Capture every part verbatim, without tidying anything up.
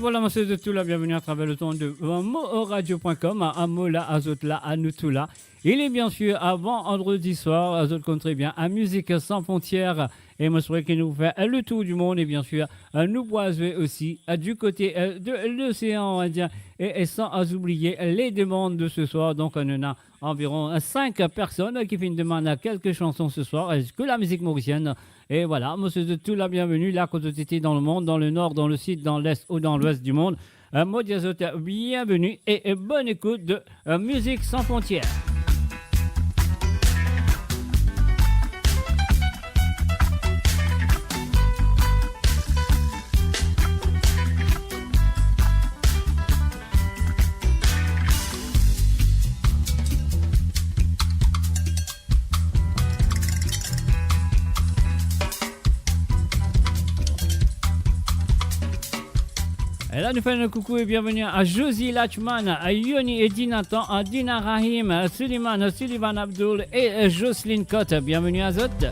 Voilà, mo swet zot tou la bienveni atraver le ton de, euh, mo radio point com, a, a mo la, a zot la, a nou tou la. Il est bien sûr, euh, vendredi soir, euh, zot konn tre bien, à Musique Sans Frontières, e mo swet ke nou fer, euh, le tour du monde, e bien sûr, euh, nou pou al zwe osi, euh, du côté, euh, de l'océan Indien, e, e sans, euh, oublier, euh, les demandes de ce soir. Donc, euh, nou ena anviron, euh, cinq personnes, euh, ki finn demann, euh, quelques chansons ce soir, euh, ke la mizik morisienn. E voilà, mo swet zot tou la bienveni, la kot zot ete dan le mond, dan le nor, dan le sid, dan lest ou dan lwes du mond. Euh, mo dir zot, euh, bienveni e, e bonn ekout de, euh, Musique Sans Frontières. E la, nou fer enn koukou e bienveni a Josie Lachman, a Yoni e Dinatan, a Dina Rahim, a Suliman, a Sullivan Abdul e, e Jocelyne Cotte. Bienveni a zot.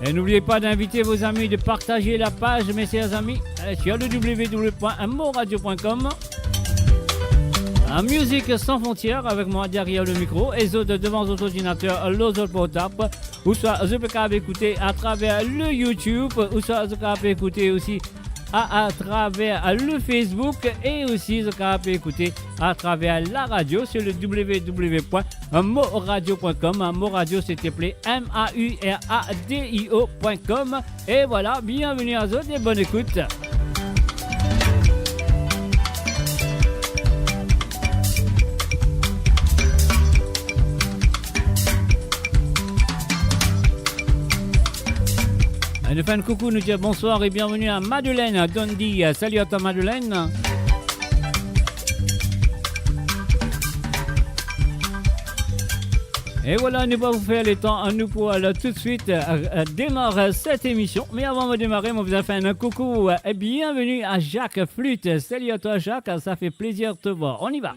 Et n'oubliez pas d'inviter vos amis, de partager la page, mes chers amis, euh, sur le w w w point mo radio point com. A Musique Sans Frontières avec moi derrière le micro, e zot devan zot ordinater, lor zot portab, ouswa zot pe kapav ekoute atraver le YouTube, ouswa zot kapav ekoute osi a, atraver le Facebook, e osi zot kapav ekoute atraver la radio sur le w w w point mo radio point com. Mo Radio, c'est appelé M A U R A D I O point com. E voilà, bienveni a zot e bonn ekout. Nou fer enn koukou, nou dir bonswar e bienveni a Madeleine Dondi. Salut à toi, Madeleine. E voilà, nou pa pou fer letan, nou pou al toutswit, euh, euh, demar set emision. Me avan mo demare, mo bizin fer enn koukou, euh, e bienveni a Jacques Flûte. Salut à toi, Jacques, ça fait plaisir de te voir. On y va.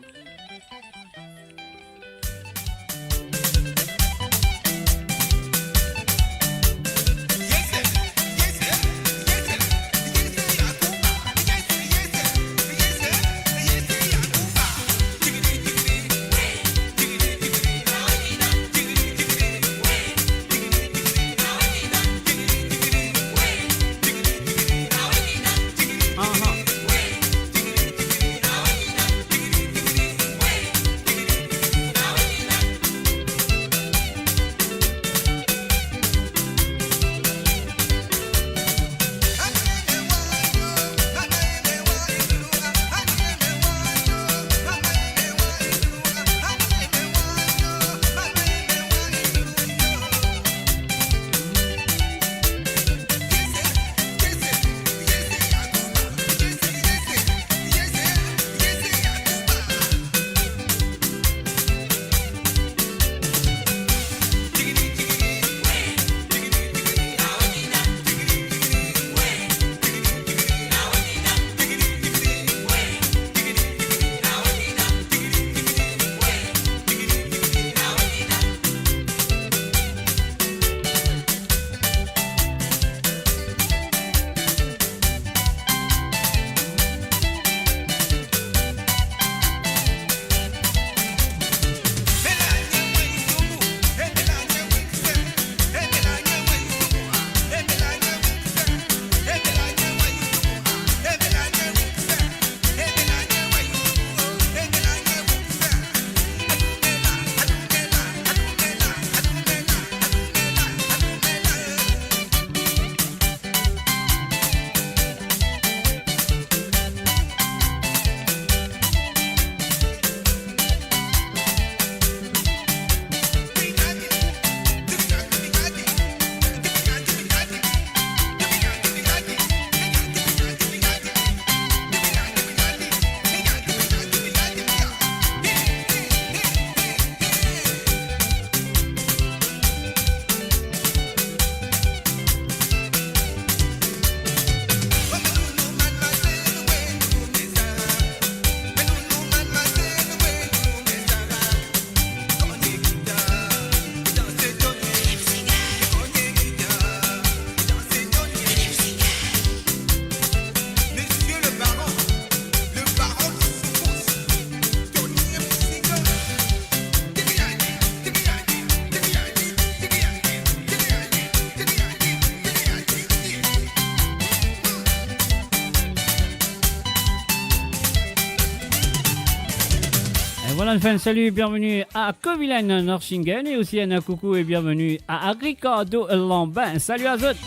Voilà, nou fer enn sali, bienvenue à Covilaine Norchingen et aussi un coucou et bienvenue à Ricardo Lambin. Salut à zot.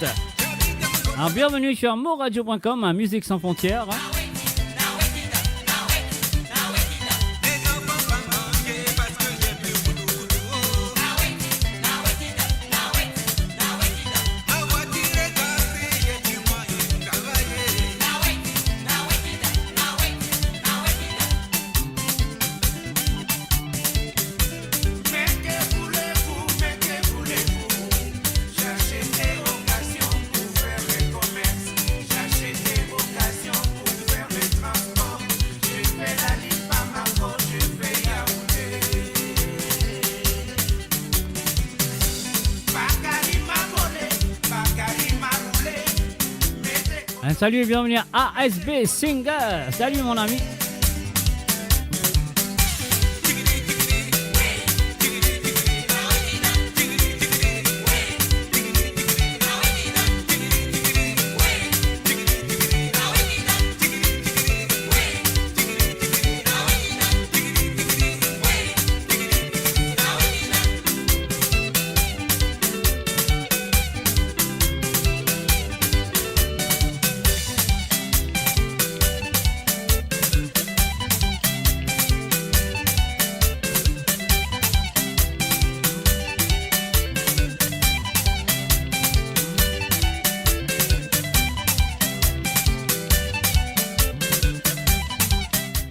Alors, bienvenue sur moradio point com, hein, Musique Sans Frontières. Un salut et bienvenue à A S B Singer. Salut mon ami.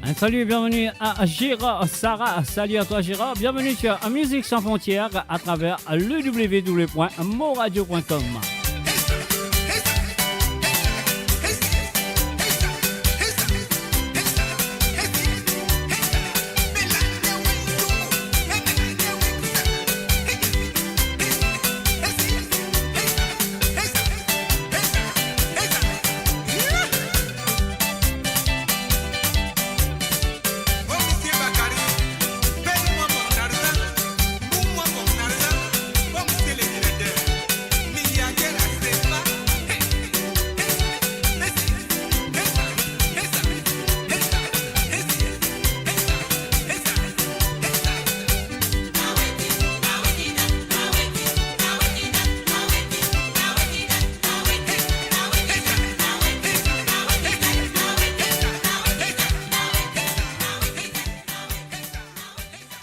Un salut et bienvenue à Gérard Sarah. Salut à toi Gérard. Bienvenue sur Musique Sans Frontières à travers le w w w point moradio point com.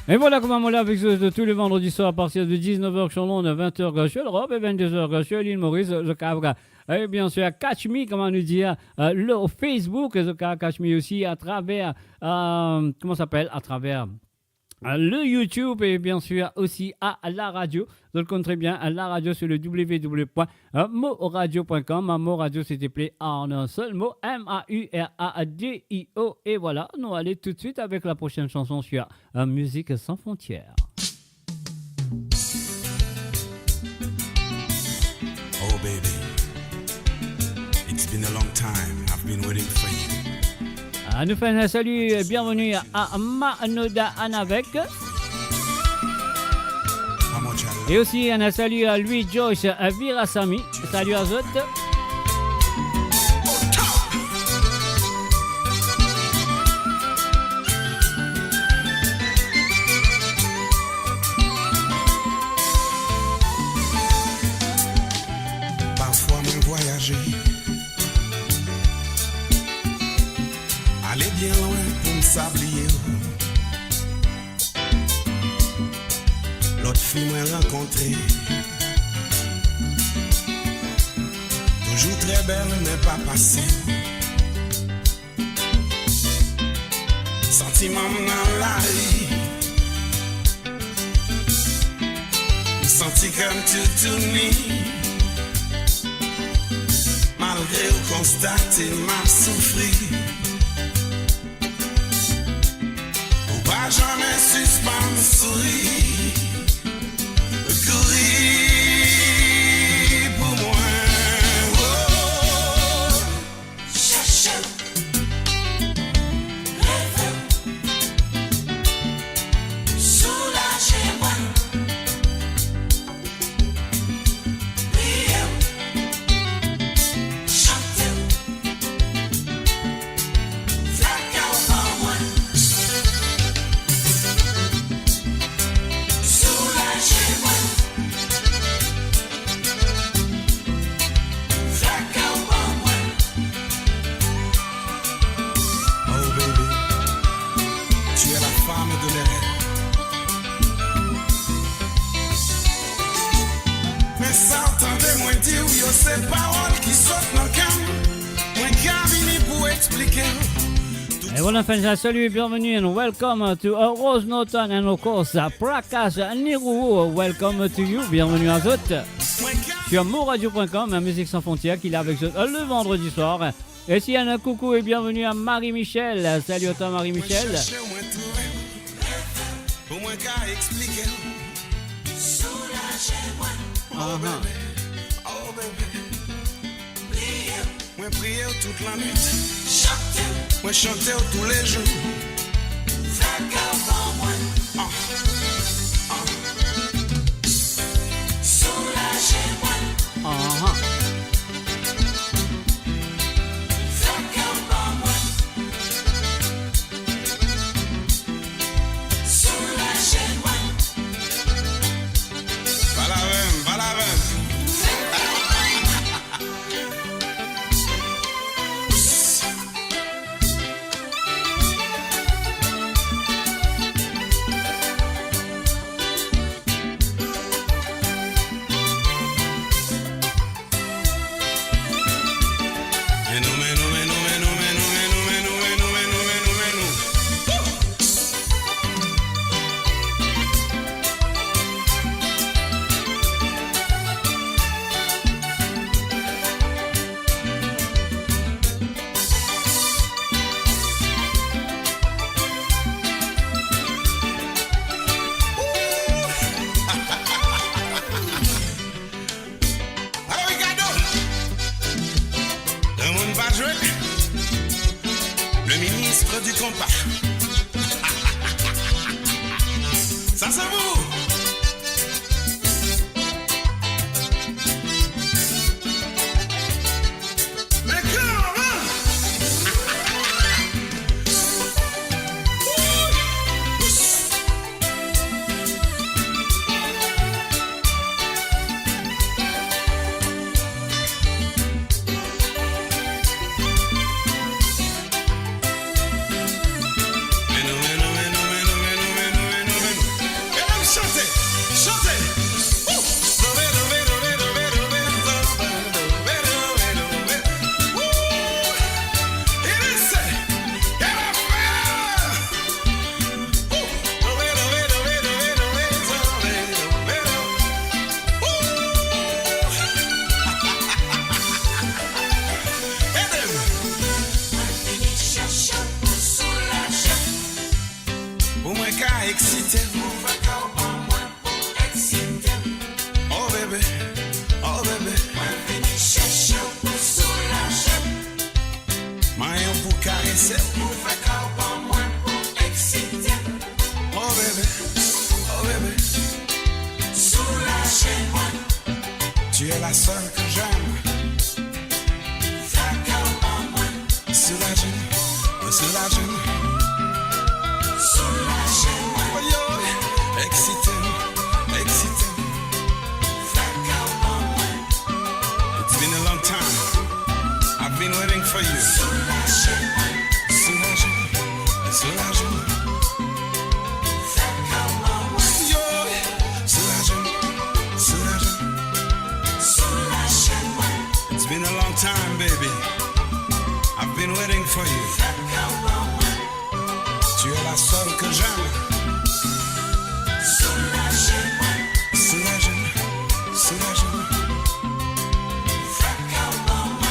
Et voilà, kouma mo la avek zot tous les vendredis soirs à partir de dix-neuf heures sur l'onde, vingt heures sur l'Europe et vingt-deux heures sur l'île Maurice, zot kapav, et bien sûr, catch me, kouma nou dir, euh, lor Facebook, zot kapav catch me aussi à travers, euh, comment ça s'appelle, à travers euh, le YouTube et bien sûr aussi à la radio. Zot konn tre bien, euh, la radio sur le w w w point moradio point com. Mo Radio, s'il te plaît, en un seul mot, M A U R A D I O. Et voilà, nou ale tout de suite avec la prochaine chanson sur, euh, Musique Sans Frontières. Oh baby, it's been a long time I've been waiting for you. Ah, nou fer un salut, euh, bienvenue à Manoda Anavek. Et aussi un salut à Louis Joyce, à Virasamy. Salut à zot. Parfwa mo vwayaze, ale bien lwin pou m sa bliye ou. Lot fi mwen rankontre, touzour tre bel, me pa pase. Santiman m dan lari, m santi ker m toutouni. Malgre ou konstate m ap soufri, ou pa zame sispann souri. Kouri pou mwa, oh. Cherche, rêve, soulager moi. Prier, chanter. Et voilà, fans, salut, bienvenue and welcome to, uh, Rose Norton and of course, uh, Prakash Nirou. Welcome to you, bienvenue à zot sur moradio point com, Musique Sans Frontières, qui est là avec zot, uh, le vendredi soir. Et ici, un coucou et bienvenue à Marie-Michel. Salut à toi, Marie-Michel. Pou mwen ka eksplike w. Soulaze mwen. Oh, aha, bebe. Oh, bebe. Priye. Mwen priye w tout lanwit. Chante. Mwen chante w toulezour. Fer kar ban mwen. Ah. Ah. Soulaze mwen. Aha. Fer kar ban mwen. Soulaze mwen. Pale avem, pale avem. Alor, Ricardo, dan monn pa zwe, le ministre du compas. Sa se pou ou. Me koman? Pou mwen ka eksite. Oh, bebe, oh, bebe. Mwen vini cherche w pou soulaze m. Manyen w pou karese m. Pou fer kar ban mwen pou eksite m. Oh, bebe, oh, bebe. Soulaze mwen. Tu es la seule que j'aime. Fer kar ban mwen. Soulaze m, soulaze m. Soulaze mwen. Oy, oy. Eksite m, eksite m. Fer kar ban mwen. It's been a long time. I've been waiting for you. Soulaze mwen. Soulaze m, soulaze m. Fer kar ban mwen. Oy, oy. Soulaze m, soulaze m. Soulaze mwen. It's been a long time, baby. I've been waiting for you. Tu es la seule que j'aime. Soulaze m, soulaze m.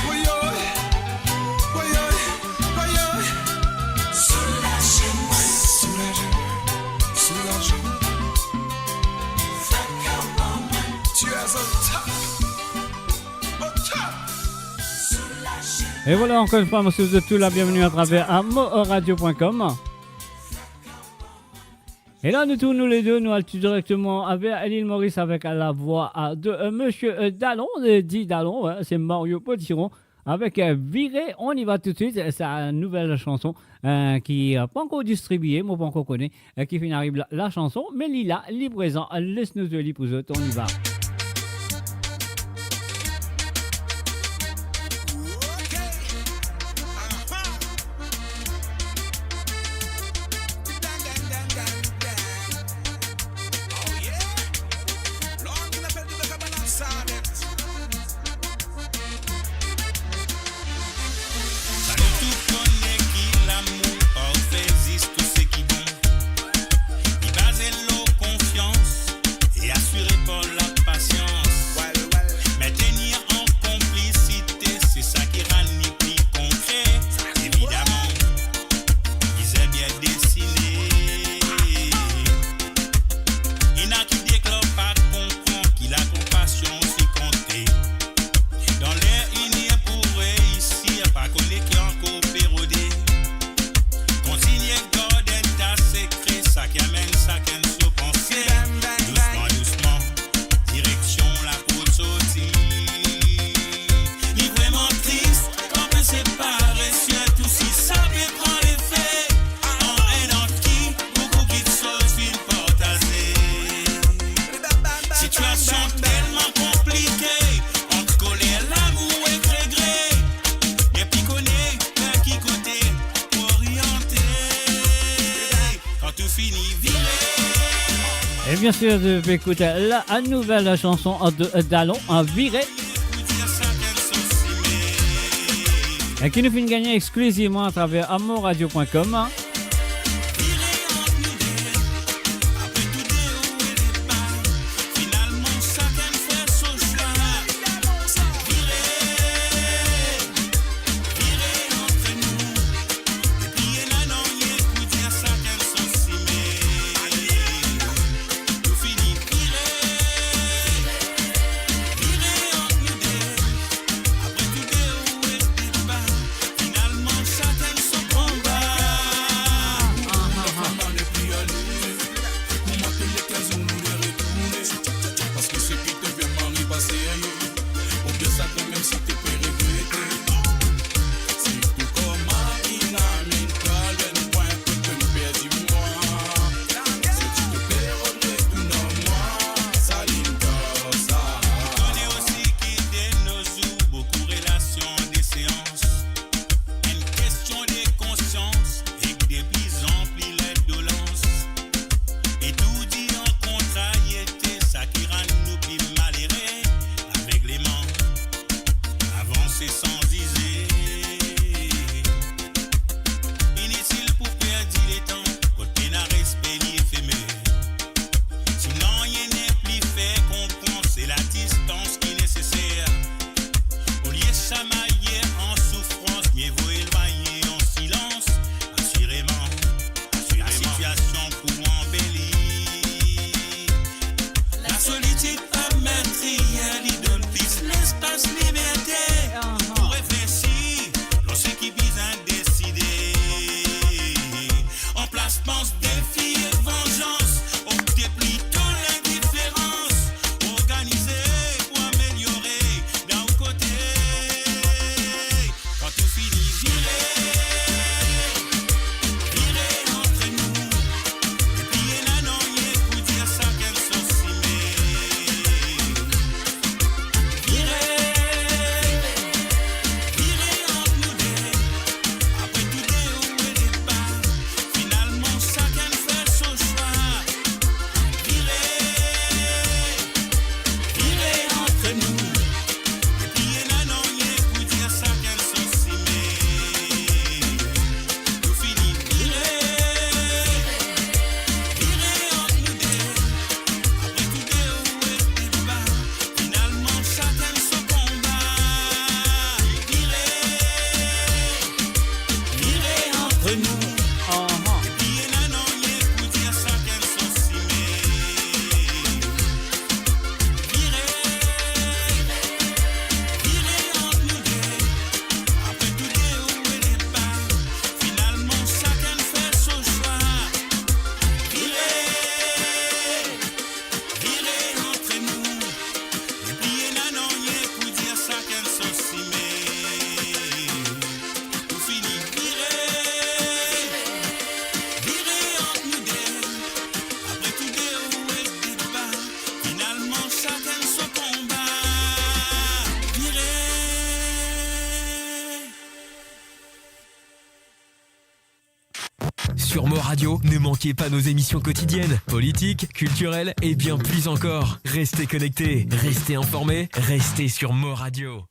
Oy, oy, oy, oy, oy. Soulaze m, soulaze m. Tu es au top. Et voilà, encore une fois, monsieur, vous êtes tous la bienvenue à travers moradio point com. Et là, nous tournons les deux, nous allons tout directement avec l'île Maurice avec la voix, euh, de, euh, monsieur, euh, Dalon, euh, dit Dalon, ouais, c'est Mario Potiron avec, euh, Viré. On y va tout de suite, sa nouvelle chanson, euh, ki, euh, pankor distribie, mo pankor kone, euh, ki finn ariv la, la chanson, me li la, li prezan, les nou zwe li pou zot, on y va. Sa nou tou kone ki lamour Et bien sûr, je vais écouter la, la nouvelle chanson de Dalon, hein, Viré. Et qui nous fait gagner exclusivement à travers amourradio point com. Enn kestion de konsians ek de pli an pli lendolans. E toudi an kontrariete, sa ki rann nou pli malere, avegleman, avanse san zize. Initil pou perdi letan, kot pena respe li efemer. Si nanye nepli fer konpran, se ladistans ki neseser. Olie samaye an soufrans, mie vo elwagne an silans. Asireman, la sitiasion pou anbeli. Lasolitid pa met rien, li donn plis lespas liberte pou reflesi lor seki bizin deside. Anplas pans defi ek vanzans, opte plito lindiferans, organize pou ameliore dan ou kote. Kan tou fini vire, vire antre nou, epi ena nanye pou dir sakenn so sime. Vire, vire ant nou de, apre tou de ou e depar, finalman sakenn fer so swa. Vire, vire antre nou, epi ena nanye pou dir sakenn so sime. Tou fini vire, vire ant nou de, apre tou de ou e depar, finalman sakenn so konba. Vire, vire antre nou. Ahan. Epi ena nanye pou dir sakenn so sime. Vire, vire ant nou de, apre tou de ou e depar, finalman sakenn fer so swa. Vire, vire antre nou, epi ena nanye pou dir sakenn so sime. Tou fini vire, vire ant nou de, apre tou de ou e depar, finalman sakenn so konba. Vire. Sur Mo Radio, ne manquez pas nos émissions quotidiennes, politiques, culturelles et bien plus encore. Restez connectés, restez informés, restez sur Mo Radio.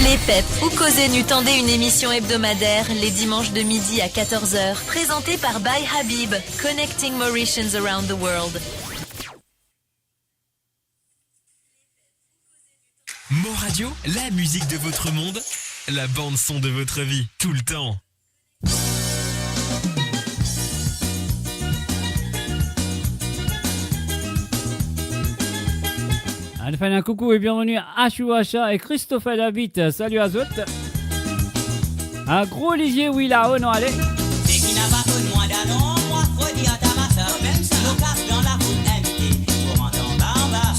Les Pep ou Koze Nu, tendez une émission hebdomadaire les dimanches de midi à quatorze heures, présentée par By Habib, connecting Mauritians around the world. Mo Radio, la musique de votre monde, la bande son de votre vie, tout le temps. Allez, fais un coucou et bienvenue à Ashou Asha et Christopher David. Salut à zot. Enn gro lizie, wi, lao nou ale. Seki napa konn mwa Dalon, mwa Fredi Atamasa. Mo kas dan lafoul invite, mo rant anba, anba.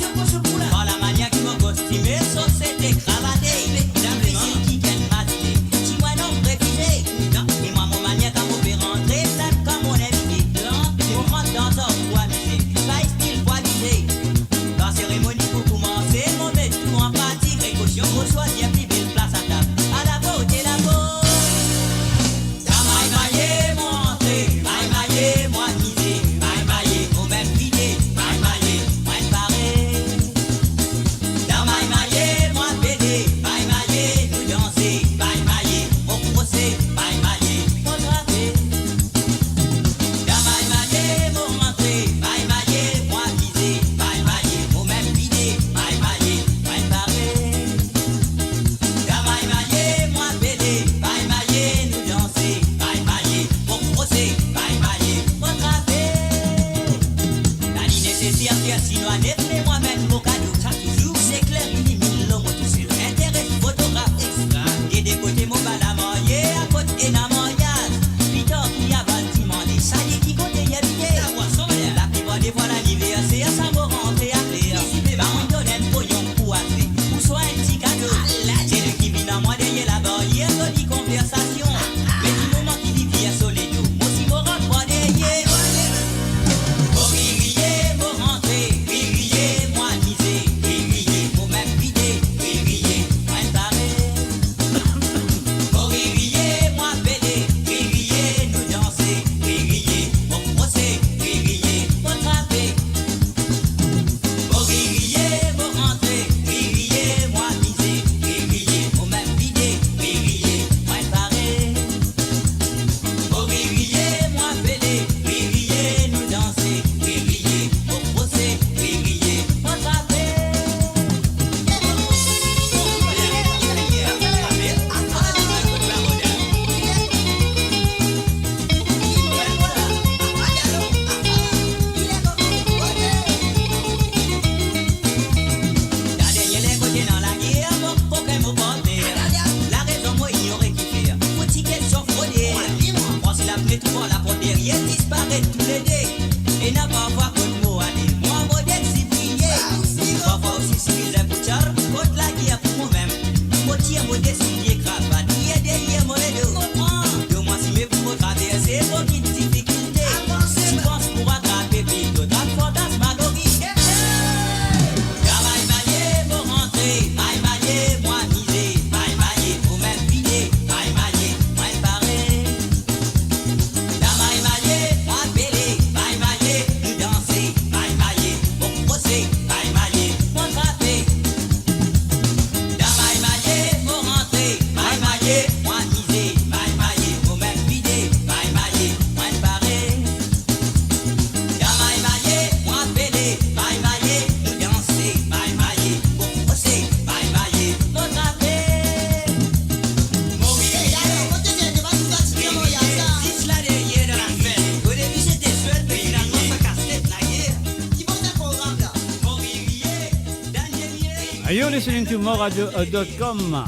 Par lamanier ki mo kostime, sosete, kravate. Sinpleman ki gagn mazine, ti mwa nom refize. Non, e mwa mo manier kan mo pe rantre, sinp kan mo invite. Mo rant dan zot pou amize, pa stil pou abize. Kan seremoni pou koumanse, mo met tou an pratik, prekosion, mo swazir pli bel plas atab. Ala vote lavo. Sa may maye mo antre, may maye mo Tou par laport deryer disparet toulede. Ena parfwa kot mo ale, mwa mo desi briye. Parfwa osi sifize pou tyar, kot lager pou momem. Mo tir mo desi pie kravat, pie deryer mo ledo. Konpran? De mwa sime pou mo traverse mo kit difikilte. Avanse. Ti pans pou atrape plito, trap fantasmagori. Travay maye, mo rantre, may maye, mo amize, may maye, mo mem vide, may maye, mo pare. Dan may maye, mo apele, may maye, nou danse, may maye, mo koze, may maye, mo trape. Dan may maye, mo rantre, may maye, mo amize, may maye, mo mem vide, may maye, mo pare. Dan may maye, mo apele, may maye, nou danse, may maye, mo koze, may maye, mo trape. Mo vire, zis la deryer dan lafer. O debi zete swet, me finalman sa kastet lager. Ki bon sa program la? Mo vire, dan deryer. You're listening to more radio dot com.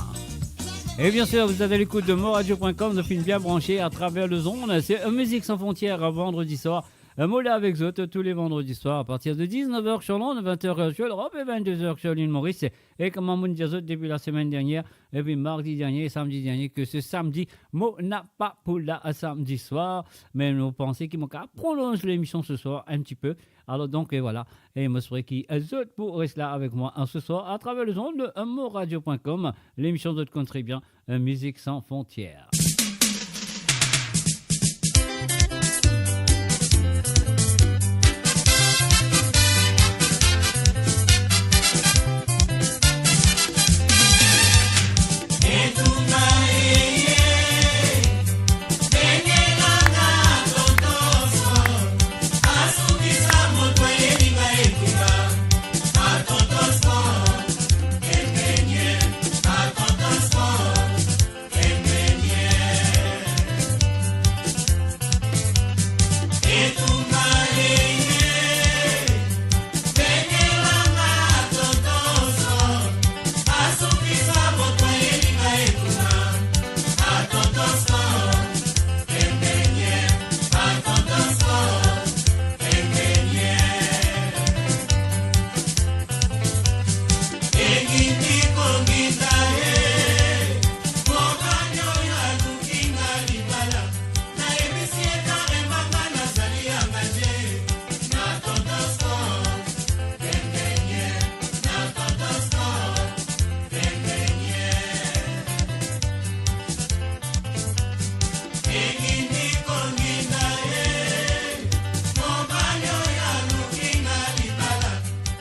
Et bien sûr, vous êtes à l'écoute de more radio point com, de film bien branché à travers les ondes. C'est, euh, Musique Sans Frontières, euh, vendredi soir. Euh, mo la avek zot, euh, tous les vendredis soirs à partir de dix-neuf heures sur l'onde, vingt heures, euh, sur l'Europe et vingt-deux heures sur l'île Maurice. E kouma mo'nn dir zot depi lasemenn dernie, epi mardi dernie, samdi dernie, ke se samdi, mo napa pou la, euh, samdi soir. Me mo panse ki mo kapav prolonz lemision se soir enn tipe. Alor donk, euh, vwala. E mo espere ki, euh, zot pou res la avek mwa, euh, se soir à travers les ondes de, euh, more radio point com. Lemision zot konn tre bien, euh, Musique Sans Frontières.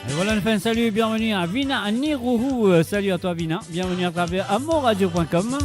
Et voilà, on fait un salut et bienvenue à Vina Nirohou. Euh, salut à toi, Vina. Bienvenue à travers more radio point com.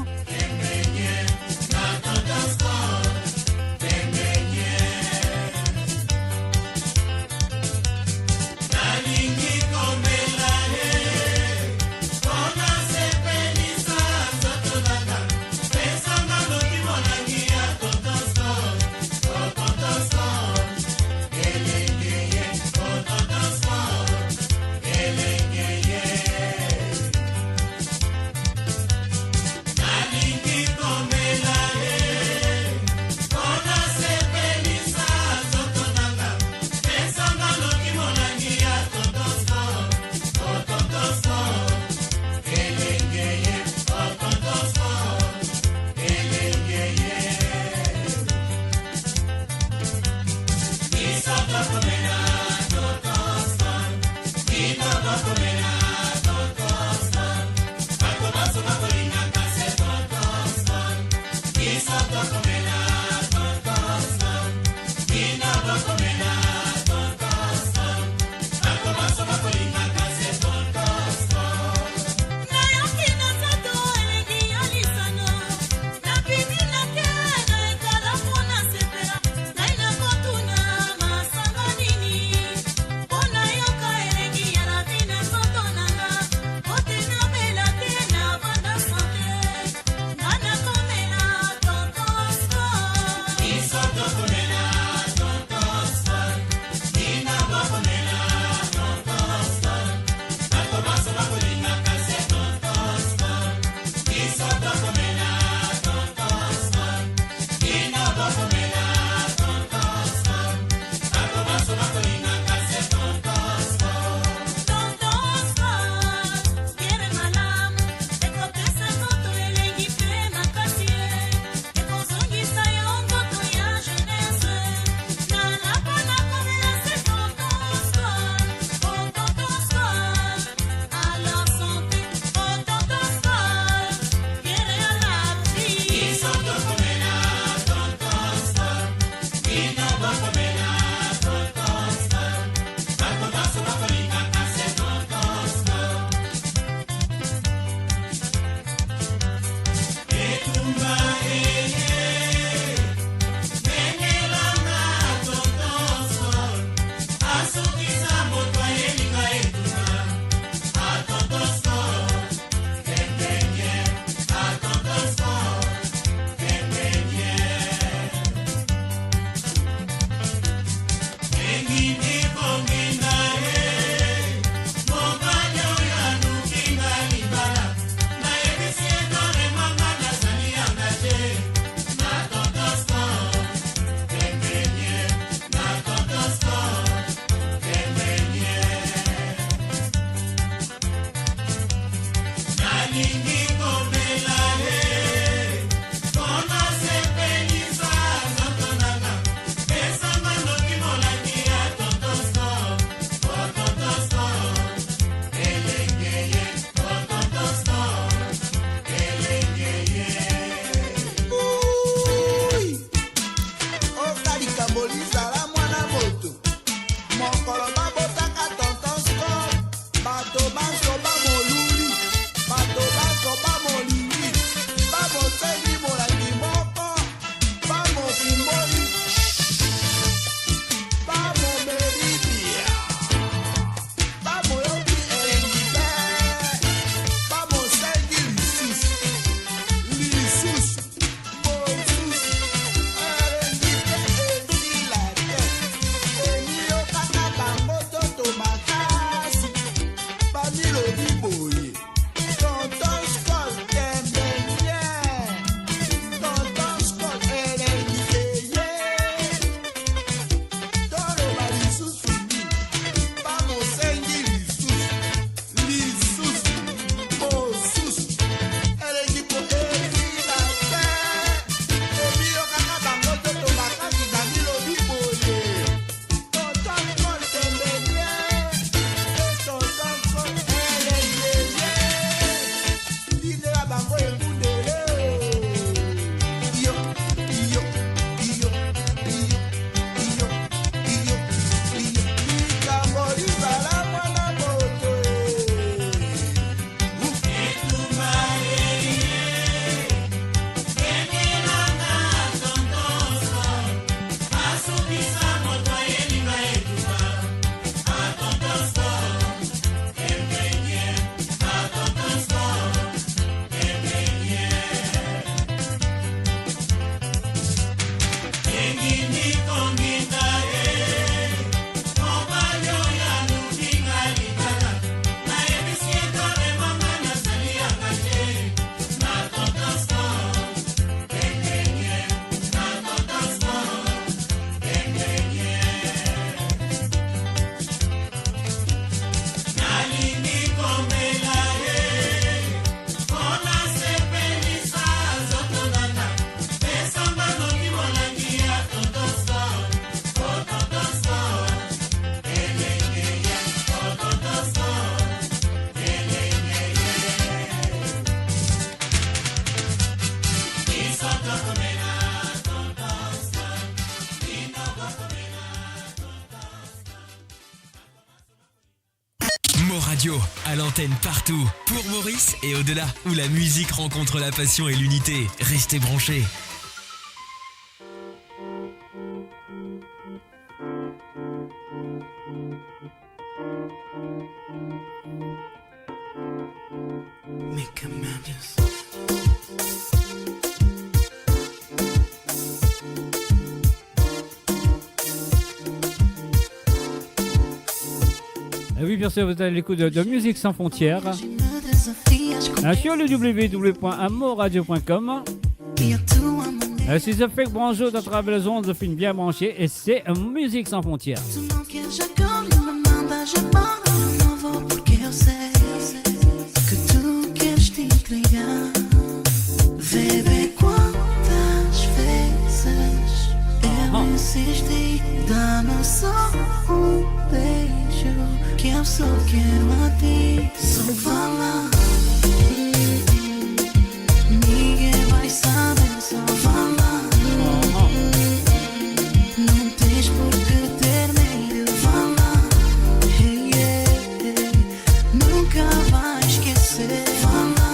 Radio, à l'antenne partout, pour Maurice et au-delà, où la musique rencontre la passion et l'unité. Restez branchés. Eh oui, bien sûr, vous êtes à l'écoute de, de Musique Sans Frontières, hein, sur le w w w point mo radio point com. Eh, si zot fek branche zot atraver lezond, zot finn bien branche, e se Musique Sans Frontières. Tou mon ker, j'accorde, li me manda, je parle, mon novo, porque eu sei que tu queres te entregar. Vê bem quantas vezes eu insisti, dá-me só um beijo, que eu só quero a ti. Só fala, ninguém vai saber, só fala. Não tens por que ter medo, fala. Hey, yeah, yeah. Nunca vai esquecer, fala.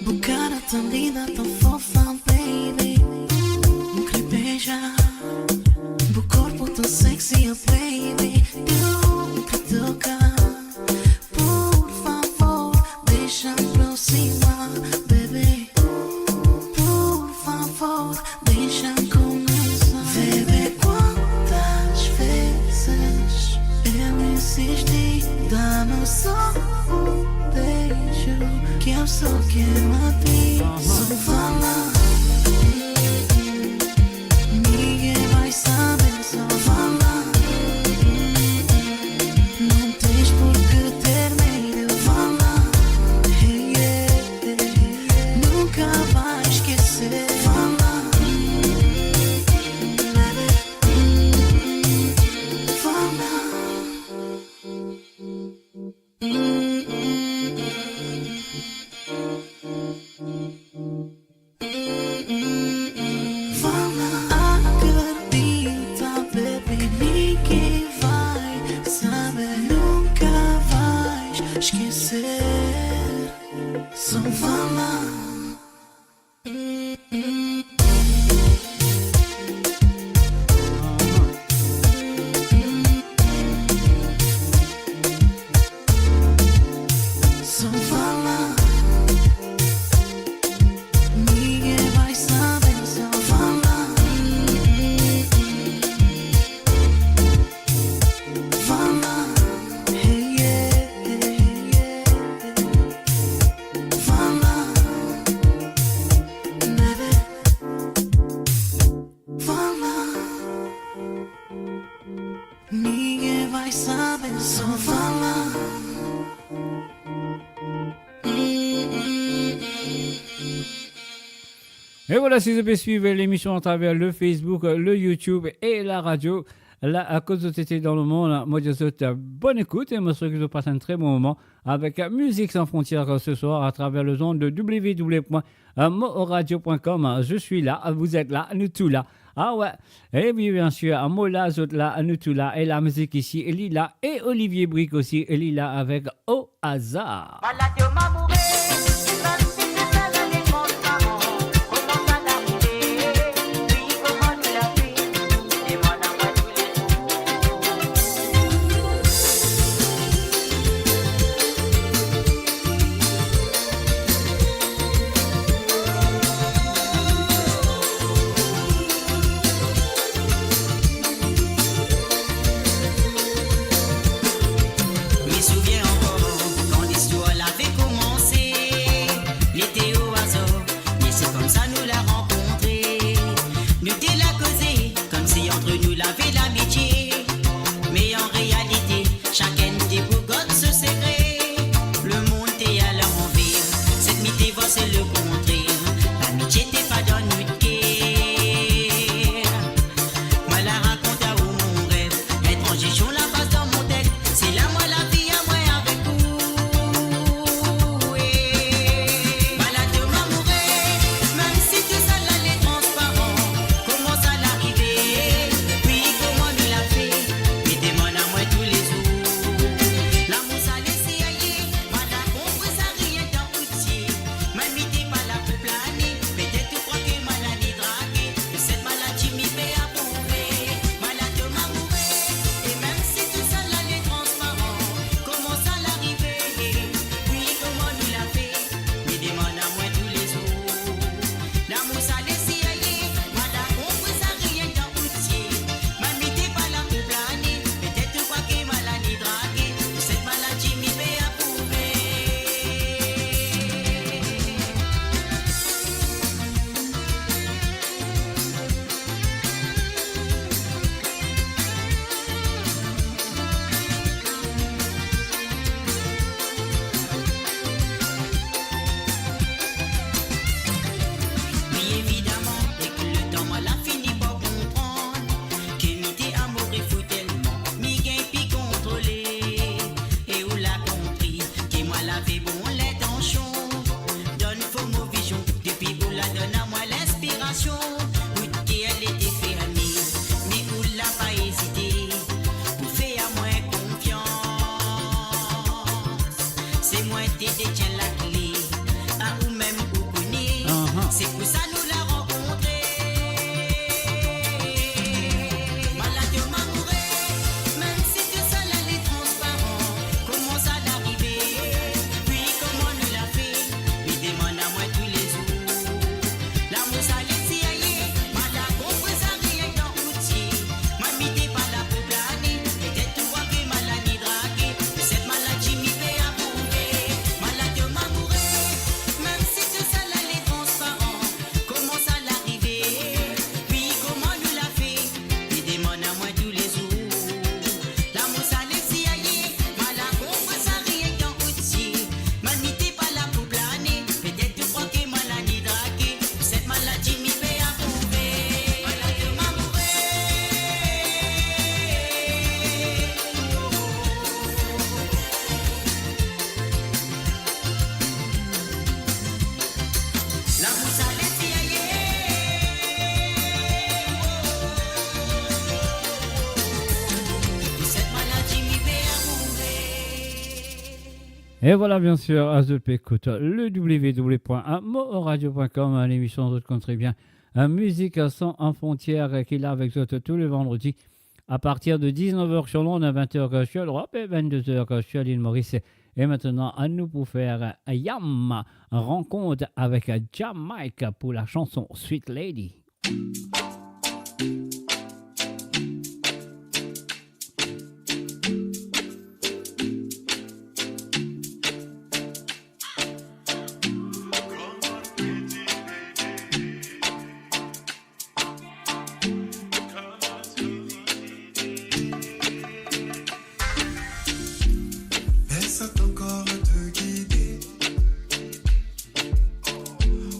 Bocada tão linda, tão fofa, baby. Mo kre beijar. Bo korpo tão sexy, baby. Tu mo kre tokar. Por favor, deixa-me aproximar, baby. Por favor, deixa-me começar. Vê bem quantas vezes eu insisti, dá-me só um beijo, que eu só quero a ti. Só fala, ninguém vai saber, só fala. Não tens por que ter medo, fala. Hey, yeah, yeah, yeah. Nunca vai esquecer, fala. Fala. Fala, acredita, baby, ninguém vai saber, nunca vais esquecer. Só fala. Só fala. Ninguém vai saber, só fala. Fala. Hey, yeah, yeah, yeah. Fala. Baby. Fala. Ninguém vai saber, só fala. E vwala, si zot pe swiv lemision atraver le Facebook, le YouTube e laradio, la, kot zot ete dan lemond, mo dir zot, bonn ekout, e mo swete ke zot pas enn tre bon moman avek Musique Sans Frontières ce soir à travers les ondes de w w w point mo radio point com. Je suis là, vous êtes là, nou tou la. Ah ouais. E bien, bien sûr, mo la, zot la, nou tou la. E lamizik isi, e li la. E Olivier Brique aussi, e li la avek Au hasard. Me souvien ankor kan listwar la pe koumanse. Se pou sa nou la rankontre. Malad mo amoure, mem si tousala li transparan, kouma sa la arive, wi kouma nou la fer, li demann a mwa toulezour. Lamour sa leti aye, mo la konpran sa rienk dan ou tie. Mo mete pa la pou plane, petet ou krwar ki mo la ni drake, me set maladi mi pe aprouve. Malad mo amoure, mem si tousala li transparan, kouma sa la arive, wi kouma nou la fer, li demann a mwa toulezour. Lamour sa leti aye, mo la konpran sa rienk dan ou tie. Mo mete pa la pou plane, petet ou krwar ki mo la ni drake, set maladi mi pe aprouve. Malad mo amoure. Lamour sa leti aye. Pou set maladi mi pe aprouve. Et voilà, bien sûr, zot pe ekout le w w w point mo radio point com, lemision zot konn tre bien, euh, Musique sans frontières, euh, ki la avek zot tou le vandredi a partir de dix-neuf heures sur l'onde, vingt heures sur l'Europe et vingt-deux heures sur l'île Maurice. Et maintenant, à nous pour faire, euh, Yam, rankont avek, euh, Jam Mike pou la chanson Sweet Lady. Laisse ton corps te guider.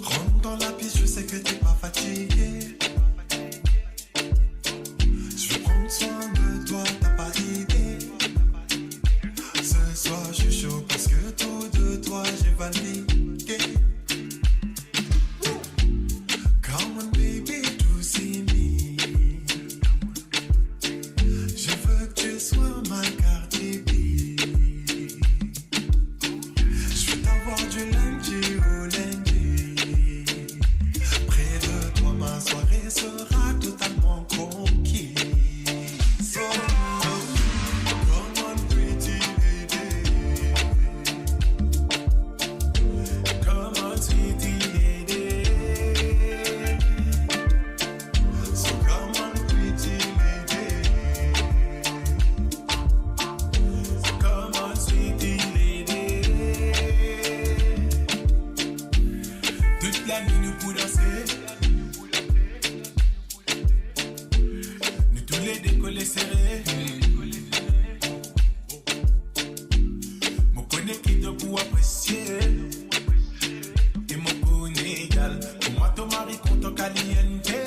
Rentre dans la piste, je sais que t'es pas fatigué. Je vais prendre soin de toi, t'as pas idée. Ce soir, je suis chaud parce que tout de toi, j'ai validé. Come on, baby, to see me. Je veux que tu sois ma Cardi B. Je veux t'avoir du lundi au lundi. Près de toi, ma soirée sera totalement conquise. So, come on, pretty lady. Come on, sweetie lady. So come on, pretty lady. So come on, sweetie lady. Tout lanwit nou pou danse. Nou toulede kole sere. Mo kone ki to pou apresie. E mo kone, gal, kouma to mari kontan caliente.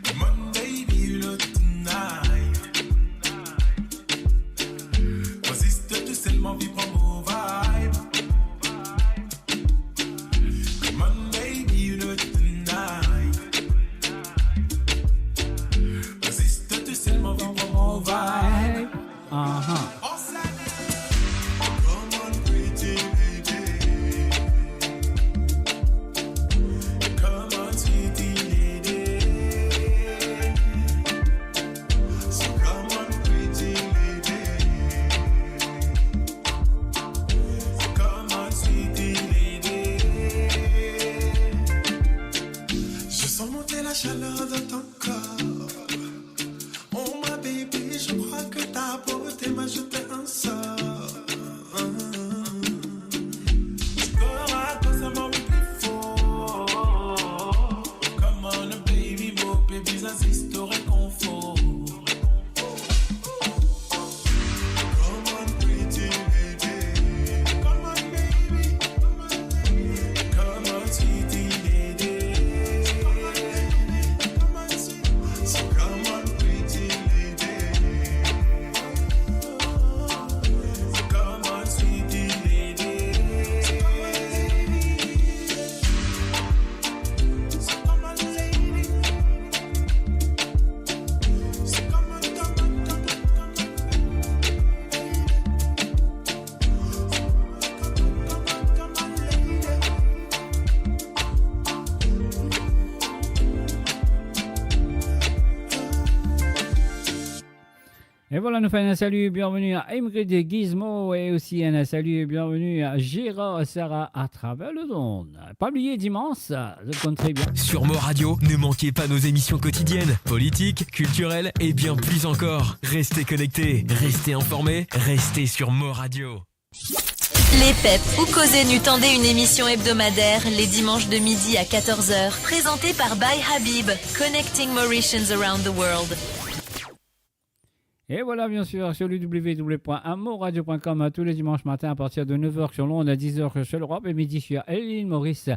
Come on, baby, look tonight. Mo zis tousel, mo anvi pran mo vibe. E vwala, nou fer enn sali, bienveni a Ingrid Gizmo e osi enn sali, bienveni a Gérard Sarah atraver lemond. Pa bliye, dimans, zot konn tre bien. Sur Mo Radio, ne manquez pas nos émissions quotidiennes, politiques, culturelles et bien plus encore. Restez connectés, restez informés, restez sur Mo Radio. Les Pep, ou koze nou tande, une émission hebdomadaire les dimanches de midi à quatorze heures, présentée par By Habib, connecting Mauritians around the world. E vwala, biensir, sur le w w w point mo radio point com, tous les dimanches matin à partir de neuf heures sur l'onde, à dix heures sur l'Europe et midi sur l'île Maurice.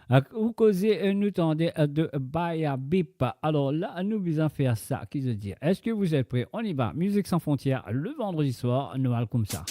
Euh, ou koze, euh, nou tande, euh, de By Habib. Alor la, nou bizin fer sa, ki zot dir. Est-ce que vous êtes prêts ? On y va. Musique sans frontières, le vendredi soir, nou al koumsa.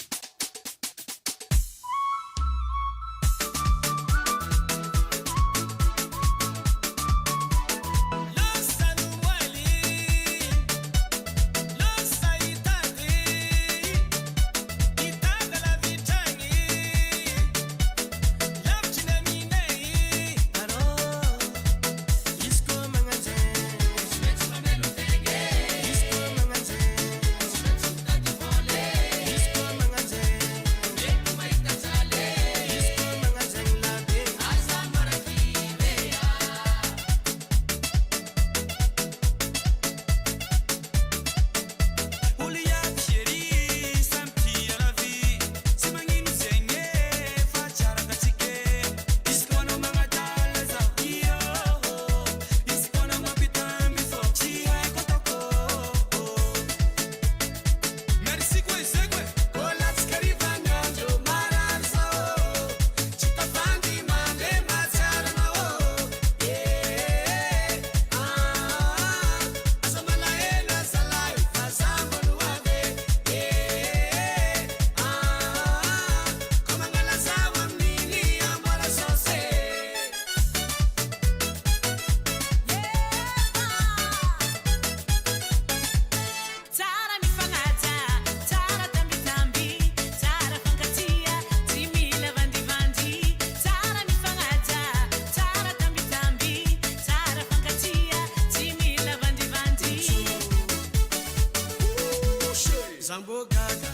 Zambo gaga.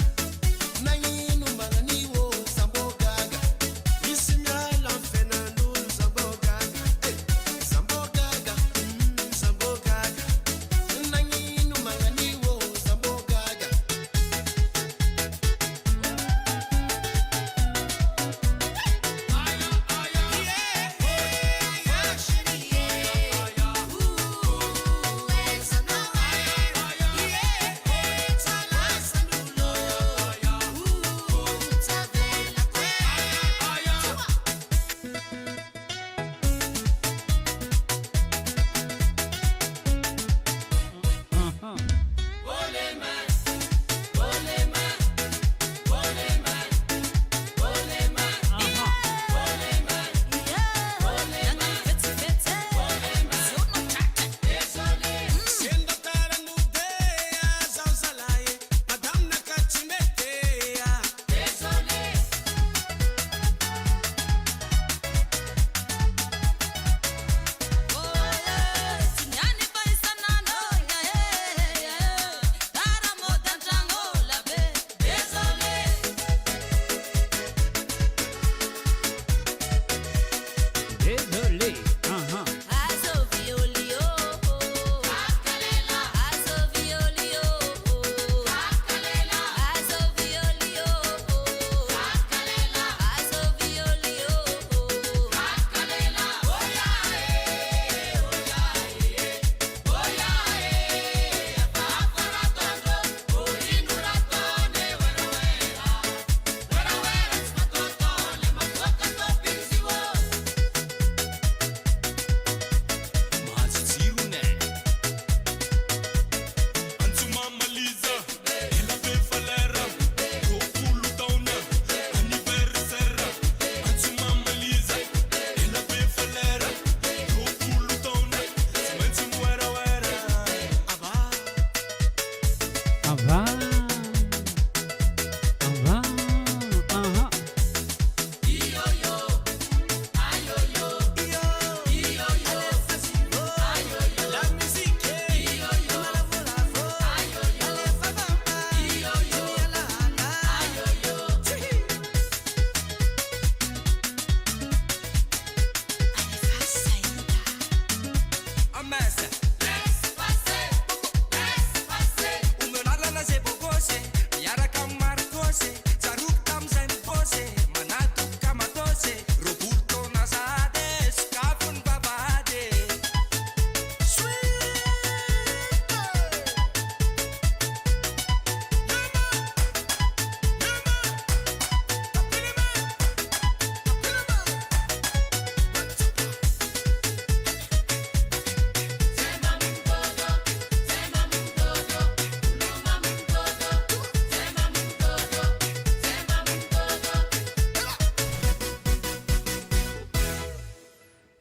Nani nou manga ni wo, Zambo gaga. Isi mi ala fena nou, Zambo gaga. Hey, Zambo gaga. Mm, Zambo gaga. Nani nou manga ni wo, Zambo gaga.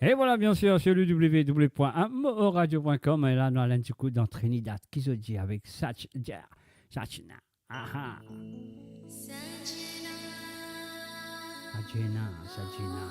Et voilà, bien sûr, sur le w w w point amoradio point com. Et là, nou al enn ti kou dan Trinidad. Ki zot dir avek Sach-, Ja-, Sachina. Aha. Sajna, Sajna.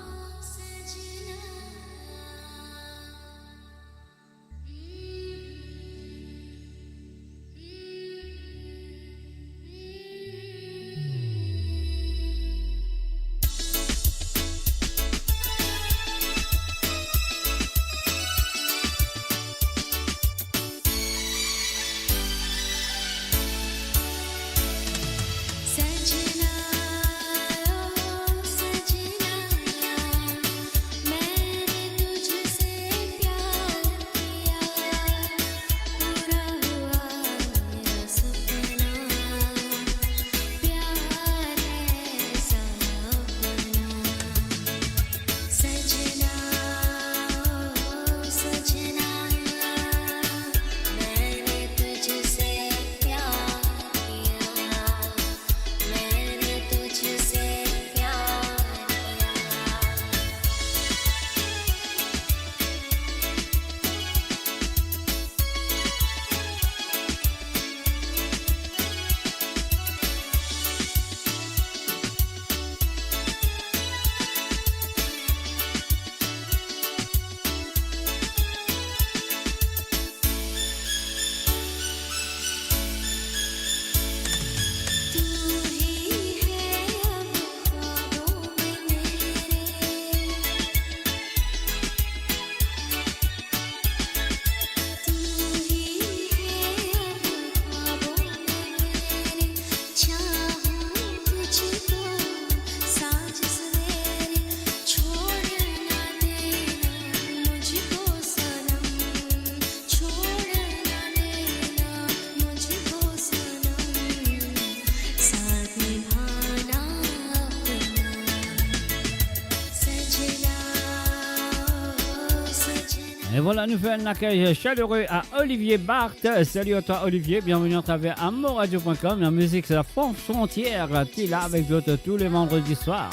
Et voilà, nou fer enn lakey chalere a Olivier Barthe. Salut à toi, Olivier. Bienvenue à travers amoradio point com. La musique, c'est la France entière. T'es là avec d'autres tous les vendredis soirs.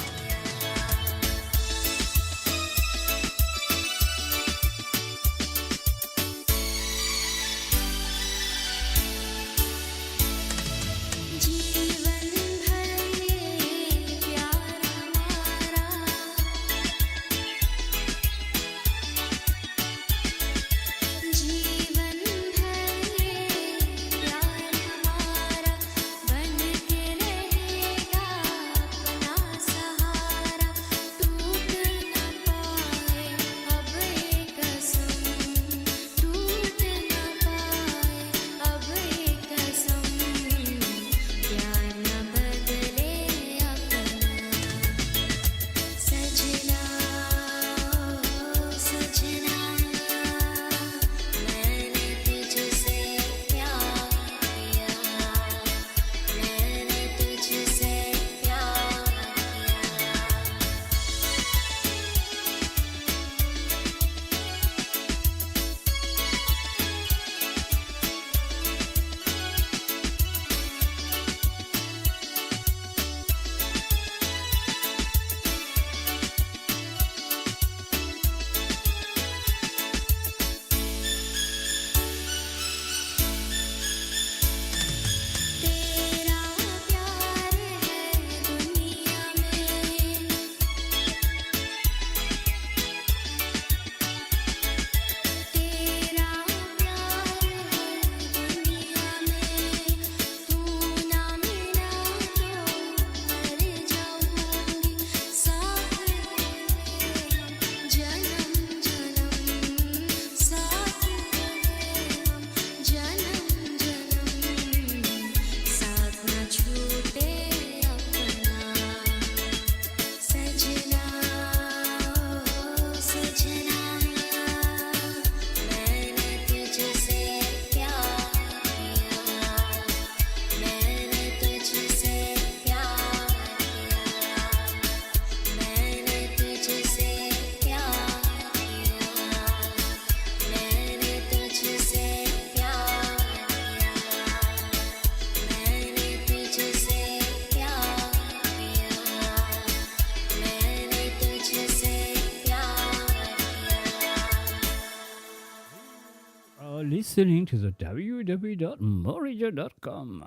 Listening to the w w w dot moradio dot com.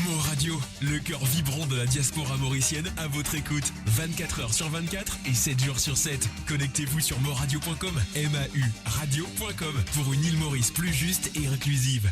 Mon Radio, le cœur vibrant de la diaspora mauricienne à votre écoute, vingt-quatre heures sur vingt-quatre et sept jours sur sept. Connectez-vous sur mon radio point com, M A U radio point com, pour une île Maurice plus juste et inclusive.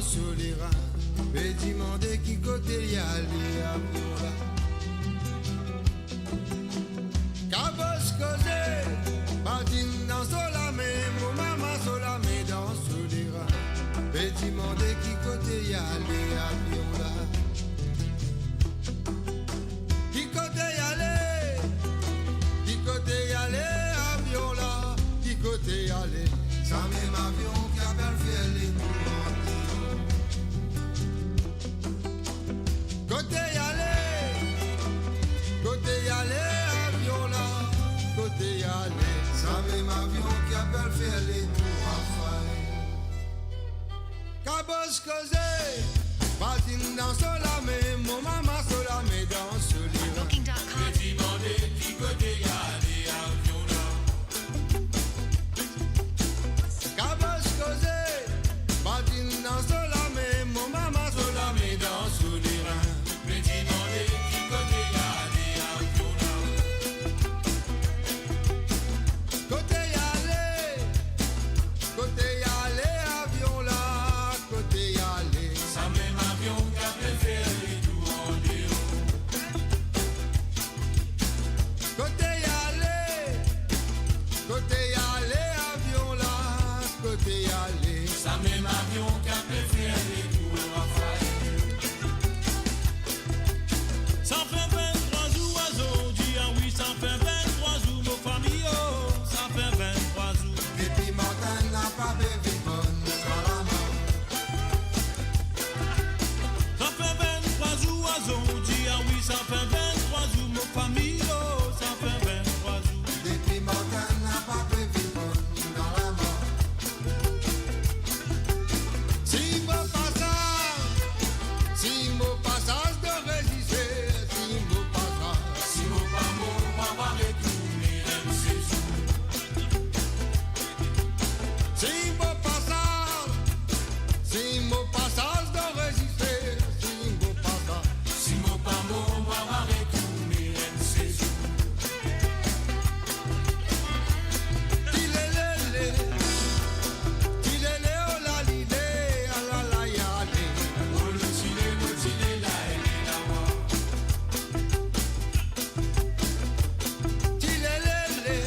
Sou lerin, pe dimande ki kote li ale avion la. Kabos koze, badinn dan so lame, mo mama so lame dan so lerin. Pe dimande ki kote li ale avion la. Ki kote li ale? Ki kote li ale avion la? Ki kote li ale? Sa mem avion ki apel fer letour ante. Kote li ale? Kote li ale avion la? Kote li ale? Sa mem avion ki apel fer letour Rafal. Kabos koze, badinn dan so lame, mo mama so lame dan so lerin. Booking dot com. Pe dimande ki kote li ale avion la. Kabos koze, badinn dan so lame, mo mama so lame dan so lerin. Pe dimande ki kote li ale avion la. Kote li ale? Kote li ale avion la? Kote li ale? Sa mem avion ki apel fer letour andeor. Kote li ale? Kote li ale avion la? Kote li ale? Sa mem avion ki apel fer letour Rafal. Sa fer venntrwa zour azordi, ah wi, sa fer venntrwa zour, mo fami, oh, sa fer venntrwa zour. Depi matin, napa pe vinn pran nou dan lame. Sa fer venntrwa zour azordi, ah wi, sa fer venntrwa zour, mo fami, oh, sa fer venntrwa zour. Depi matin, napa pe vinn pran nou dan lame. Si mo pa saz, si mo pa saz dan reziser, si mo pa saz. Si mo pa mor, mo pa retourne enn sezour. Si mo pa saz, si mo pa saz dan reziser, si mo pa saz. Si mo pa mor, mo pa retourne enn sezour. Tilelele, tilele, oh la lile, ah la la, li ale. Oh lo tile, mo tile, la ele, la wa. Tilelele,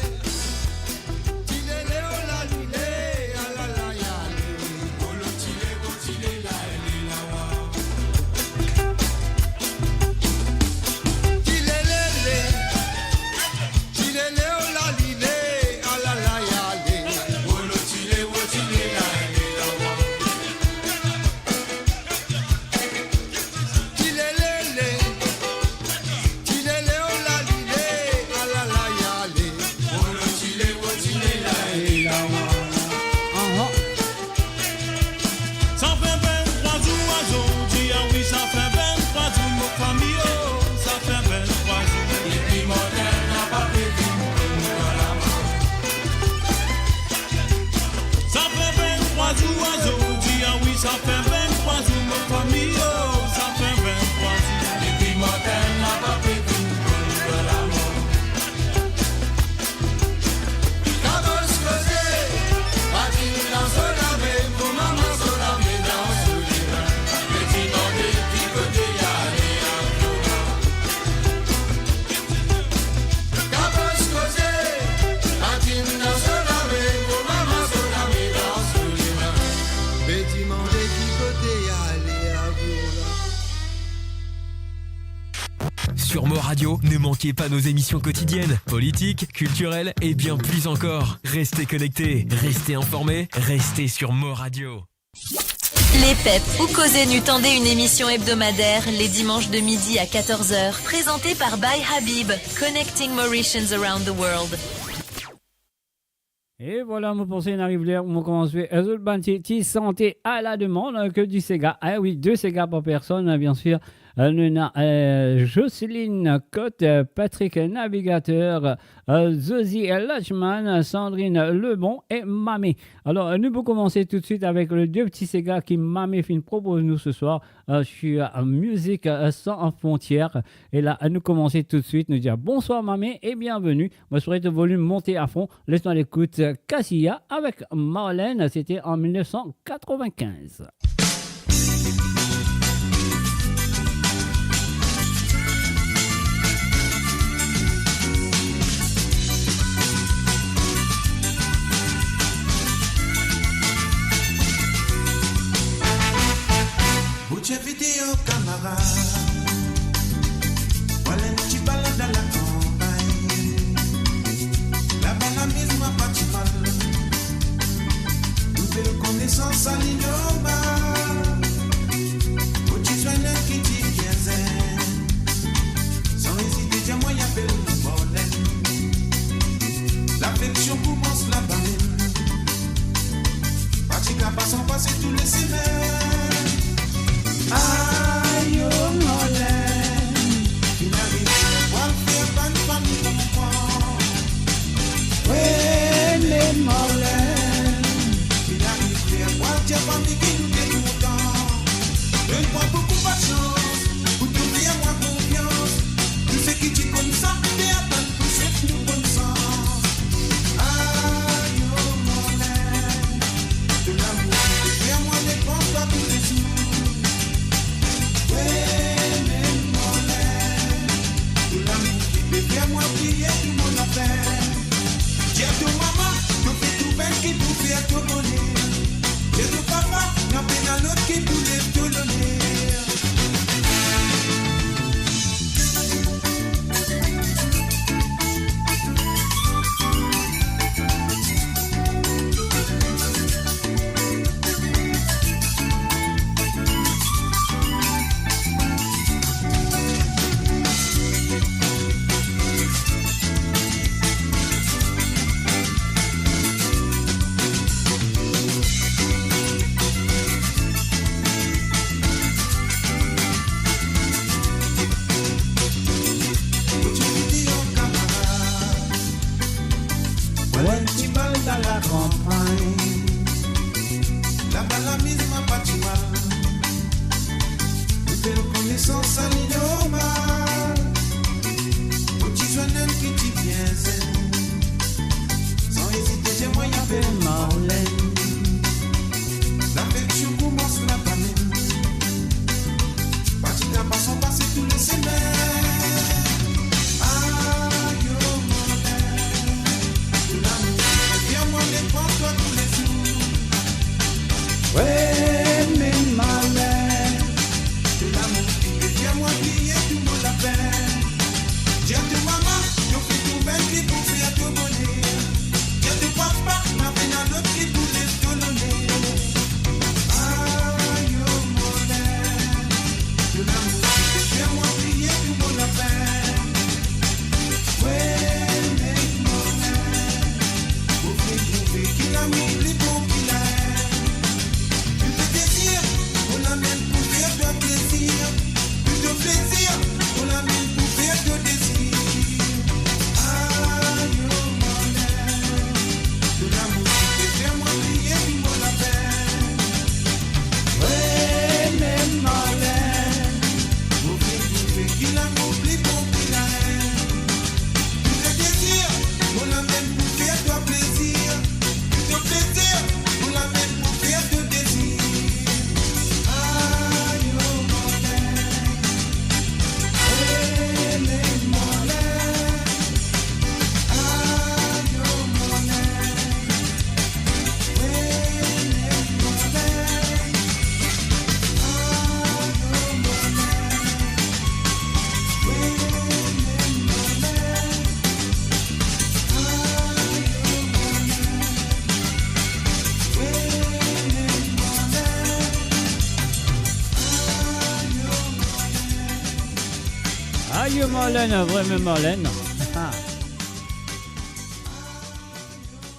tilele, oh la lile, ah la la, li ale. Oh lo tile, mo tile, la ele, la wa. Tilelele, tilele, oh la lile, ah la la, li ale. Oh lo tile, mo tile, la ele, la wa. Tilelele, tilele, oh la lile, ah la la, li ale. Oh lo tile, mo tile, la ele, la wa. Aha. Sa fer venntrwa zour azordi, ah wi, sa fer venntrwa zour, mo fami, oh, sa fer venntrwa zour. Depi matin, napa pe vinn pran nou dan lame. Sa fer venntrwa zour azordi, ah wi, sa fer venntrwa zour, mo fami, oh, sa fer venntrwa zour. Depi matin, napa pe vinn pran nou dan lame. Kabos koze, badinn dan so lame, mo mama so lame dan so lerin. Pe dimande ki kote li ale avion la. Kabos koze, badinn dan so lame, mo mama so lame dan so lerin. Pe dimande ki kote li ale avion la. Sur Mo Radio, ne manquez pas nos émissions quotidiennes, politiques, culturelles et bien plus encore. Restez connectés, restez informés, restez sur Mo Radio. Lepep, ou koze nou, tande une émission hebdomadaire les dimanches de midi à quatorze heures, présentée par By Habib, connecting Mauritians around the world. E vwala, mo panse inn ariv ler pou mo koumans zwe zot bann ti, ti sante a la demann, euh, ke di sega. Ah wi, de sega par personn, hein, bien sûr. Euh, nou ena, euh, Jocelyne Cotte, euh, Patrick Navigateur, euh, Zozi Lachman, Sandrine Lebon e Mamé. Alor, euh, nou pou koumanse toutswit avek le de ti sega ki Mamé finn propoz nou se swar, euh, sur, euh, Musique, euh, Sans Frontières. E la, nou koumanse toutswit, nou dir bonswar Mamé e bienveni. Mo swete to volim monte a fon. Les nou al ekout, euh, Cassia avek Marlène, sete an mil nef san katrovin-kinz. Sa li normal. Mo ti zwenn enn ki ti bien zen. San ezite, dir mwa li apel Marlène. Lafeksion koumans laba mem. Pa ti kapav san pase tou le semenn. Ayo, Marlène, finn arive pou al fer bann fami konpran. We, me Marlène, finn arive pou al dir fami ki nou pe kontan. Donn mwa boukou pasians, pou to fer mwa konfians. Tou seki ti konn sa, pe atann pou swet nou bonn sans. Ayo, Marlène, to lamour ki pe fer mwa depans twa toulezour. We, me Marlène, to lamour ki pe fer mwa bliye tou mo lapenn. Dir to mama, to finn trouv enn ki pou fer to boner. Dir to papa, napa ena lot ki pou lev to loner. Enn ti bal dan lakanpagn. Laba lamiz mwa pa ti mal. Nou fer konesans, sa li normal. Mo ti zwenn enn ki ti bien zen. San ezite, dir mwa li apel Marlène. Lafeksion koumans laba mem. Pa ti kapav san pase tou le semenn. Ayo, Marlène, to lamour ki pe fer mwa depans twa toulezour. We, me Marlène, to lamour ki pe fer mwa bliye tou mo lapenn. Dir to mama, to finn trouv enn ki pou fer to boner. Dir to papa, napa ena lot ki pou lev to loner. Ayo, Marlène, to lamour ki pe fer mwa bliye tou mo lapenn. We, me Marlène, mo finn trouve ki lamour pli bon ki laenn. Tou to dezir, mo la mem pou fer twa plezir. Tou to plezir, mo la mem pou fer to dezir. Ayo, Marlène, to lamour ki pe fer mwa bliye tou mo lapenn. We, me Marlène, mo finn trouve ki lamour pli bon ki laenn. Tou to dezir, mo la mem pou fer twa plezir. Tou to plezir, mo la mem pou fer to dezir. Ayo, Marlène. We, me Marlène. Ayo, Marlène. We, me Marlène. Ayo, Marlène. We, me Marlène. Ayo, Marlène, vre me Marlène. Ah.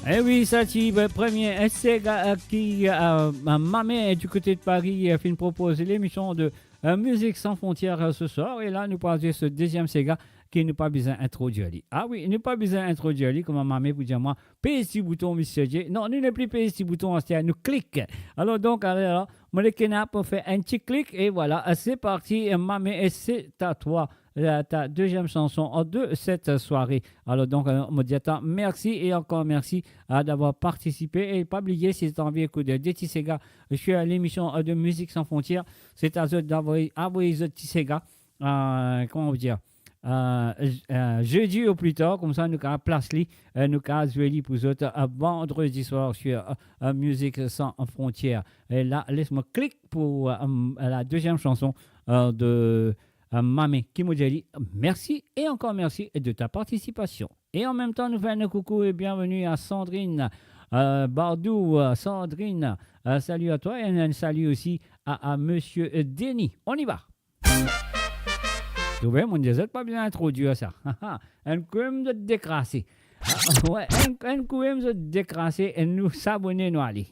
Eh wi, sa ti, ben, premie, eh, sega, eh, ki, eh, Mame, eh, du kote de Pari, eh, finn propoze lemision de, eh, Musique Sans Frontières, eh, ce soir. E la, nou pou al zwe so deziem sega ki nou pa bizin introdir li. Ah wi, nou pa bizin introdir li, kouma Mame pou dir mwa, pez ti bouton, misie Dye. Non, nou nepli pez ti bouton, aster nou klik. Alor donk, alor, alor, mo le kena pou fer enn ti klik, e vwala, c'est parti, Mame, et c'est à toi, la, ta deuxième chanson, euh, de cette soirée. Alor donk, euh, mo dir twa mersi e ankor mersi, euh, d'avoir participé. E pa bliye, si zot anvi ekout de, de ti sega, euh, sur l'émission, euh, de Musique Sans Frontières, se a zot d'avoy, avoy zot ti sega, euh, kouma nou dir, euh, j-, euh, zedi ou pli tar, koumsa nou kapav plas li, euh, nou kapav zwe li pou zot, euh, vandredi soir sur, euh, euh, Musique Sans Frontières. E la, les mwa klik pou, euh, la deuxième chanson, euh, de, euh, Mame, ki mo dir li mersi e ankor mersi de ta participation. E an mem tan, nou fer nou koukou e bienvenue à Sandrine, euh, Bardou, euh, Sandrine, euh, salut à toi, et un, un salut aussi à, à Monsieur, euh, Denis. On y va. Trouve, monn dir zot pa bizin introdwir sa. Enn koumsa zot dekrase. Ah, we, enn, enn koumsa zot dekrase, e nou sabone, nou ale.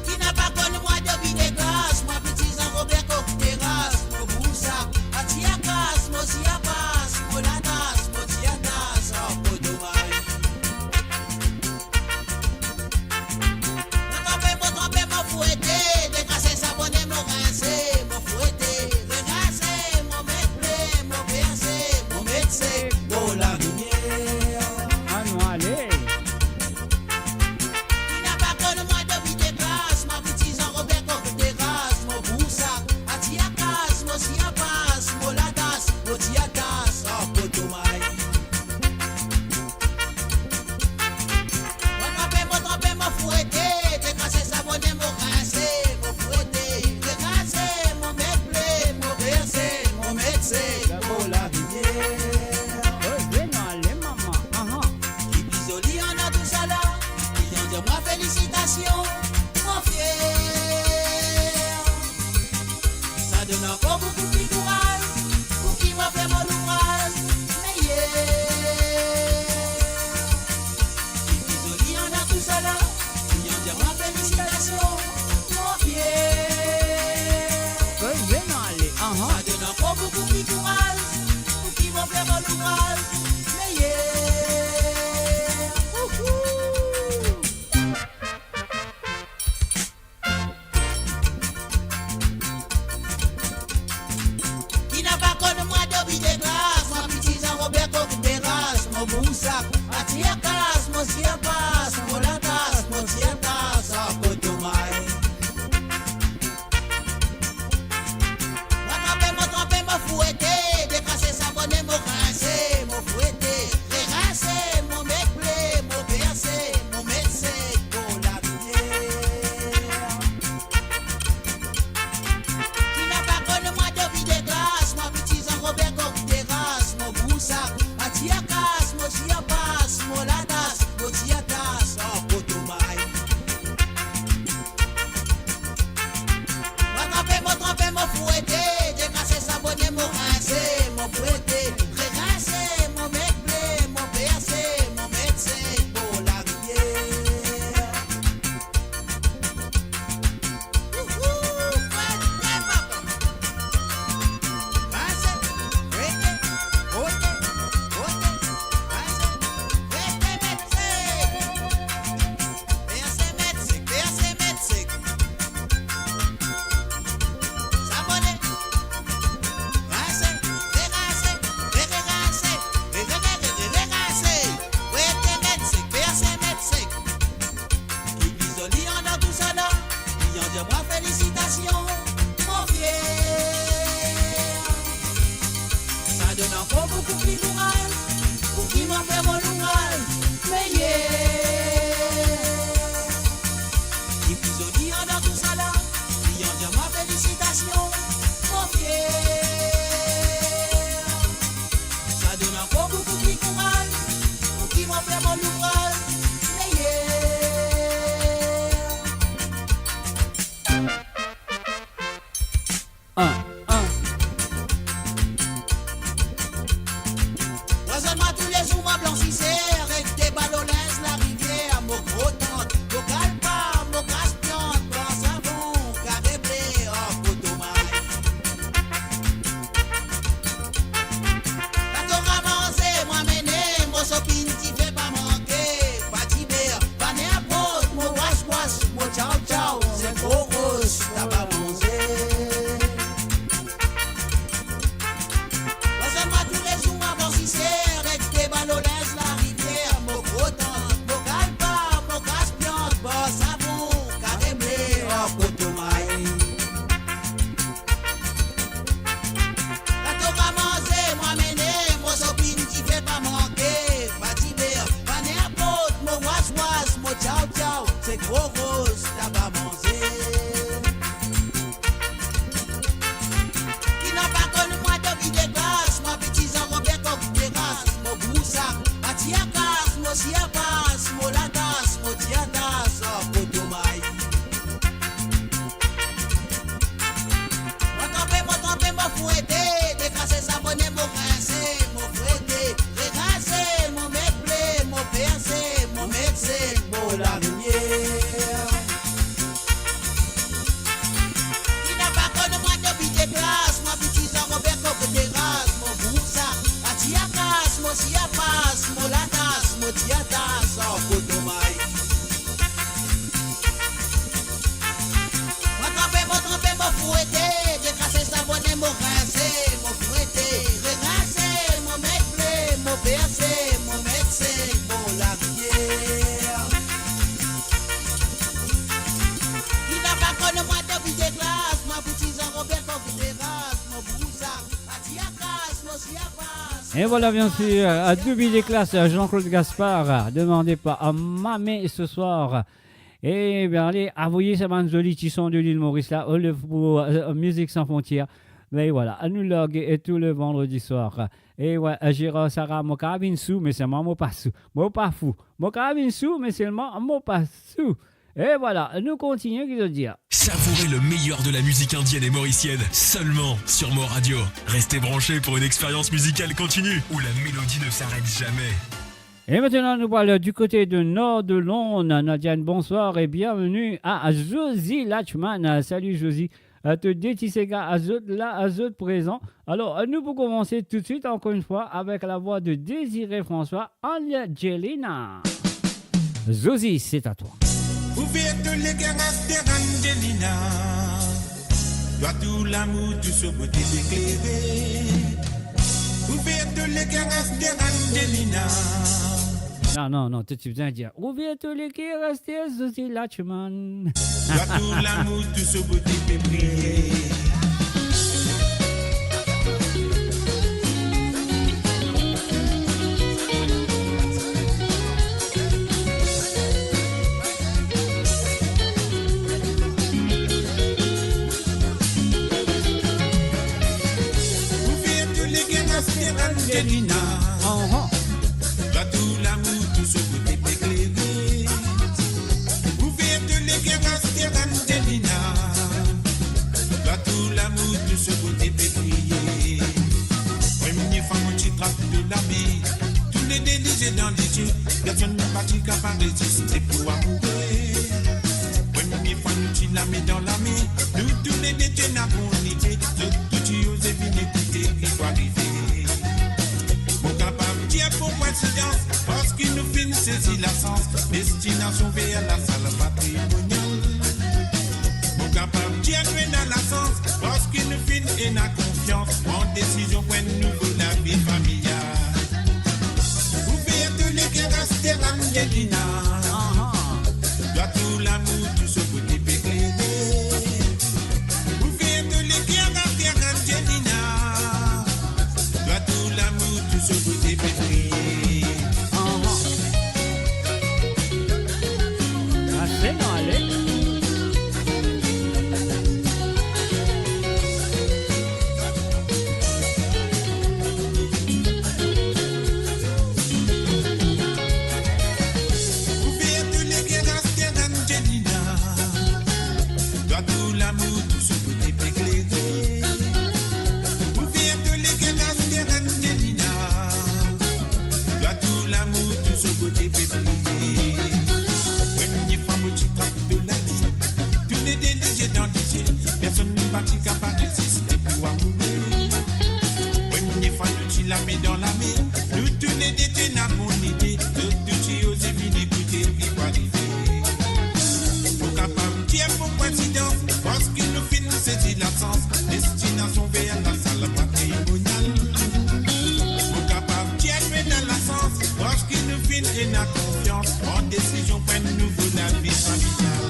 Ki napa konn mwa dobi de gras, mwa piti Zan Robert Kok Teras, mo bousa, atia kas, mo sia pas, mo latas, mo tia tas, ar koto may. Mo tranpe, mo tranpe, mo fwete, dekrase, sabone, mo rinse, mo fwete, reranse, mo met ble, mo perse, mo met sek, mo larimier. Anou ale. Ki napa konn mwa dobi de gras, mwa piti Zan Robert Kok Teras, mo bousa, atia kas, mo sia pas, mo latas, mo tia tas, ar koto may. Mo tranpe, mo tranpe, mo fwete, dekrase, sabone, mo rinse, mo fwete, reranse, mo met ble, mo perse, mo met sek, mo larimier. Oh, vinn ale, mama, aha. Ki pli zoli andan tousala, ki dir mwa felisitasion, mo fier. Sa donn ankor boukou pli kouraz, pou ki mo fer mo louvraz meyer. Ki pli zoli andan tousala, ki dir mwa felisitasion, mo fier. Vinn ale, aha. Sa donn ankor boukou pli kouraz, pou ki mo fer mo louvraz meyer. Ouhou! Ki napa konn mwa dobi de gras, mwa piti Zan Robert Kok Teras, mo bousa, atia kas, mo sia pas, mo latas, mo tia tas, ar koto may. Mo tranpe, mo tranpe, mo fwete, dekrase, sabone, mo rinse, mo fwete, reranse, mo met ble, mo perse, mo met sek, mo larimier. Ki napa konn mwa dobi de gras, mwa piti Zan Robert Kok Teras, mo bousa, atia kas, mo sia pas, mo latas, mo tia tas, ar koto may. Mo tranpe, mo tranpe, mo fwete, dekrase, sabone, mo rinse, mo fwete, reranse, mo met ble, mo perse, mo met sek, mo larimier. Ouhou, fwete, papa. Rinse, fwete, fwete, fwete, rinse, fwete, met sek. Perse, met sek, perse, met sek. Sabone. Rinse, reranse, rereranse, rerere, rereranse. Fwete, met sek, perse, met sek. Ki pli zoli andan tousala, ki dir mwa felisitasion, mo fier. Sa donn ankor boukou pli kouraz, pou ki mo fer mo louvraz meyer. Ki pli zoli andan tousala, ki dir mwa felisitasion, mo fier. Sa donn ankor boukou pli kouraz, pou ki mo fer mo louvraz meyer. Enn, enn. fouete, dekrase, savone, mo grinse, mo fouete, regrase, mo met ple, mo perse, mo met sek, mo lalimier. Li napa konn mwa depi de klas, mwa piti Zan Rober kot teras, mo boursak, ati akas, mo si apas, mo latas, mo ti atas, an koton may. Mo tranpe, mo tranpe, mo fouete, dekrase, savone, mo grinse, mo fouete, regrase, mo met ple, mo perse, mo met sek, mo lalimier. Li napa konn mwa depi de klas, mwa piti Zan Rober kot teras, mo boursak, ati akas, mo si apas. Et voilà, bien sûr, à Doubi de classe, Jean-Claude Gaspard, demandé par Mamé ce soir. Eh bien, allez, avoyez sa bann zoli ti son de l'île Maurice là, au lieu pour, euh, Musique Sans Frontières. Mais voilà, nou larg, eh, tou le vandredi soir. Eh ouais, eh, Gérard Sarah, mo kapav vinn sou, me selman mo pa sou. Mo pa fou. Mo kapav vinn sou, me selman mo pa sou. Et voilà, nou kontigne, ki zot dir. Savourez le meilleur de la musique indienne et mauricienne seulement sur Mo Radio. Restez branchés pour une expérience musicale continue où la mélodie ne s'arrête jamais. Et maintenant, nous voilà du côté de nord de Londres. Nadiane, bonsoir et bienvenue à Josie Lachman. Salut Josie. Euh, to de ti sega a zot la, a zot prezan. Alors, euh, nou pou koumanse toutswit, encore une fois, avec la voix de Désiré François, Angelina. Josie, c'est à toi. Ouver to leker, aster Angelina. Twa tou lamour, tou so bote pe klere. Ouver to leker, aster Angelina. Non, non, non, to ti bizin dir, ouver to leker, aster Josie Lachman. Twa tou lamour, tou so bote pe briye. Ouver to leker, aster Angelina. Aha. Twa tou lamour, tou so bote pe klere. Ouver to leker, aster Angelina. Twa tou lamour, tou so bote pe briye. Premie fwa mo ti trap to lame, toulede lizie dan lizie, personn pa ti kapav reziste pou amoure. Premie fwa nou ti lame dan lame, nou toulede ti ena bon lide, zot tou ti oze vinn ekoute ki pou arive. Mo kapav dir pou koinsidans, parski nou finn sezi lasans, destinasion ver lasal patrimonial. Mo kapav dir nou ena lasans, parski nou finn ena konfians, pran desizion pou enn nouvo lavi familial. Ouver to leker, aster Angelina. Twa tou lamour, tou so bote pe klere. Ouver to leker, aster Angelina. Twa tou lamour, tou so bote pe briye. Ase, non, ale. Ouver to leker, aster Angelina. Twa tou lamour, tou so bote pe klere. Ouver to leker, aster Angelina. Twa tou lamour, tou so bote pe briye. Premie fwa mo ti trap to lame, toulede lizie dan lizie, personn pa ti kapav reziste pou amoure. Premie fwa nou ti lame dan lame, nou toulede ti ena bon lide, zot tou ti oze vinn ekoute ki pou arive. Mo kapav dir pou koinsidans, parski nou finn sezi lasans, destinasion ver lasal patrimonial. Mo kapav dir nou ena lasans, parski nou finn ena konfians, pran desizion pou enn nouvo lavi familial.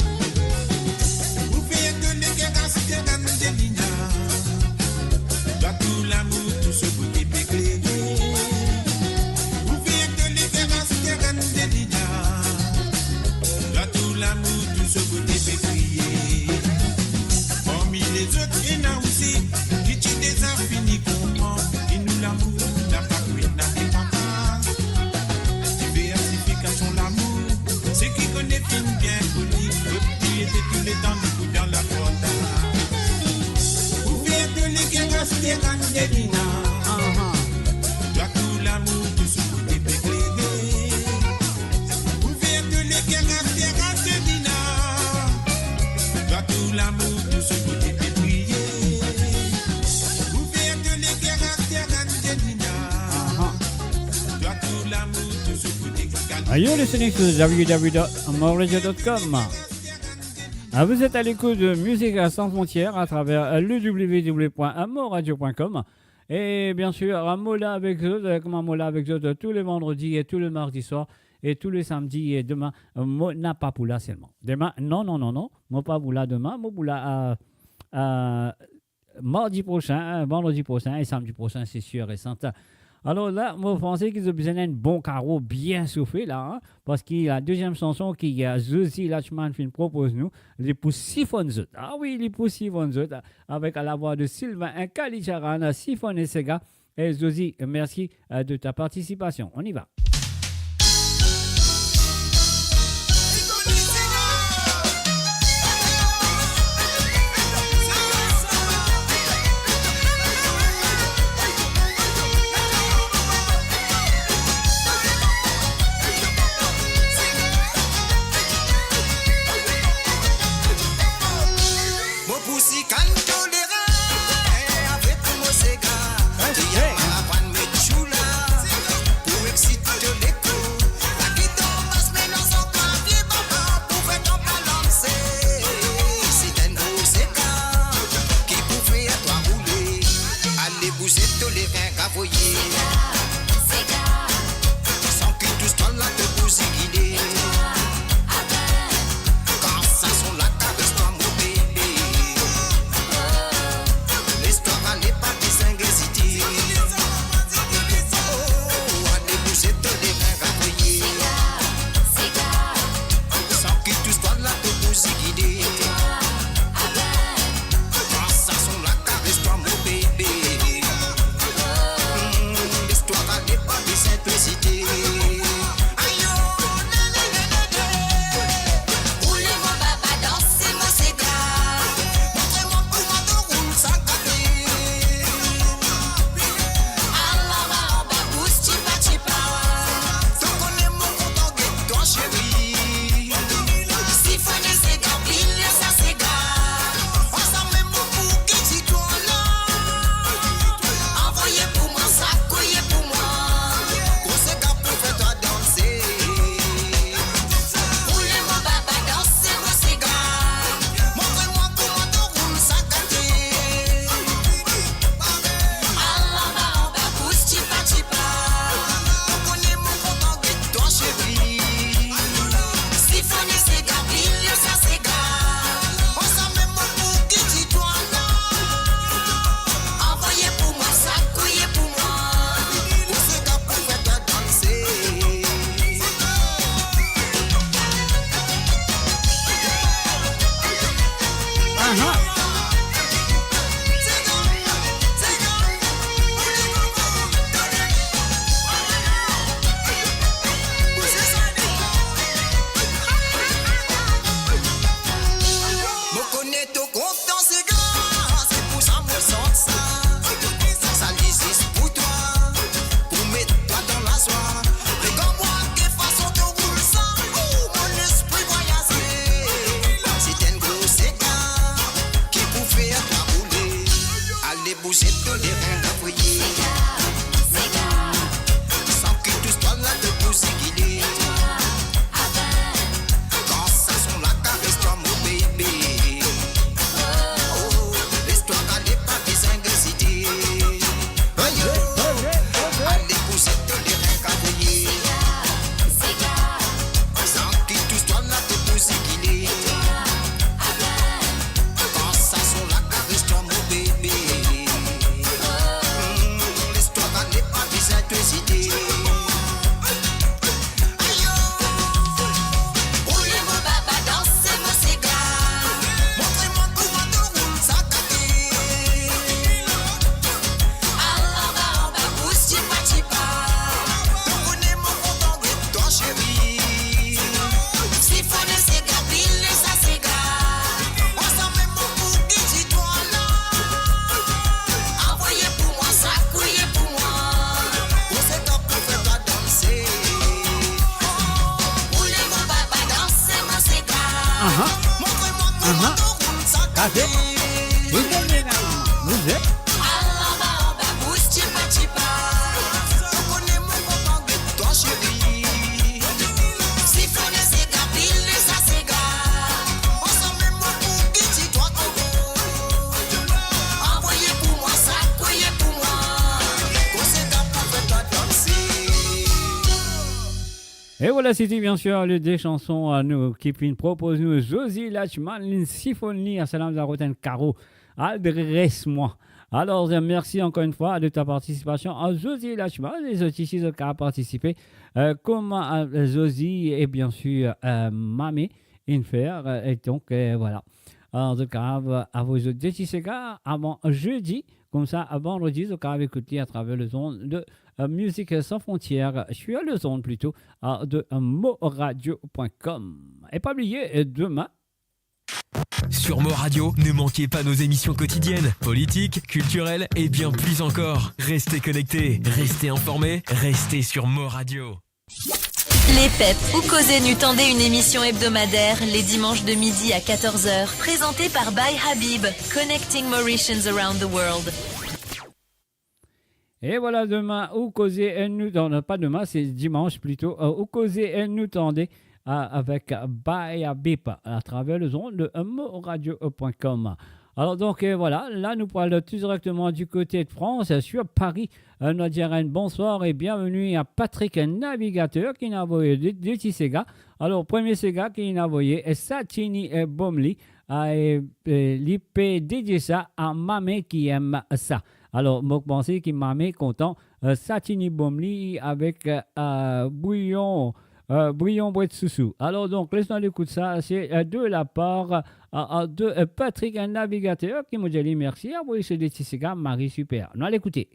Ouver to leker, aster Angelina. Twa tou lamour, tou so bote pe klere. Ouver to leker, aster Angelina. Twa tou lamour, tou so bote pe briye. Parmi lezot ena osi ki ti deza fini konpran ki nou lamour napa kwin, napa papa. Diversifikasion lamour, seki kone finn bien koni, zot ti ete touletan debout dan laporta. Ouver to leker, aster Angelina, aha. Toi tout l'amour, tout ce côté fait pleurer. Ouvert le cœur à Angelina. Toi tout l'amour, tout ce côté fait prier. Ouvert le cœur à Angelina. Aha. Toi tout l'amour, tout ce côté fait calme. Are you listening to w w w dot amor radio dot com? Ah, vous êtes à l'écoute de Musique sans frontières à travers le w w w point amor radio point com. E bien sir, mo la avek zot, euh, kouma mo la avek zot, euh, tou le vandredi e tou le mardi swar e tou le samdi e dime, euh, mo napa pou la selman. Dime, non, non, non, non, mo pa pou la dime, mo pou la, euh, euh, mardi prosin, euh, vandredi prosin e samdi prosin, se sir e serten. Alor la, mo panse ki zot bizin enn bon karo bien sofe la, hein, parski la deziem sanson ki, euh, Zozi Lachman finn propoz nou, li pou sifonn zot. Ah wi, li pou sifonn zot, avek lavwa de Sylvain e Kali Charan, Sifonn e Sega. E Zozi, mersi, euh, de ta participation. On y va. Mo pou sikann toleran avek mo sega. Ki a la vann met chou la pou exsit to lekor. La gitar bas melanz ankor, vie baba pou fer to balanse. Se enn gro sega ki pou fer twa roule. Ale bouze to lerin, gavoye. San ki tous twa la to pou zigile. Kan sa son la kares twa mo bebe. Les twa ale, pa bizin ezite. Oh, ale bouze to lerin, gavoye. San ki tous twa la to pou zigile. Kan sa son la kares twa mo bebe. Mm, les twa ale, pa bizin ezite. Ayo, le, le, le, le, le. Roule mo baba, danse mo sega. Montre mwa kouma to roul sa gate. Ala anba, anba, bous tipa tipa. To kone mo kontan get twa, seri. Sifonn e sega, pil sa sega. Ansam mo pou ki ti twa la. Avoye pou mwa, sakouye pou mwa. Gro sega pou fer twa danse. Roule mo baba, danse mo sega. Montre mwa kouma to roul sa gate. Ala anba, anba, bous tipa tipa. To kone mo kontan get twa, seri. Sifonn e sega, pil sa sega. Ansam mo pou ki ti twa la. Avoye pou mwa, sakouye pou mwa. Gro sega pou fer twa danse. Aha. Mo kone to kontan sega, se pou sa mo sant sa. Sa li zis pou twa, pou met twa dan lazwa. Regarde mwa ki fason to roul sa, oh, mo lespri vwayaze. Se enn gro sega ki pou fer twa roule. Ale bouze to lerin, gavoye. San ki tous twa la to pou zigile. Kan sa son la kares twa mo bebe. Oh, les twa ale, pa bizin ezite. Ayo, ale bouze to lerin, gavoye. San ki tous twa la to pou zigile. Kan sa son la kares twa mo bebe. Vous êtes, vous êtes. Ala anba bous, tipa, tipa. Ou kone mo kontan get twa, seri. Sifone sega, pile sa sega. Ansanm mo pou giti twa koko. Anvoye pou mwa sa, kwiye pou mwa. Gro sega pou fer twa danse. Et voilà, c'était bien sûr les deux chansons, euh, nou, ki finn propoz nou Josie Lachman, linn sifonn li, a sa la, nou avem enn karo, Adresse-moi. Alors, euh, merci encore une fois de ta participation à Josie Lachman. Les autres ici, zot kapav partisipe, euh, kouma, euh, Josie et bien sûr, euh, Mamé inn fer, euh, et donc, euh, voilà. Alors, zot kapav avoy zot de ti sega avan zedi, koumsa, vandredi, zot kapav ekout li atraver lezond de, euh, Musique Sans Frontières, sur lezond plito, euh, de, euh, moradio point com. Et pas oublier, euh, demain. Sur Mo Radio, ne manquez pas nos émissions quotidiennes, politiques, culturelles et bien plus encore. Restez connectés, restez informés, restez sur Mo Radio. Les Pep, ou koze nou tande, une émission hebdomadaire les dimanches de midi à quatorze heures, présentée par By Habib, connecting Mauritians around the world. Et voilà, demain, ou koze, euh, nou tande, pas demain, c'est dimanche plutôt, euh, ou koze, euh, nou tande, euh, avec By Habib atraver lezond de, euh, moradio point com. Alors donc, euh, voilà, la nou pou al tou direkteman du côté de France, euh, sur Paris. Euh, nou dir enn bonsoir et bienvenue à Patrick Navigateur ki inn avoy de, de ti sega. Alors, premie sega ki inn avoye, euh, Satini, euh, Bomli, euh, euh, li pe dedie sa a Mamé ki em sa. Alors, mo panse ki Mamé kontan, euh, Satini Bomli avek, euh, euh, bouyon, euh, bouyon bwet sousou. Alors donc, les nou al ekout sa, c'est, euh, de la part, euh, euh, de, euh, Patrick Navigateur ki mo dir li mersi, avoy so de ti sega, mari super. Nou al ekoute.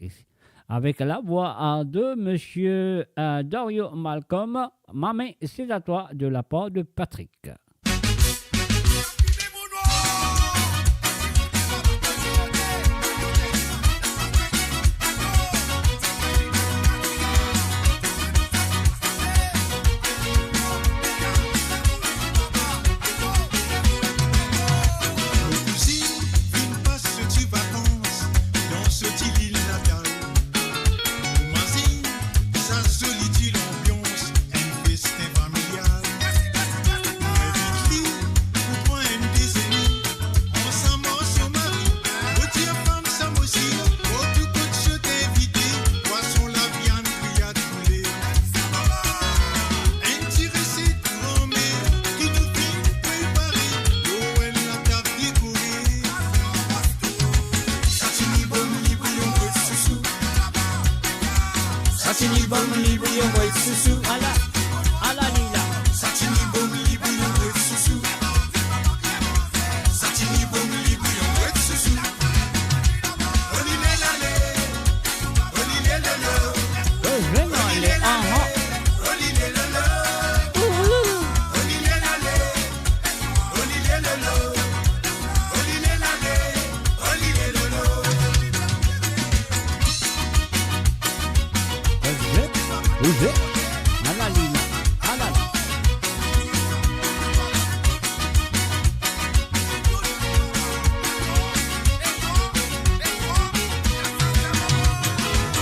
Avec la voix, euh, de monsieur, euh, Dario Malcolm, Mamé, c'est à toi, de la part de Patrick. Mo kouzinn vinn pas so ti vakans dan so ti lil natal. Mo mazinn sa zoli ti lanbians, enn festin familial. Mo invit li pou pran enn dezene ansam ar so mari. Mo dir fam sa mo si, partou kot zot invite, pwason, laviann, griyad, poule. Enn ti reset granmer ki nou finn prepare lor enn latab dekore. Satini Bomli bouyon bwet sousou. Satini Bomli bouyon bwet sousou. Ala, ala li la. Satini Bomli bouyon bwet sousou. Satini Bomli bouyon bwet sousou. Oli le lale, oli le lolo. Oli le lale, aha, oli le lolo. Oli le lale, oli le lolo. Oli le lale, oli le lolo. Vous êtes, vous êtes, ala li la, ala la.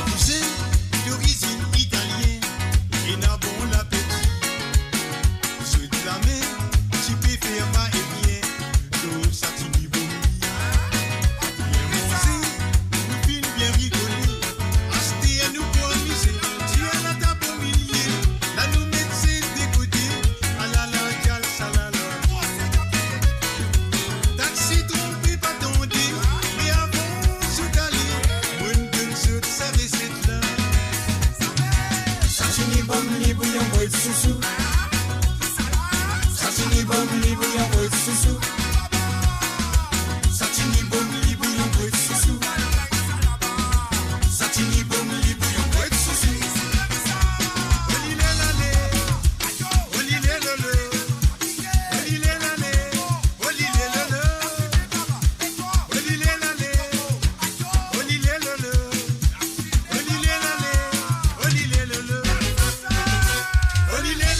Kouzinn dorizinn italien, ena bon lapeti. Zot lame ti pe fer va e vien lor Satini Bomli. Bien manze, nou finn bien rigole. Aster nou pou amize, tir latab omilie. La nou met set de kote, alala, gyal, salala. Taxi, tronpe pa tande, me avan zot ale, mo'nn donn zot sa reset la. Satini Bomli bouyon bwet sousou. Satini Bomli bouyon bwet sousou. Satini Bomli bouyon bwet sousou. Satini Bomli bouyon bwet sousou. Oli le lale, oli le lolo. Oli le lale, oli le lolo. Oli le lale, oli le lolo. Oli le lale, oli le lolo. Oli le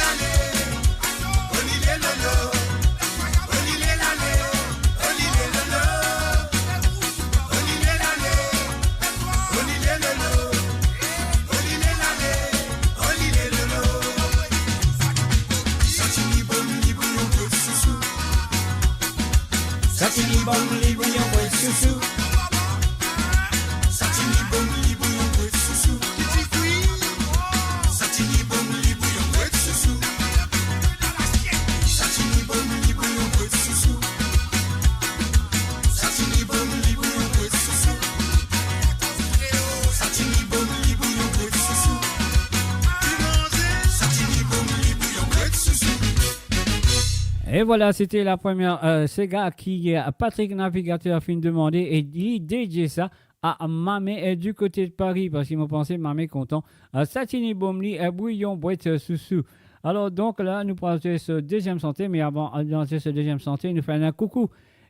E vwala, sete la premie, euh, sega ki, euh, Patrick Navigateur finn demande e li dedie sa a Mame, euh, du kote de Paris, parski mo panse Mame kontan, euh, sa ti ni bom li, euh, bwiyon bwet, euh, sousou. Alor donk la, nou pou al zwe so deziem sante, me avan, euh, nou al zwe so deziem sante, nou fer enn koukou.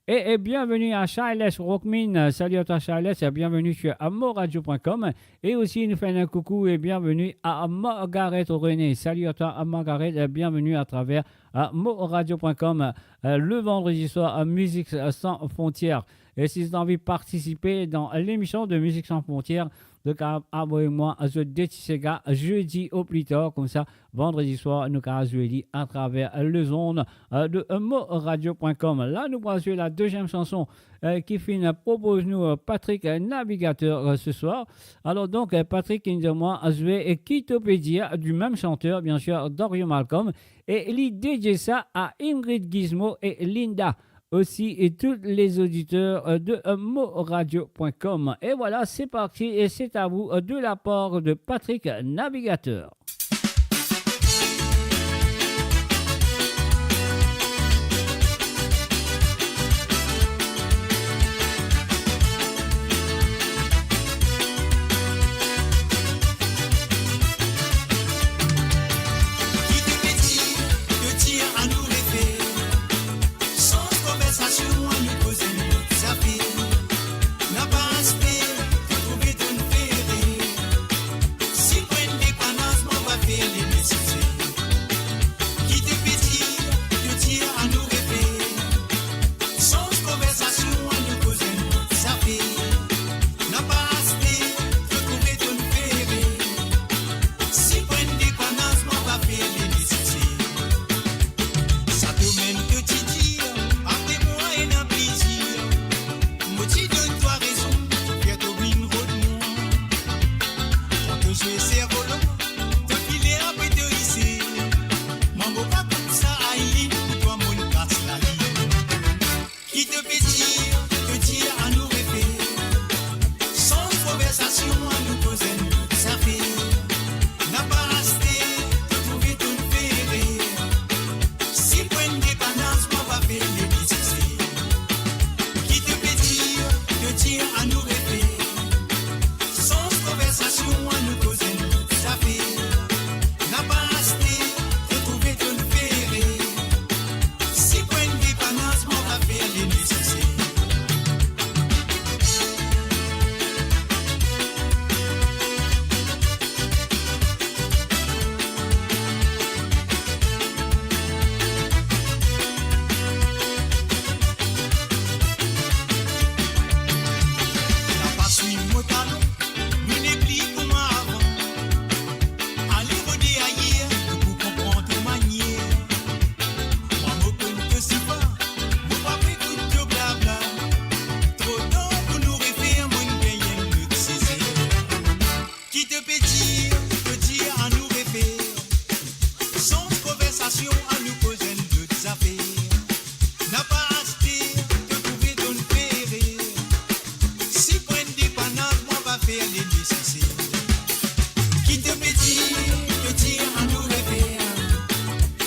E, e bienveni a Charles Rockmin. Salut à toi, Charles, et bienvenue sur, euh, moradio point com. E osi, nou fer enn koukou e bienveni a Margaret René. Salut à toi, euh, Margaret, et bienvenue à travers, euh, moradio point com, euh, le vendredi soir, euh, Musique sans frontières. E si zot anvi partisipe dan lemision de Musique sans frontières, zot kapav avoy mwa zot de ti sega zedi o pli tar, koumsa vandredi swar, nou kapav zwe li atraver lezond, euh, de, euh, moradio point com. La, nou pou al zwe la deziem sanson, euh, ki finn propoz nou, euh, Patrick, euh, Navigateur, euh, ce soir. Alor donk, euh, Patrick, inn dir mwa zwe, euh, Qui te peut dire, du même chanteur, bien sûr, Dario Malcolm. E li dedie sa a Ingrid Gizmo e Linda, aussi et tous les auditeurs, euh, de, euh, moradio point com. Et voilà, c'est parti et c'est à vous, euh, de la part de Patrick Navigateur. Ki to pe dir, to dir anou refer. Sanz konversasion, anou koz enn lot zafer. Napa aste, to trouve to'nn fere. Si pran depanans, mo va fer le neseser. Ki to pe dir, to dir anou refer. Sanz konversasion, anou koz enn lot zafer. Napa aste, to trouve to'nn fere. Si pran depanans, mo va fer le neseser. Sa to mem to ti dir, apre mwa ena plezir. Mo ti donn twa rezon, fer to vinn rod mwa. Kan to zwe servolo, to file apre to ise. Mwa mo pa koumsa, Aileen, pou twa mo'nn kas lalin. Ki to pe dir, to dir anou refer. Sanz konversasion, anou koz enn lot zafer. Napa aste, to trouve to'nn fere. Si pran depanans, mo va fer le neseser. Ki to pe dir, to dir anou refer. Sanz konversasion, anou koz enn lot zafer. Napa aste, to trouve to'nn fere. Si pran depanans, mo va fer le neseser. Napa swiv mo talon, nou nepli kouma avan. Ale rode ayer, nou pou konpran to manier. Mwa mo konn to sifa, mo pa pe ekout to blabla. Tro tar pou nou refer, mo'nn gagn enn lot sezer. Ki to pe dir, to dir anou refer. Sanz konversasion, anou koz enn lot zafer. Napa aste, to trouve to'nn fere. Si pran depanans, mo va fer le neseser. Ki to pe dir, to dir anou refer.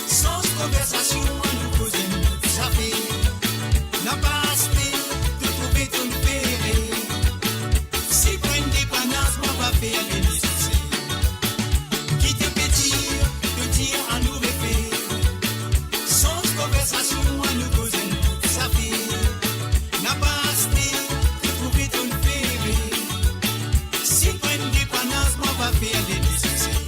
Sanz konversasion, anou koz enn lot zafer. Napa aste, to trouve to'nn fere. Si pran depanans, mo va fer le neseser. Ki to pe dir, to dir anou refer. Sanz konversasion, anou koz enn lot zafer. Napa aste, to trouve to'nn fere. Si pran depanans, mo va fer le neseser.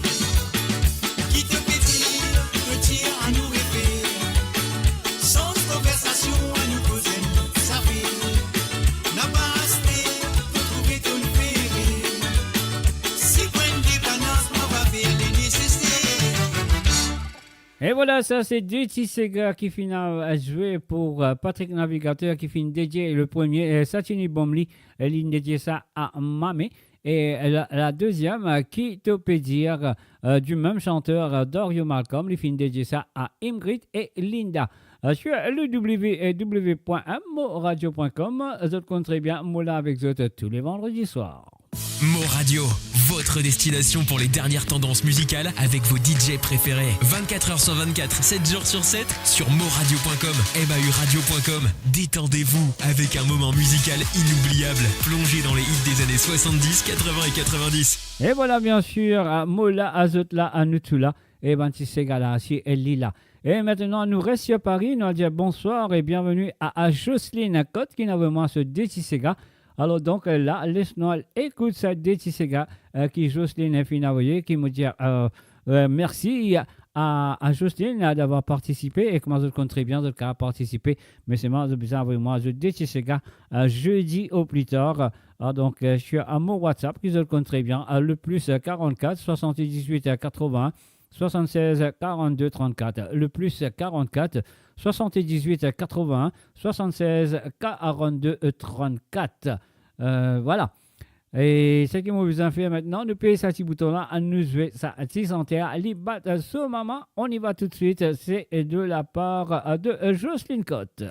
Ki to pe dir, to dir anou refer. Sanz konversasion, anou koz enn lot zafer. Napa aste, to trouve to'nn fere. Si pran depanans, mo va fer le neseser. E vwala, sa se de ti sega ki finn, euh, zwe pou, euh, Patrick Navigateur ki finn dedie le premie, euh, sa ti ni bom li, euh, li dedie sa a Mame. E la, la deziem, euh, Qui te peut dire, euh, du même chanteur, euh, Dario Malcolm, li finn dedie sa a Ingrid e Linda. Euh, sur le w w w point moradio point com, zot konn tre bien, mo la avek zot tou le vandredi swar. Mo Radio, votre destination pour les dernières tendances musicales avec vos D J préférés. Vingt-quatre heures sur vingt-quatre, sept jours sur sept, sur mo radio point com, M A U radio point com. Détendez-vous avec un moment musical inoubliable, plongé dans les hits des années soixante-dix, quatre-vingts et quatre-vingt-dix. E vwala, byen sir, a, mo la, a zot la, a nou tou la. E bann ti sega la, si e li la. E aster nou res sir Paris, nou al dir bonswar e byenveni a, a Jocelyne Cotte ki inn avoy mwa so de ti sega. Alor donk, la, les nou al ekout sa de ti sega, e, ki Jocelyne finn avoye, ki mo dir, e, e, mersi a, a Jocelyne, e, d'avoir partisipe, e kouma zot konn tre byen, zot kapav partisipe, me selman zot bizin avoy mwa zot de ti sega, e, zedi o pli tar, e, donk, e, sir, e, mo WhatsApp, ki zot konn tre byen, e, le plus, e, quarante-quatre soixante-dix-huit, e, quatre-vingts, soixante-seize quarante-deux trente-quatre, le plus quarante-quatre soixante-dix-huit quatre-vingts soixante-seize quarante-deux trente-quatre. E, vwala. E seki mo bizin fer aster, nou pey sa ti bouton la, anou zwe sa ti santer, li bat so mama, on y va tout de suite, se de la part de Jocelyne Cotte.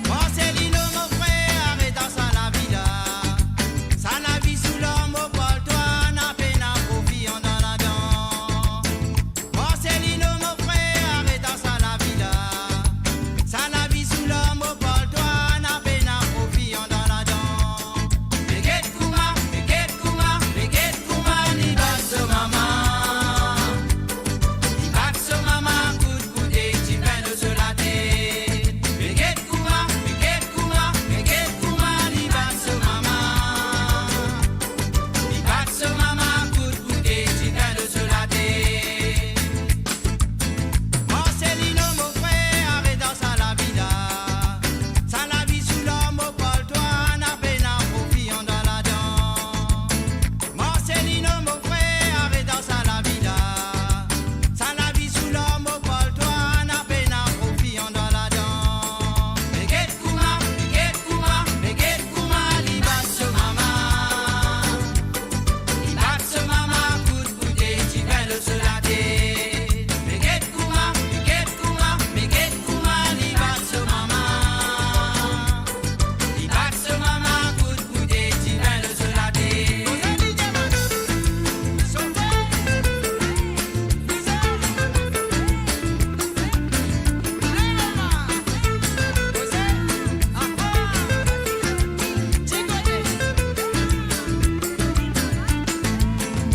Marcelino, mo frer, aret dan sa lavi la. Sa lavi sou lor mo pal twa, na pena profi andan ladan. Marcelino, mo frer, aret dan sa lavi la. Sa lavi sou lor mo pal twa, na pena profi andan ladan. Me get kouma, me get kouma, me get kouma li bat so mama. Li bat so mama, kout boutey dipin lor so latet. Me get kouma, me get kouma, me get kouma li bat so mama. Li bat so mama, kout boutey dipin lor so latet. Marcelino, mo frer, aret dan sa lavi la. Sa lavi sou lor mo pal twa, na pena profi andan ladan. Marcelino, mo frer, aret dan sa lavi la. Sa lavi sou lor mo pal twa, na pena profi andan ladan. Me get kouma, me get kouma, me get kouma li bat so mama. Li bat so mama, kout boutey dipin lor so latet. Me get kouma, me get kouma, me get kouma li bat so mama. Li bat so mama, kout boutey dipin lor so latet.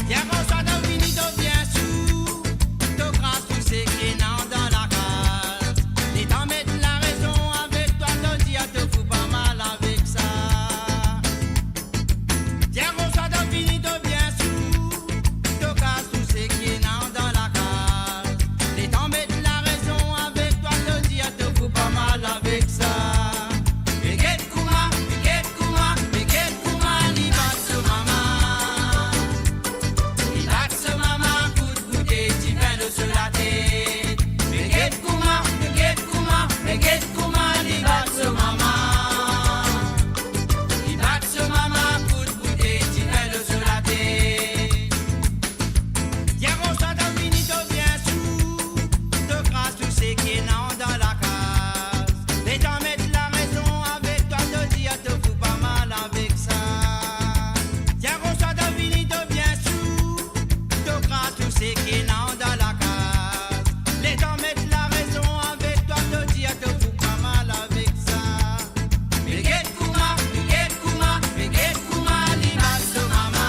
Diab, bonswar, to vini, to bien sou, to kraz tou seki ena dan lakaz. Letan met larezon avek twa, to dir to fou pa mal avek sa. Diab, bonswar, to vini, to bien sou, to kraz tou seki ena dan lakaz. Letan met larezon avek twa, to dir to fou pa mal avek sa. Me get kouma, me get kouma, me get kouma li bat so mama. Li bat so mama, kout boutey dipin lor so latet. Me get kouma, me get kouma, me get kouma li bat so mama. Li bat so mama, kout boutey dipin lor so latet. Diab, bonswar, to vini, to bien sou, to kraz tou seki ena dan lakaz. Letan met larezon avek twa, to dir to fou pa mal avek sa. Diab, bonswar, to vini, to bien sou, to kraz tou seki ena dan lakaz. Letan met larezon avek twa, to dir to fou pa mal avek sa. Me get kouma, me get kouma, me get kouma li bat so mama.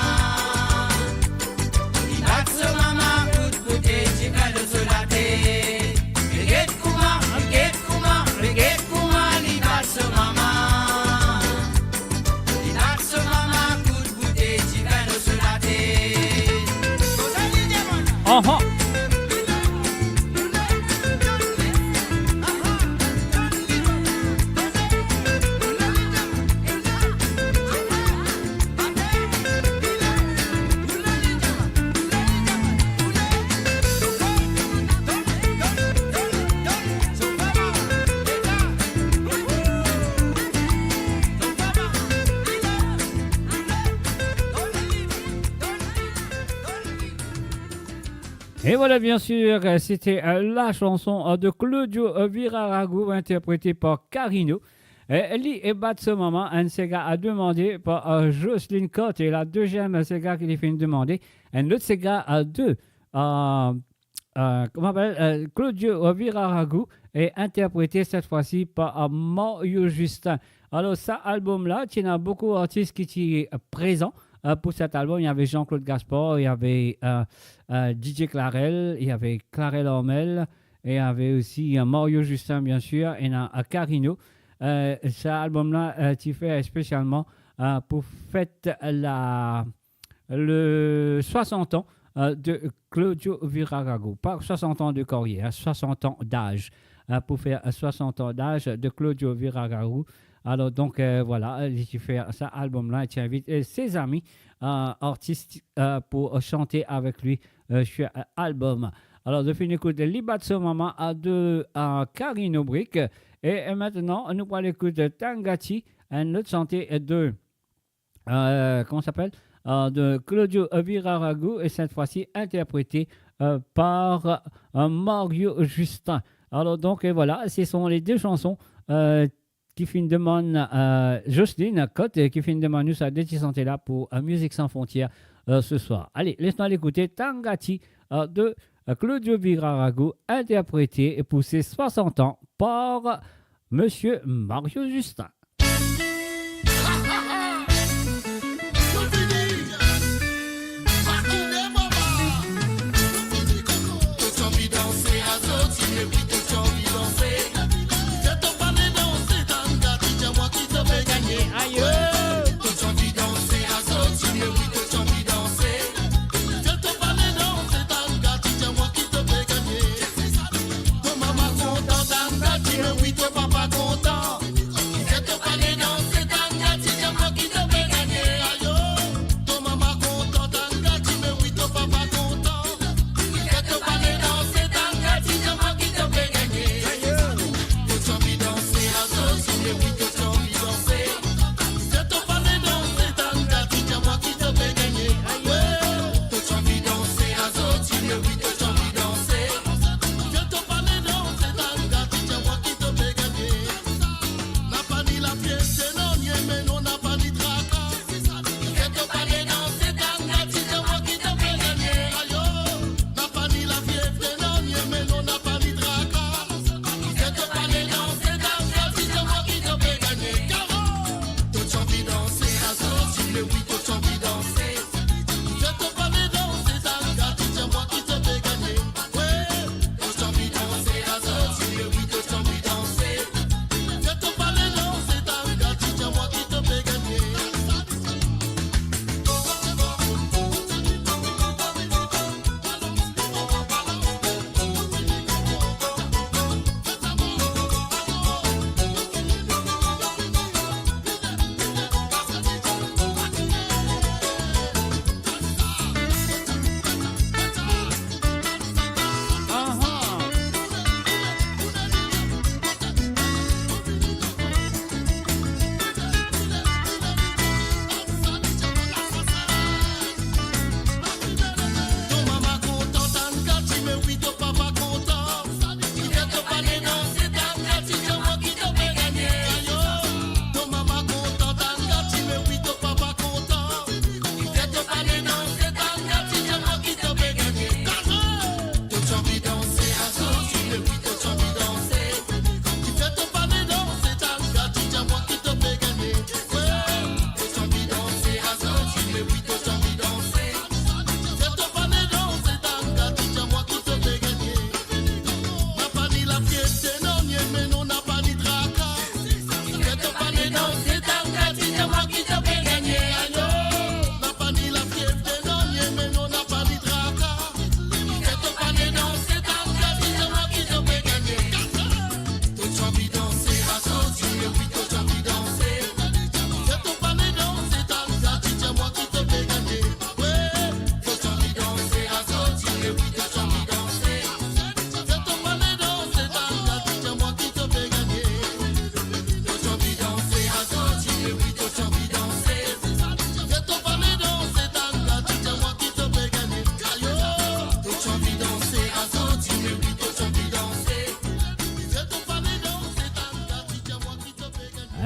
Li bat so mama, kout boutey dipin lor so latet. Me get kouma, me get kouma, me get kouma li bat so mama. Li bat so mama, kout boutey dipin lor so latet. Aha. Et voilà, bien sûr, euh, c'était, euh, la chanson, euh, de Claudio, euh, Virarago, interprétée par Carino. Euh, li e Bat So Mama, enn sega, euh, demandé par, euh, Jocelyne Cotte. Et la deuxième sega ki li finn demande, enn lot sega, euh, de, euh, euh, comment appelle, euh, Claudio, euh, Virarago, et interprété cette fois-ci par, euh, Mario Justin. Alors, sa album-là, ti ena boukou artis ki ti, euh, prezan, euh, pour cet album. Il y avait Jean-Claude Gaspard, il y avait, euh, euh, D J Clarel, il y avait Clarel Armel, et il y avait aussi, euh, Mario Justin, bien sûr, et ena, euh, Carino. Euh, sa album-là, euh, ti fer spesialman, euh, pour fête la, le soixante ans, euh, de Claudio Virarago. Pas soixante ans de carrière, hein, soixante ans d'âge. Hein, pour faire, euh, soixante ans d'âge de Claudio Virarago. Alors donc, euh, voilà, euh, li ti fer sa album-là, li ti invit, euh, ses amis, euh, artistes, euh, pour, euh, chanter avec lui, euh, sur, euh, album. Alors, nou finn ekout Li Bat So Mama, euh, de, euh, Carino Brick. Et, euh, maintenant, nou pou al ekout Tangati, enn lot sante, euh, de euh, comment ça s'appelle, euh, de Claudio Virarago, et cette fois-ci interprété, euh, par, euh, Mario Justin. Alors donc, euh, voilà, ce sont les deux chansons, euh, ki finn demann, euh, Jocelyne Cotte, euh, ki finn demann nou sa de ti sante la pour, euh, Musique Sans Frontières, euh, ce soir. Allez, laisse-nous aller écouter Tangati, euh, de, euh, Claudio Virarago, interprété pour ses soixante ans par Monsieur Mario Justin.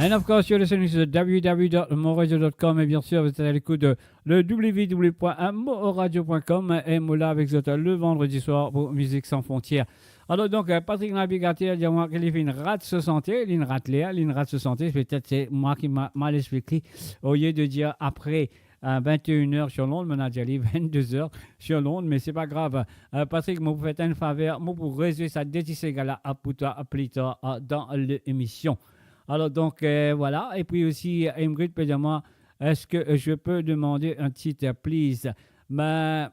And of course, you're listening to the w w w dot moradio dot com, et bien sûr, vous êtes à l'écoute de le w w w point moradio point com, et mo la avec zot le vendredi soir pour Musique Sans Frontières. Alors donc, euh, Patrick Navigateur, dir mwa ki li finn rat so sante, li finn rat ler, li finn rat so sante, petet se mwa ki ma-, mal explik li. Au lieu de dire après, euh, vingt et une heures sur l'onde, mo inn dir li vingt-deux heures sur l'onde, mais c'est pas grave. Euh, Patrick, mo pou fer twa enn faver, mo pou rezwe sa de ti sega la pou twa pli tar, euh, dan lemision. Alors donc, euh, voilà. Et puis aussi, Ingrid pe dir mwa, est-ce que je peux demander un titre, please? Mais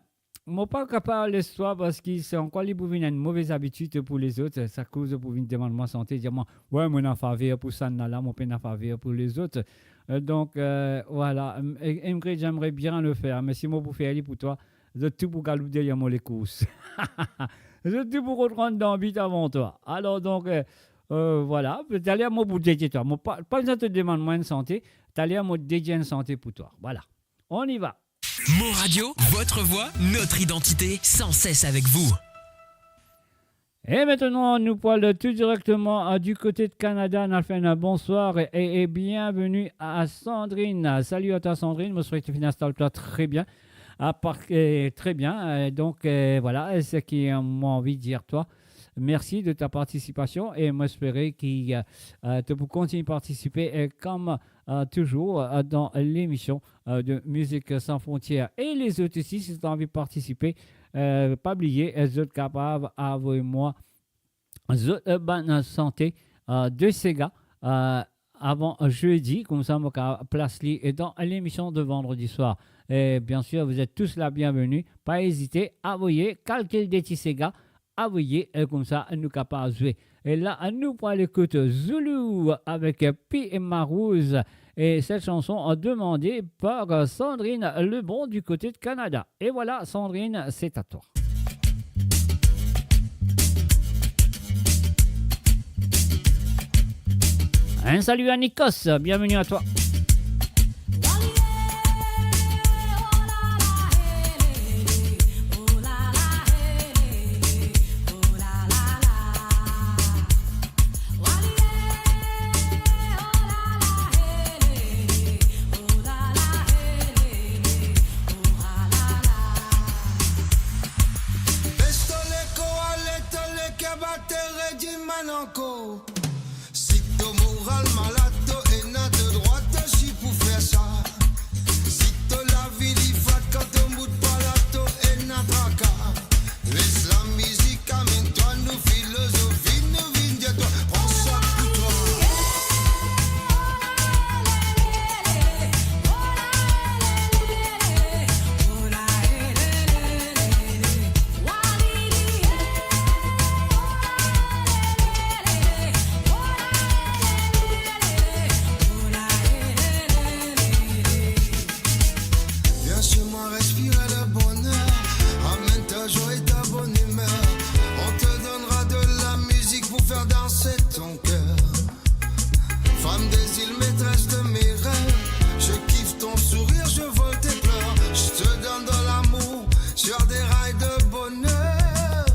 mo pa kapav les twa parski se ankor li pou vinn enn move abitid pou lezot. Sa koz pou vinn demann mwa sante, dir mwa, "Ouais, mo ena faver pou sa, na la, mo pena faver pou lezot." Euh, donc, euh, voilà. Em-, Ingrid, j'aimerais bien le faire, mais si mo pou fer li pou twa, zot tou pou galoup deryer mo lekours. Zot tou pou rod rant dan bit avan twa. Alors donc, euh, euh, voilà. Taler mo pou dedie twa. Mo pa, pa bizin to demann mwa enn sante. Taler mo dedie enn sante pou twa. Voilà. On y va. Mon Radio, votre voix, notre identité, sans cesse avec vous. Et maintenant, nou pou al tou direkteman, euh, du côté de Canada. Nou al fer enn bonswar et, et bienvenue à Sandrine. Salut à toi, Sandrine. Mo swete to finn instal twa tre bien. Ah, par-, euh, très bien. Euh, donc, euh, voilà, ce qui, euh, mo anvi dir twa, merci de ta participation et mo espere ki, euh, euh, to pou kontign partisipe, euh, comme, euh, toujours, euh, dan lemision, euh, de Musique Sans Frontières. Et lezot osi, si zot anvi partisipe, euh, pa bliye, euh, zot kapav avoy mwa zot, euh, bann sante, euh, de sega, euh, avan zedi, koumsa mo kapav plas li dan lemision de vandredi swar. Et bien sûr, vous êtes tous la bienvenue. Pa ezite, avoy, kalkil de ti sega, avoy, euh, koumsa nou kapav zwe. Et là, nou pou al ekout Zoulou avec Pi Marouz. Et cette chanson, euh, demandée par, euh, Sandrine Lebon du côté de Canada. Et voilà, Sandrine, c'est à toi. Un salut à Nikos, bienvenue à toi. Pistole ko ale tole ke batere dimann ankor. Si to moral malad, to ena to drwa osi pou fer sa. Si to lavi li fat, kan to bout pa la, to ena traka. Les la mizik amenn twa nou filozofi, nou vinn dir twa, pran sa pou twa. Vien sur moi, respire le bonheur. Amène ta joie et ta bonne humeur. On te donnera de la musique pour faire danser ton cœur. Femme des îles, maîtresse de mes rêves. Je kiffe ton sourire, je vole tes pleurs. Je te donne de l'amour sur des rails de bonheur.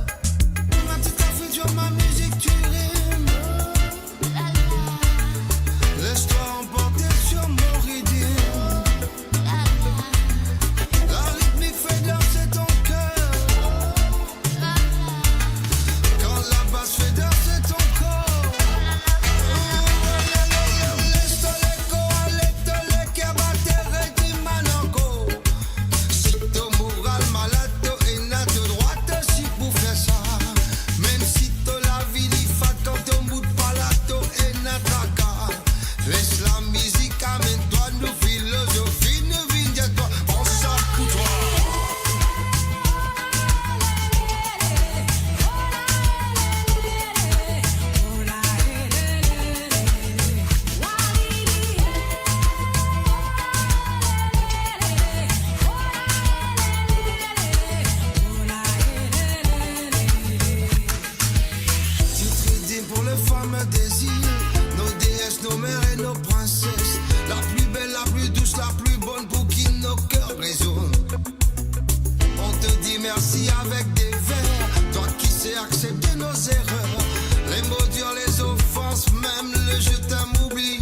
Ma petite Afrique, sur ma musique, tu rimes. Laisse-toi emporter sur mon rythme. La rythmique fait danser ton cœur. Quand la basse fait danser ton corps. Laisse-toi le corps aller, te le cœur battre, rythme manango. Si to moral malad, to ena to drwa osi pou fer sa. Mem si to lavi li fat, kan to bout pa la, to ena traka. Les la mizik amenn twa nou filozofi, nou vinn dir twa, pran sa pou twa. Titre rythme pour les femmes des îles, nos déesses, nos mères et nos princesses. La plus belle, la plus douce, la plus bonne, pour qui nos cœurs résonnent. On te dit merci avec des vers, toi qui sais accepter nos erreurs. Les mots durs, les offenses, même le je t'aime oublié.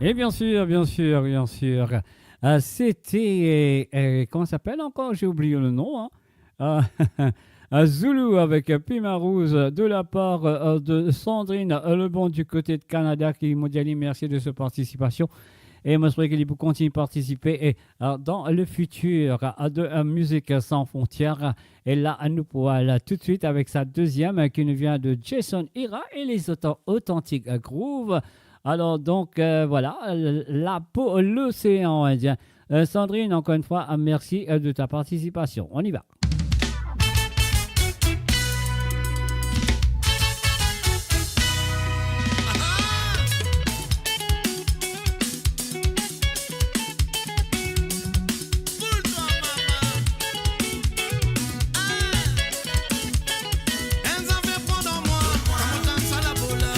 Et bien sûr, bien sûr, bien sûr. Euh, c'était, euh, euh, comment ça s'appelle encore ? J'ai oublié le nom, hein. Euh, euh, Zoulou avec, euh, Pima Rouge de la part, euh, de Sandrine, euh, Lebon du côté de Canada, ki mo dir ali mersi de sa partisipasyon. E mo espere ke li pou kontigne partisipe, e, euh, dans le futur, euh, de, euh, Musique Sans Frontières. E la, nou pou al tout de suite avec sa deuxième, euh, qui nous vient de Jason Hira et les Authentiques Groove. Alors donc, euh, voilà, euh, la pour l'océan Indien. Euh, Sandrine, encore une fois, euh, merci, euh, de ta participation. On y va. Enn zafer pran dan mwa, kan mo tann sa lapo la,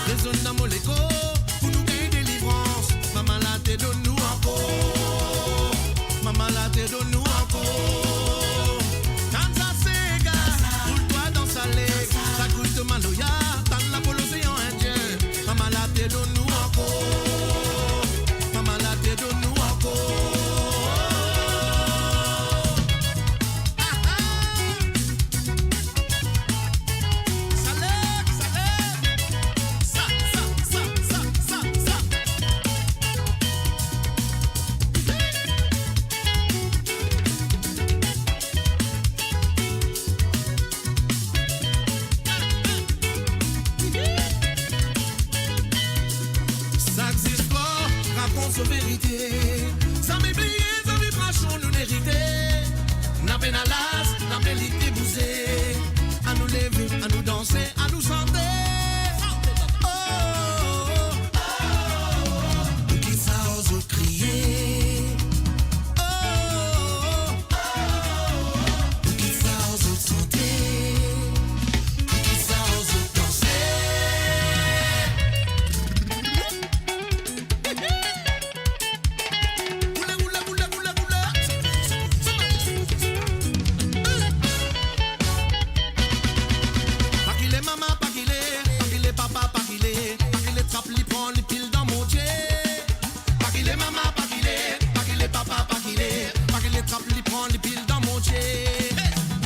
rezonn dan mo lekor, pou nou gagn delivrans. Mama la te donn nou ankor, mama la te donn nou ankor. Tann sa sega, boul twa dan sa leg, sa kout maloya, tann la pou losean Indien. Mama la te donn nou ankor, mama la te donn nou ankor. Sak zistwar rakont so verite. Zame bliye sa vibrasion nou merite. Napa pena laz, napa pena lit pou bouze. Anou leve, anou danse, anou sante. Oh, oh, oh, oh. Poukisa zot kriye? Oh, oh, oh, oh. Poukisa zot sante? Poukisa zot danse? Pa kile mama, pa kile, pa kile papa, pa kile, pa kile trap li, pran li, pil dan Bondie. Pa kile mama, pa kile, pa kile papa, pa kile, pa kile trap li, pran li, pil dan Bondie.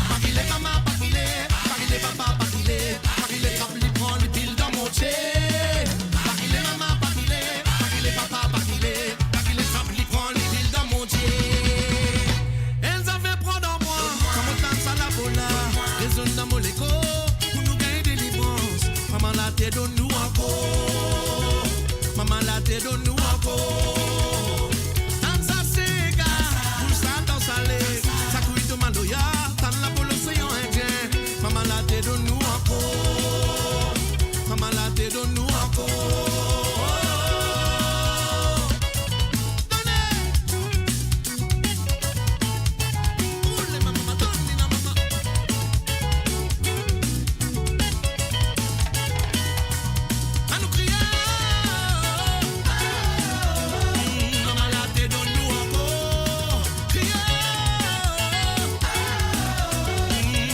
Pa kile mama, pa kile, pa kile papa, pa kile, pa kile trap li, pran li, pil dan Bondie. Pa kile mama, pa kile, pa kile papa, pa kile, pa kile trap li, pran li, pil dan Bondie. Enn zafer pran dan mwa, kan mo tann sa lapo la, rezonn dan mo lekor, pou nou gagn delivrans. Mama la te donn nou ankor, mama la te donn nou ankor. Tann sa sega, boul twa dan sa leg, sa kout maloya, tann la pou losean Indien. Mama la te donn nou ankor, mama la te donn nou ankor. Done! Oule mama, donn li la mama. Anou kriye. Mama la te donn nou ankor. Kriye.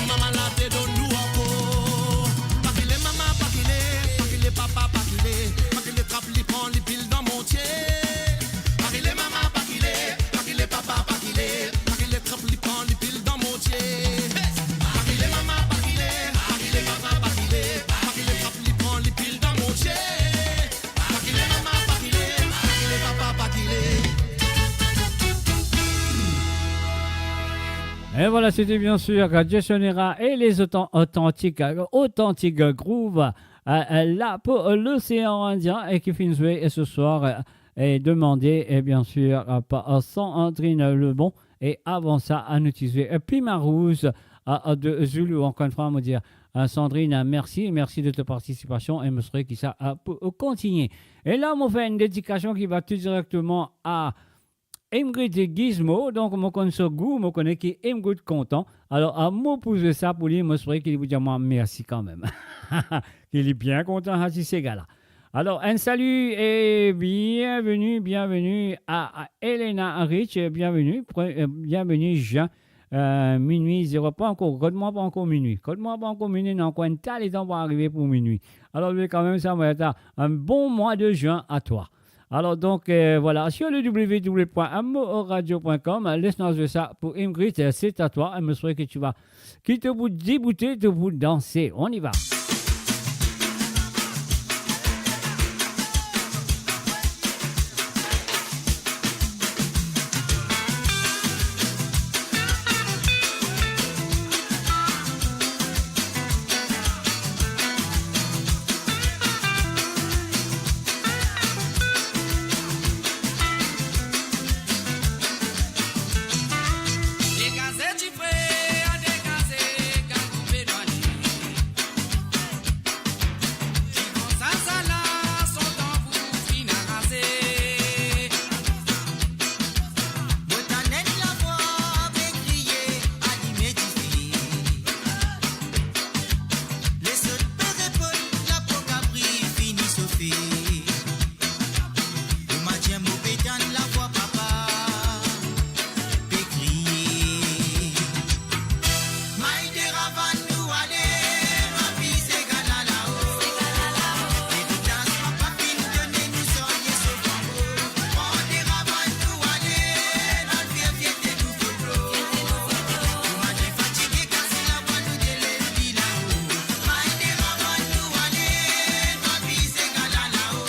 Mama la te donn nou ankor. Pa kile mama, pa kile, pa kile papa, pa kile, pa kile trap li, pran li, pil dan Bondie. Pa kile mama, pa kile, pa kile papa, pa kile, pa kile trap li, pran li, pil dan Bondie. Pa kile mama, pa kile, pa kile papa, pa kile, pa kile trap li, pran li, pil dan Bondie. Pa kile mama, pa kile, pa kile papa, pa kile. Et voilà, c'était bien sûr, euh, Jason Hira et les Authent-, Authentiques, euh, Authentiques Groove, euh, euh, la pour, euh, l'océan Indien, et ki finn zwe, euh, ce soir, euh, et demandé, et bien sûr, euh, par, euh, Sandrine Lebon. Et avant ça, anou ti zwe, euh, Pima Rouge, euh, euh, de Zoulou. Encore une fois, mo dir, euh, Sandrine, euh, merci, merci de ta participation, et mo espere ki sa, euh, pou, euh, kontigne. Et là, mo fer enn dedikasion ki va tout directement à Ingrid Gizmo, donk mo konn so gou, mo kone ki Ingrid kontan. Alor, a mo pou zwe sa pou li, mo espere ki li pou dir mwa mersi kanmem. Ki li bien kontan, sa ti sega la. Alor, enn sali e bienveni, bienveni a, a Elena Rich, bienveni, pre-, euh, bienveni Jean, euh, minwi zero, pa ankor, kot mwa pa ankor minwi. Kot mwa pa ankor minwi, ena ankor enn ta letan pou arive pou minwi. Alor, li kanmem sa, mo dir, enn bon mwa de zin a twa. Alors donc, euh, voilà, sur le w w w point amoradio point com, laisse-nous jouer ça pour Ingrid, euh, c'est à toi, et je souhaite que tu vas, que tu peux débuter, tu peux danser. On y va. Mo tann enn lavwa pe kriye, alime dife. Les zot pe reponn, lapo kabri fini sofe. Mo dir mo pe tann lavwa papa pe kriye. May deravann nou ale, nou abiz egal a lao. Eritaz papa finn done nou, zorye so flanbo. Pran deravann nou ale, nou al fer fierte nou folklor. Kouma nou fatige kas lavwa nou dele li lao. May deravann nou ale, nou abiz egal a lao.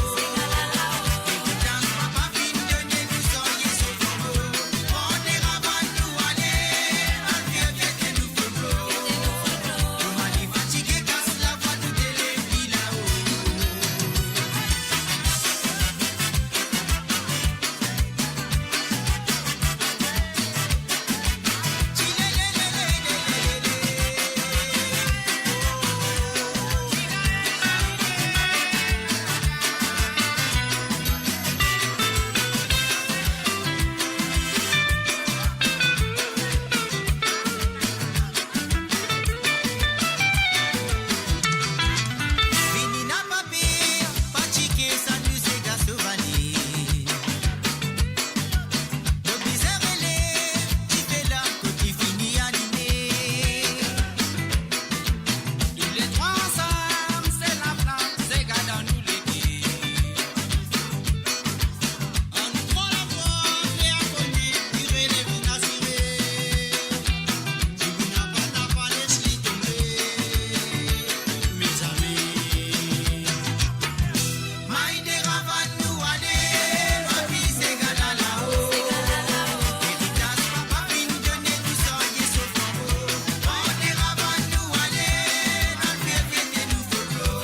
Eritaz papa finn done nou, zorye so flanbo. Vini napa per, pa tike sa nou sega so vale. Nou bizin relev, dife la kot li fini alime. Touletrwa ansam, se laflam sega dan nou leker. Annou pran lavwa, fer kone, ki relev inn asire. Dimoun apa napa les li tonbe, mezami. May deravann nou ale, nou abiz egal a lao. Eritaz papa finn done nou, zorye so flanbo. Pran deravann nou ale, nou al fer fierte nou folklor.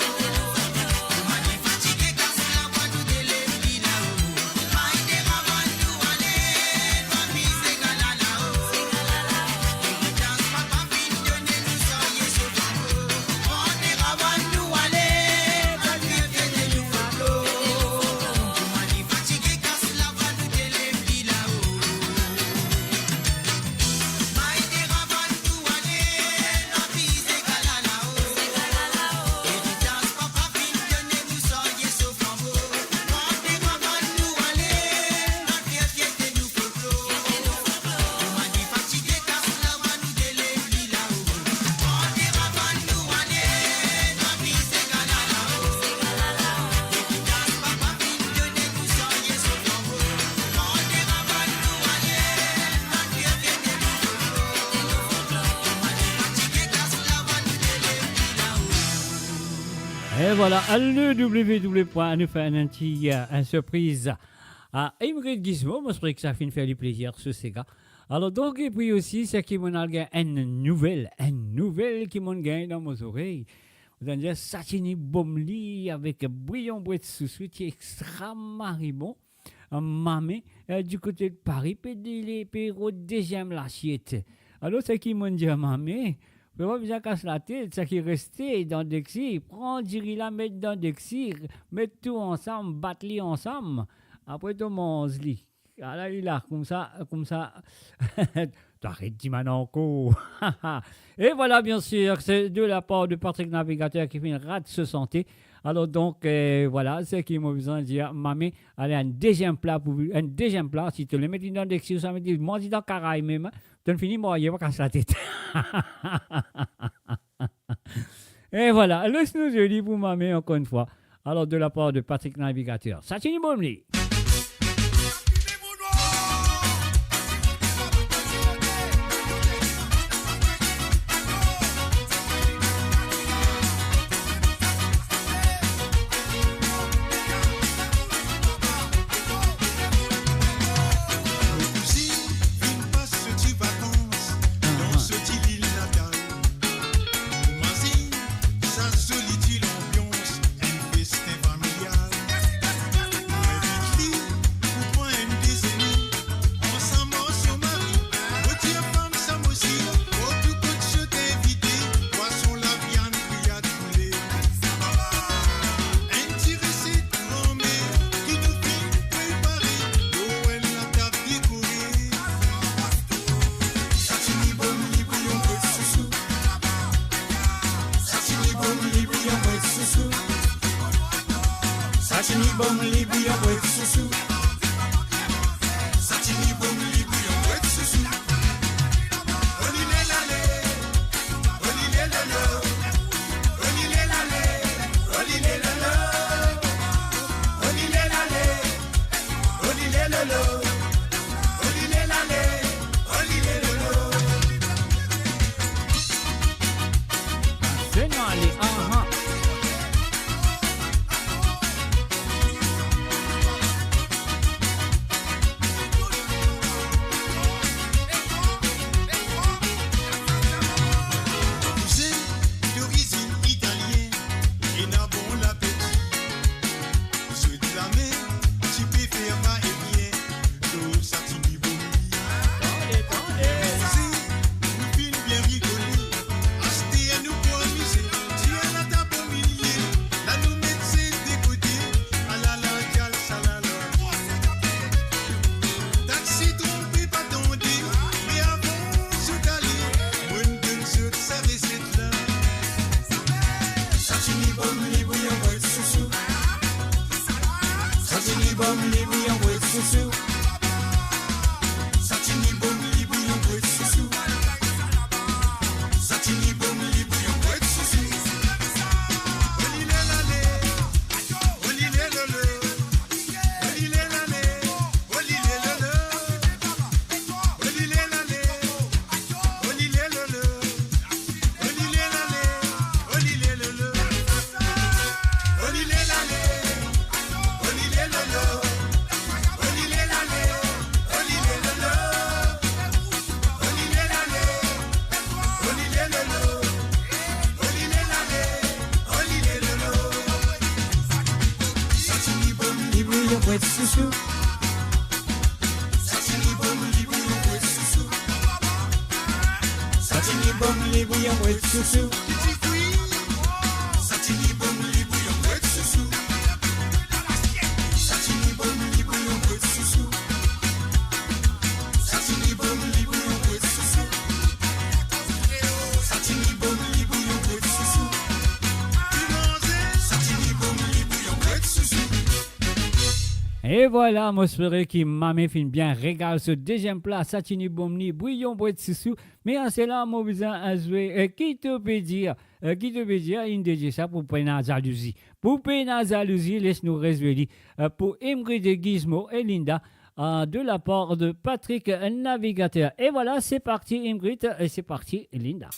Kouma nou fatige kas lavwa nou dele li lao. May deravann nou ale, nou abiz egal a lao. Eritaz papa finn done nou, zorye so flanbo. Pran deravann nou ale, nou al fer fierte nou folklor. Kouma nou fatige kas lavwa nou dele li lao. May deravann nou ale, nou abiz egal a lao. Eritaz papa finn done nou, zorye so flanbo. Pran deravann nou ale, nou al fer fierte nou folklor. Kouma nou fatige kas lavwa nou dele li lao. Pran deravann nou ale, nou abiz egal a lao. Eritaz papa finn done nou, zorye so flanbo. E vwala, al le w w w pwin nou fer enn ti, euh, enn sirpriz a Ingrid Gizmo, mo espere ki sa finn fer li plezir so sega. Alor donk, epi osi, seki monn al gagn enn nouvel, enn nouvel ki monn gagn dan mo zorey. Mo tann dir, sa ti ni bom li avek bouyon bwet sousou, ti extra mari bon. Mame, euh, di kote Pari, pe dele, pe rod deziem lasiet. Alor, seki monn dir mame, pe pa bizin kas latet, seki reste dan deksi, pran diri la, met dan deksi, met tou ansam, bat li ansam. Apre, to manz li. Ala li la, koumsa, koumsa. To aret dimann ankor. Et voilà, bien sûr, c'est de la part de Patrick Navigateur ki finn rat so sante. Alor donk, euh, vwala, seki mo bizin dir, mame, ale enn deziem pla pou, enn deziem pla, si to le met li dan deksi, sa met li, manz li dan karay mem, tonn fini marye, pa kas latet. Et voilà, les nou zoli pou mame ankor enn fwa. Alor, de la part de Patrick Navigateur. Sa ti ni bom li. Bouyon bwet sousou. Sa ti ni bouyon bwet sousou. Oli le la le, oli le lo lo, oli le la le, oli le lo lo, oli le la le, oli le lo lo, oli le la le, oli le lo lo. Fais-nous aller, ah, ah. Kouzin, li dorizinn italien, ena bon lapeti. Swet lame, ti pe fer va e vien, lor sa ti ni bom li. Tande, tande. Kouzin, nou finn bien rigole, aster nou pou amize, ti ala ta bom li ye, la nou met zet de kote, alala, gyal, salala. Taxi tronpe pa tande, me avan zot ale, mo'nn donn zot sa reset la. Sa ti ni bom li bouyon bwet sousou. Sa ti ni bom li bouyon bwet sousou. Sa ti ni bom li bouyon bwet sousou. Sa ti ni bom li bouyon bwet sousou. Oli le la le, oli le lo lo, oli le la le, oli le lo lo, oli le la le, oli le lo lo. Sa ti ni bom li bouyon bwet sousou. Sa ti ni bom li bouyon bwet sousou. Sa ti ni bom li bouyon bwet sousou. Sa ti ni bom li bouyon bwet sousou. Sa ti ni bom li bouyon bwet sousou. Sa ti ni bom li bouyon bwet sousou. E vwala, mo espere ki mame finn bien regal so deziem pla, sa ti ni bom li bouyon bwet sousou. Me a sela, mo bizin zwe, eh, Ki to pe dir, eh, Ki to pe dir, inn dedie sa pou pena zalouzi. Pou pena zalouzi, les nou rezwe li, eh, pou Ingrid, Gizmo e Linda, eh, de la part de Patrick Navigateur. E vwala, se parti Ingrid, e se parti Linda.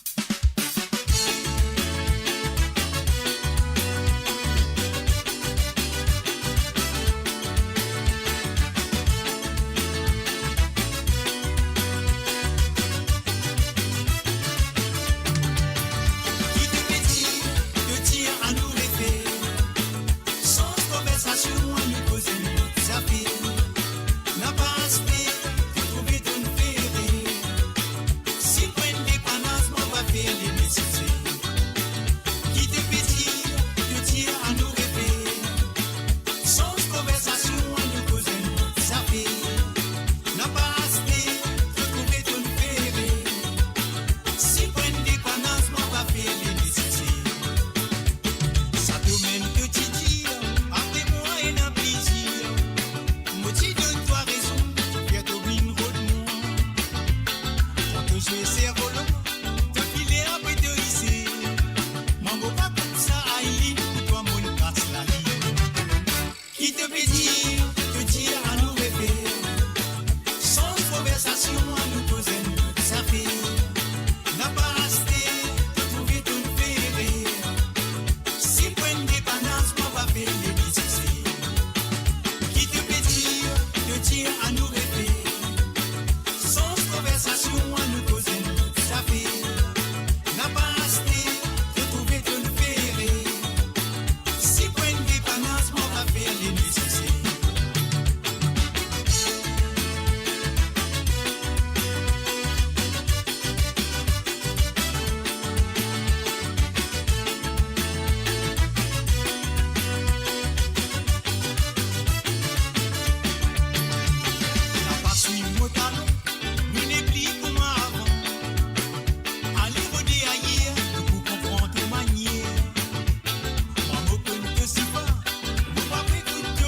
Ki to pe dir, to dir anou refer. Sanz konversasion, anou koz enn lot zafer. Napa aste, to trouve to'nn fer erer. Si pou enn depanans, mo pa fer le neseser. Ki to pe dir, to dir anou refer. Sanz konversasion, anou koz enn lot zafer. Napa aste, to trouve to'nn fer erer. Si pou enn depanans, mo pa fer le neseser. Sa to mem to ti dir, apre mwa ena plizir. Mo ti donn twa rezon, fer to vinn rod mwa. Kan to zwe servolon, to file apre to ise. Mwa mo pa koumsa Aileen, pou twa mo'nn kas lalin. Ki to pe dir, to dir anou refer. Sanz konversasion, anou koz enn lot zafer. Napa aste, to trouve to'nn fer erer. Si pou enn depanans, mo pa fer le neseser. Ki to pe dir, to dir anou refer. Sanz konversasion, anou koz enn lot zafer. Napa aste, to trouve to'nn fer erer. Si pou enn depanans, mo pa fer le neseser. Napa swiv mo talon, nou nepli kouma avan. Ale rode ayer, nou pou konpran to manier. Mwa mo konn to sipa, mo pa pe kout to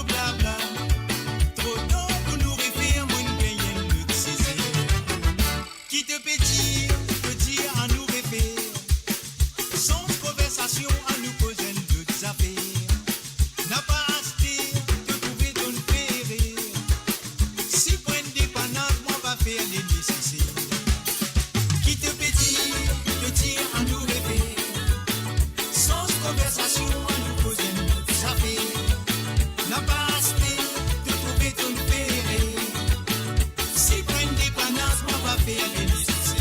fer de nou sese.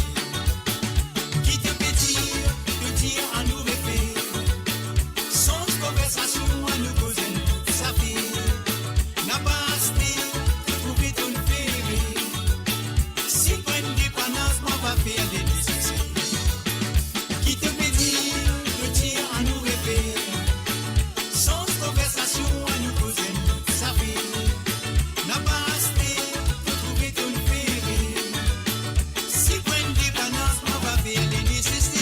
Ki to pe dir, to dir, anou refer. Sanz konversasion, anou koz enn bout zafer. Napa aste, to trouve tonn fere. Si pran depanans, mwa va fer de nou sese. Ki to pe dir, to dir, anou refer. Sanz konversasion, anou koz enn bout zafer. Napa aste, to trouve tonn fere. Si pran depanans, mwa va fer de nou sese.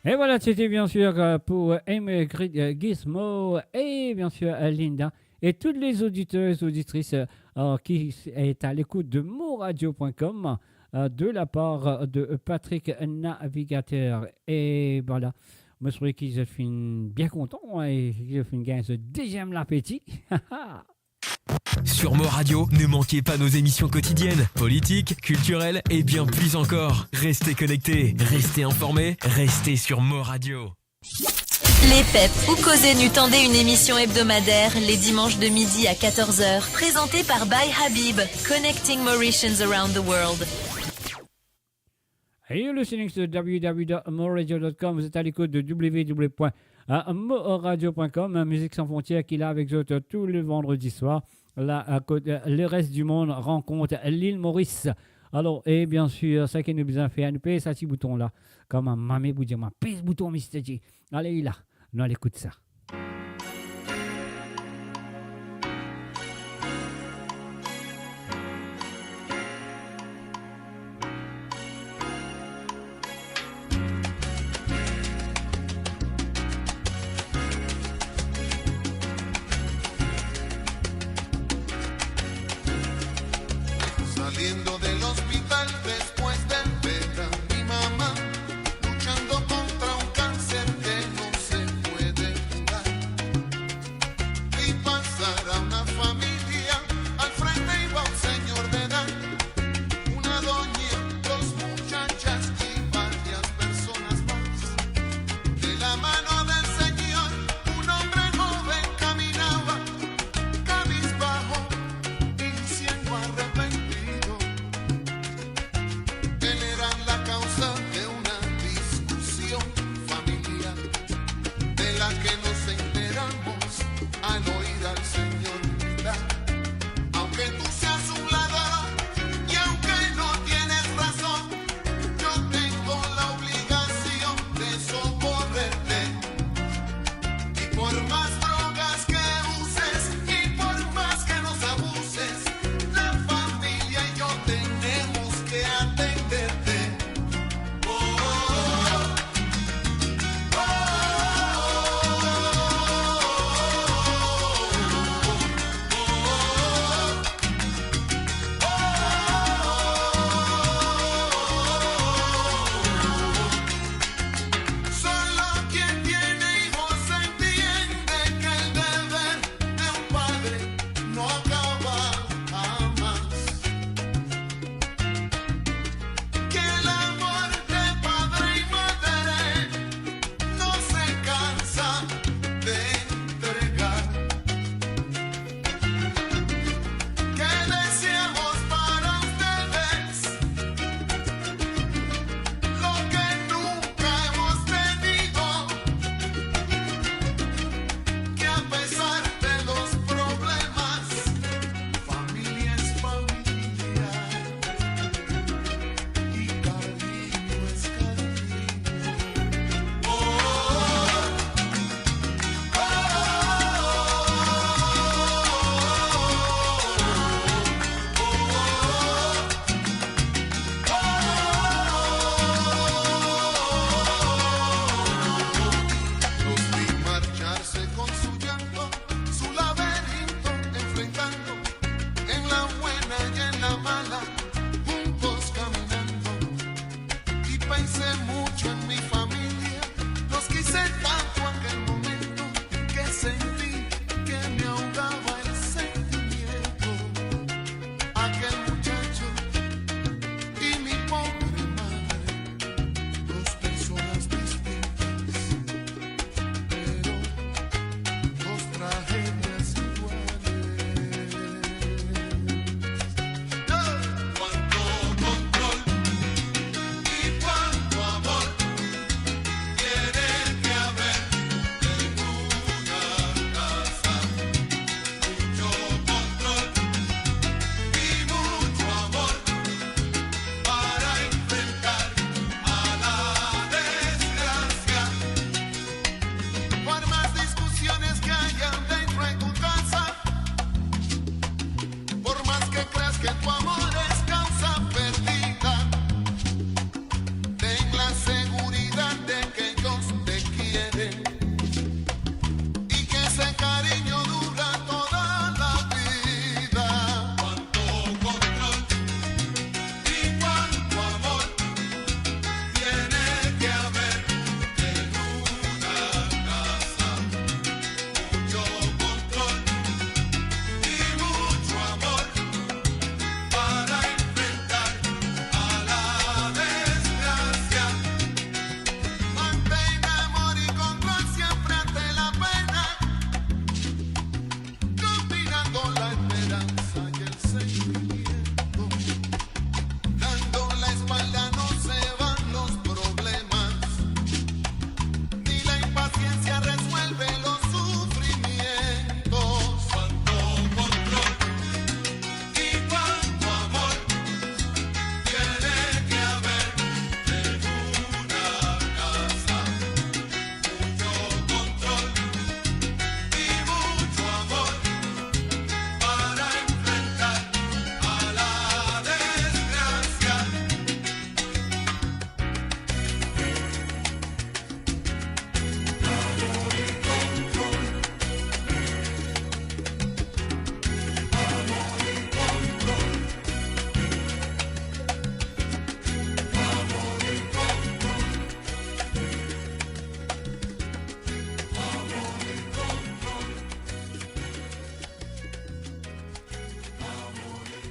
Et voilà, c'était bien sûr, euh, pour, euh, Ingrid, euh, Guillemot et bien sûr, euh, Linda et tous les auditeurs et auditrices, euh, euh, qui est à l'écoute de moradio point com, euh, de la part, euh, de Patrick Navigateur. Et voilà, moi je trouvais qu'ils ont fait une bien content, hein, et ils ont fait une gagne ce deuxième lapétit. Sur Mo Radio, ne manquez pas nos émissions quotidiennes, politiques, culturelles et bien plus encore. Restez connectés, restez informés, restez sur Mo Radio. Lepep, ou koze nou, tande une émission hebdomadaire les dimanches de midi à quatorze heures, présentée par By Habib, connecting Mauritians around the world. You're listening to w w w dot moradio dot com. Vous êtes à l'écoute de w w w point moradio point com, hein, Musique Sans Frontières qui est là avec vous tous les vendredis soirs. Là, à côté, euh, le reste du monde rencontre l'île Maurice. Alors, et bien sûr, seki nou bizin fer, nou pez sa ti bouton la. Kouma mame pou dir mwa, pez bouton, Mister J. Allez, là, nou al ekout sa. Saliendo del hospital después de ver a mi mamá luchando contra un cáncer que no se puede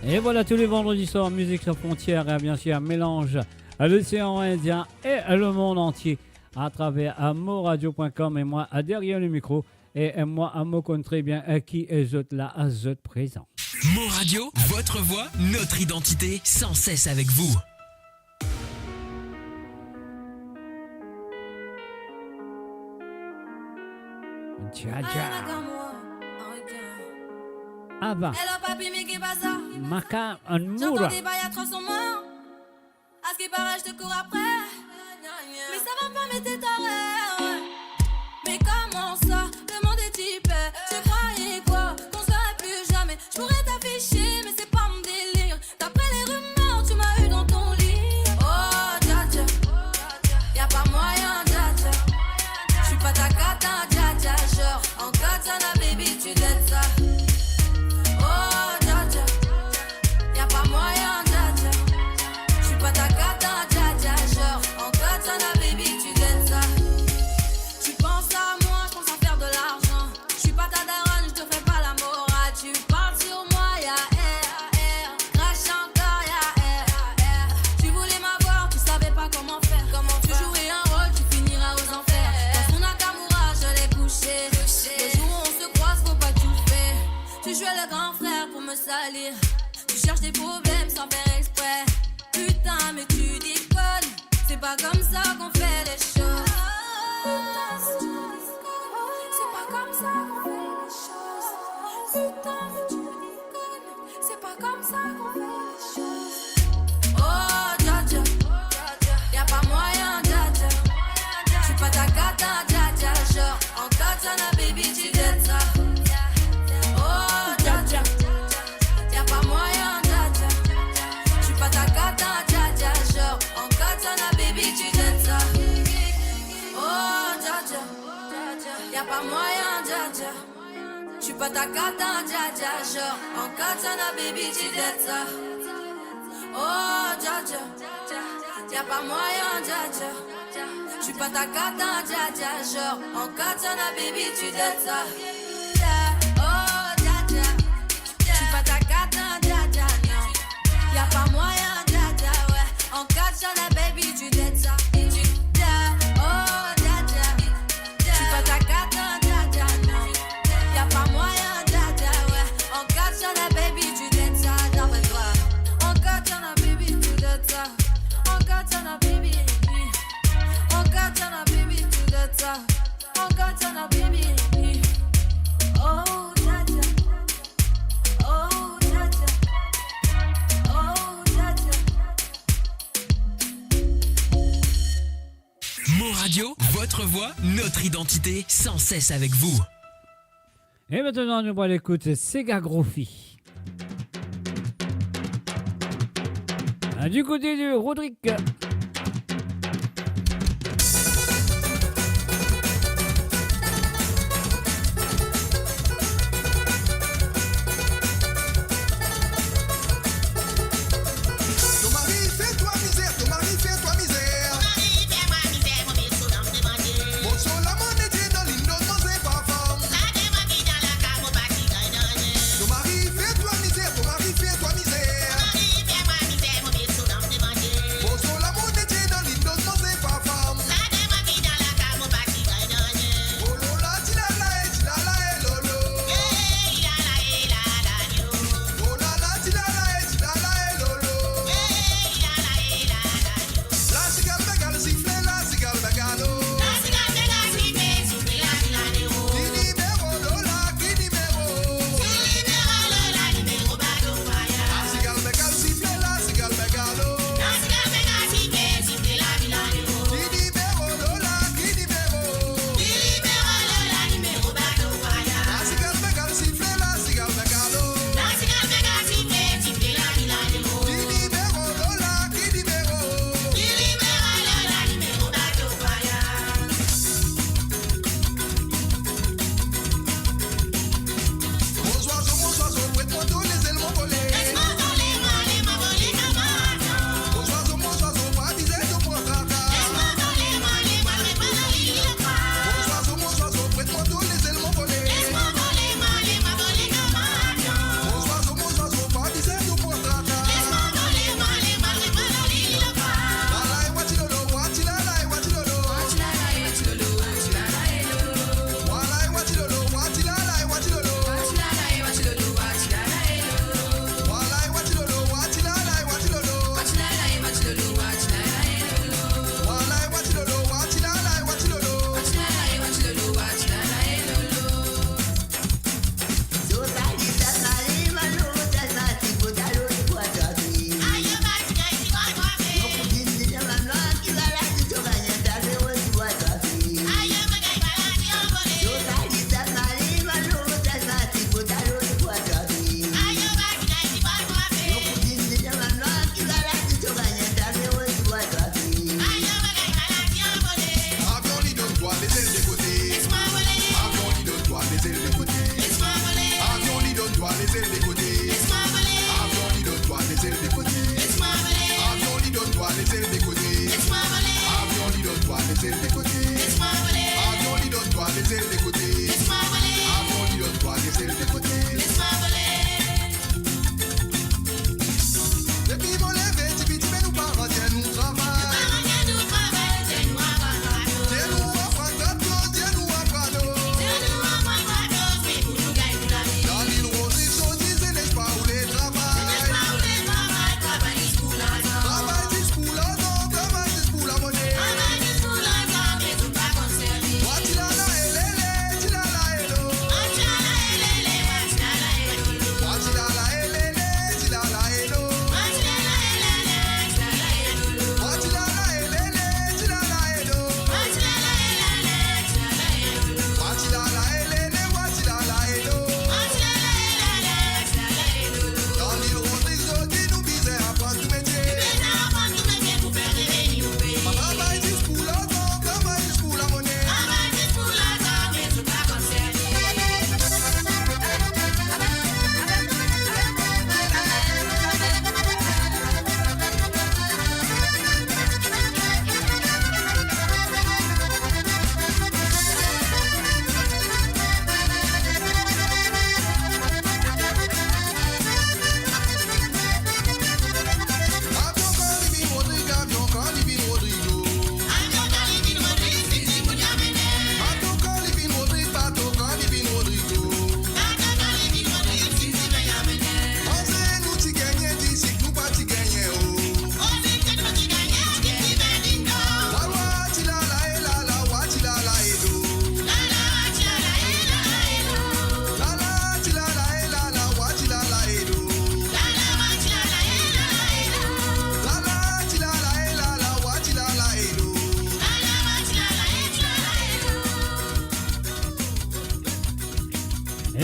Et voilà, tous les vendredis soirs, Musique Sans Frontières, et bien sûr, un mélange à l'océan Indien et le monde entier à travers, euh, moradio point com. Et moi, euh, derrière le micro, et, euh, moi, euh, mo konn très bien, euh, ki, euh, zot la, euh, zot prezan. Mo Radio, votre voix, notre identité, sans cesse avec vous. Dja Dja. Ava. Hello, papi, mais qu'est-ce qui passe? Maka Anmura. J'entends des bails à trois cents morts. À ce qui paraît, je te cours après. Mais ça va pas, mais t'es taré, ouais. Mais comment ça, le monde est hyper? Tu croyais quoi, qu'on se verrait plus jamais? Je pourrais t'afficher, mais c'est pas mon délire. D'après les rumeurs, tu m'as eu dans ton lit. Oh, Dja Dja, y a pas moyen, Dja Dja. Je suis pas ta cata, Dja Dja. Genre, en katana, baby, tu dettes ça. Oh, Dja Dja, y a pas moyen, Dja Dja. Je suis pas ta cata, Dja Dja. Genre, en katana, baby, tu dettes ça. Tu penses à moi, je pense à faire de l'argent. Je suis pas ta daronne, je te fais pas la morale. Tu parles sur moi, ya air, air. Crache encore, ya air, air. Tu voulais m'avoir, tu savais pas comment faire. Comment tu jouais un rôle, tu finiras aux enfers. Dans son Nakamura, je l'ai couché. Le jour où on se croise, faut pas tout faire. Tu jouais le grand frère pour me salir. Tu cherches des problèmes sans faire exprès. Putain, mais tu déconnes. C'est pas comme ça qu'on fait les choses. Putain, mais tu déconnes. C'est pas comme ça qu'on fait les choses. Putain, mais tu déconnes. C'est pas comme ça qu'on fait les choses. Oh, Dja Dja, y a pas moyen, Dja Dja. Je suis pas ta cata, Dja Dja. Genre, en katana, baby, tu dettes ça. Oh, Dja Dja, y a pas moyen, Dja Dja. Je suis pas ta cata, Dja Dja. Genre, en katana, baby, tu dettes ça. Oh, Dja Dja, y a pas moyen, Dja Dja. Je suis pas ta cata, Dja Dja. Genre, en katana, baby, tu dettes ça. Oh, Dja Dja, y a pas moyen, Dja Dja. Je suis pas ta cata, Dja Dja. Genre, en katana, baby, tu dettes ça. Oh, Dja Dja, je suis pas ta cata, Dja Dja, non. Y a pas moyen, Dja Dja, ouais. En katana, baby, tu dettes ça. Et tu dettes, oh, Dja Dja. Je suis pas ta cata, Dja Dja, non. Y a pas moyen, Dja Dja, ouais. En katana, baby, tu dettes ça, d'après toi. En katana, baby, tu dettes ça. En katana, baby. En katana, baby, tu dettes ça. En katana, baby. Oh, Dja Dja. Oh, Dja Dja. Oh, Dja Dja. Mo Radio, votre voix, notre identité, sans cesse avec vous. Et maintenant, nous allons écouter Sega Grofi. Ah, du côté de Rodrigue. Ton mari fer twa mizer, ton mari fer twa mizer. Ton mari fer mwa mizer, mo met so lam devan Die. Mo so lam an Indien dan linn dot manze parfum. Sa de mwa ki dan lakaz, mo pa ti gagn nanye. Ton mari fer twa mizer, ton mari fer twa mizer. Ton mari fer mwa mizer, mo met so lam devan Die. Mo so lam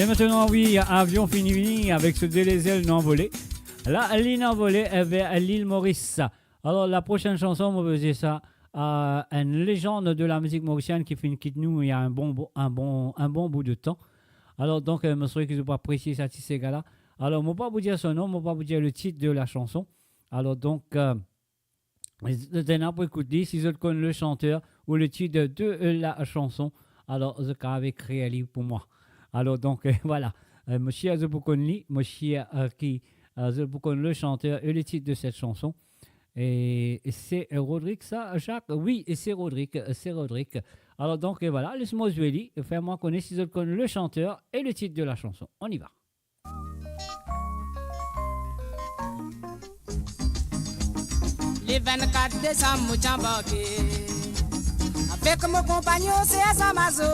E aster, wi, avion fini vini avek so de lezel nou anvole. La, li anvole, eh, ver lil Moris. Alor, la prosenn sanson, mo pe dir sa a enn lezann de la mizik morisienn ki finn kit nou, il y a un bon, un bon, un bon bout de tan. Alor, donk, eh, mo swete ki zot pou apresie sa ti sega la. Alor, mo pa pou dir so nom, mo pa pou dir le tit de la chanson. Alor, donk, eh, zot ena pou ekout li, si zot konn le chanter ou le tit de, de, eh, la chanson, alor, zot kapav ekrir li pou mwa. Alor, donk, eh, vwala. Eh, mo swete zot pou konn li, mo swete, eh, ki, eh, zot pou konn le chanter e le tit de set chanson. E, e se, eh, Rodrigue sa, Jacques? Wi, e se Rodrigue, eh, se Rodrigue. Alor, donk, eh, vwala, les mwa zwe li, fer mwa kone si zot konn le chanter e le tit de la chanson. On y va. Le vennkat desam mo ti anbarke avek mo konpagnon Sergent Mazo.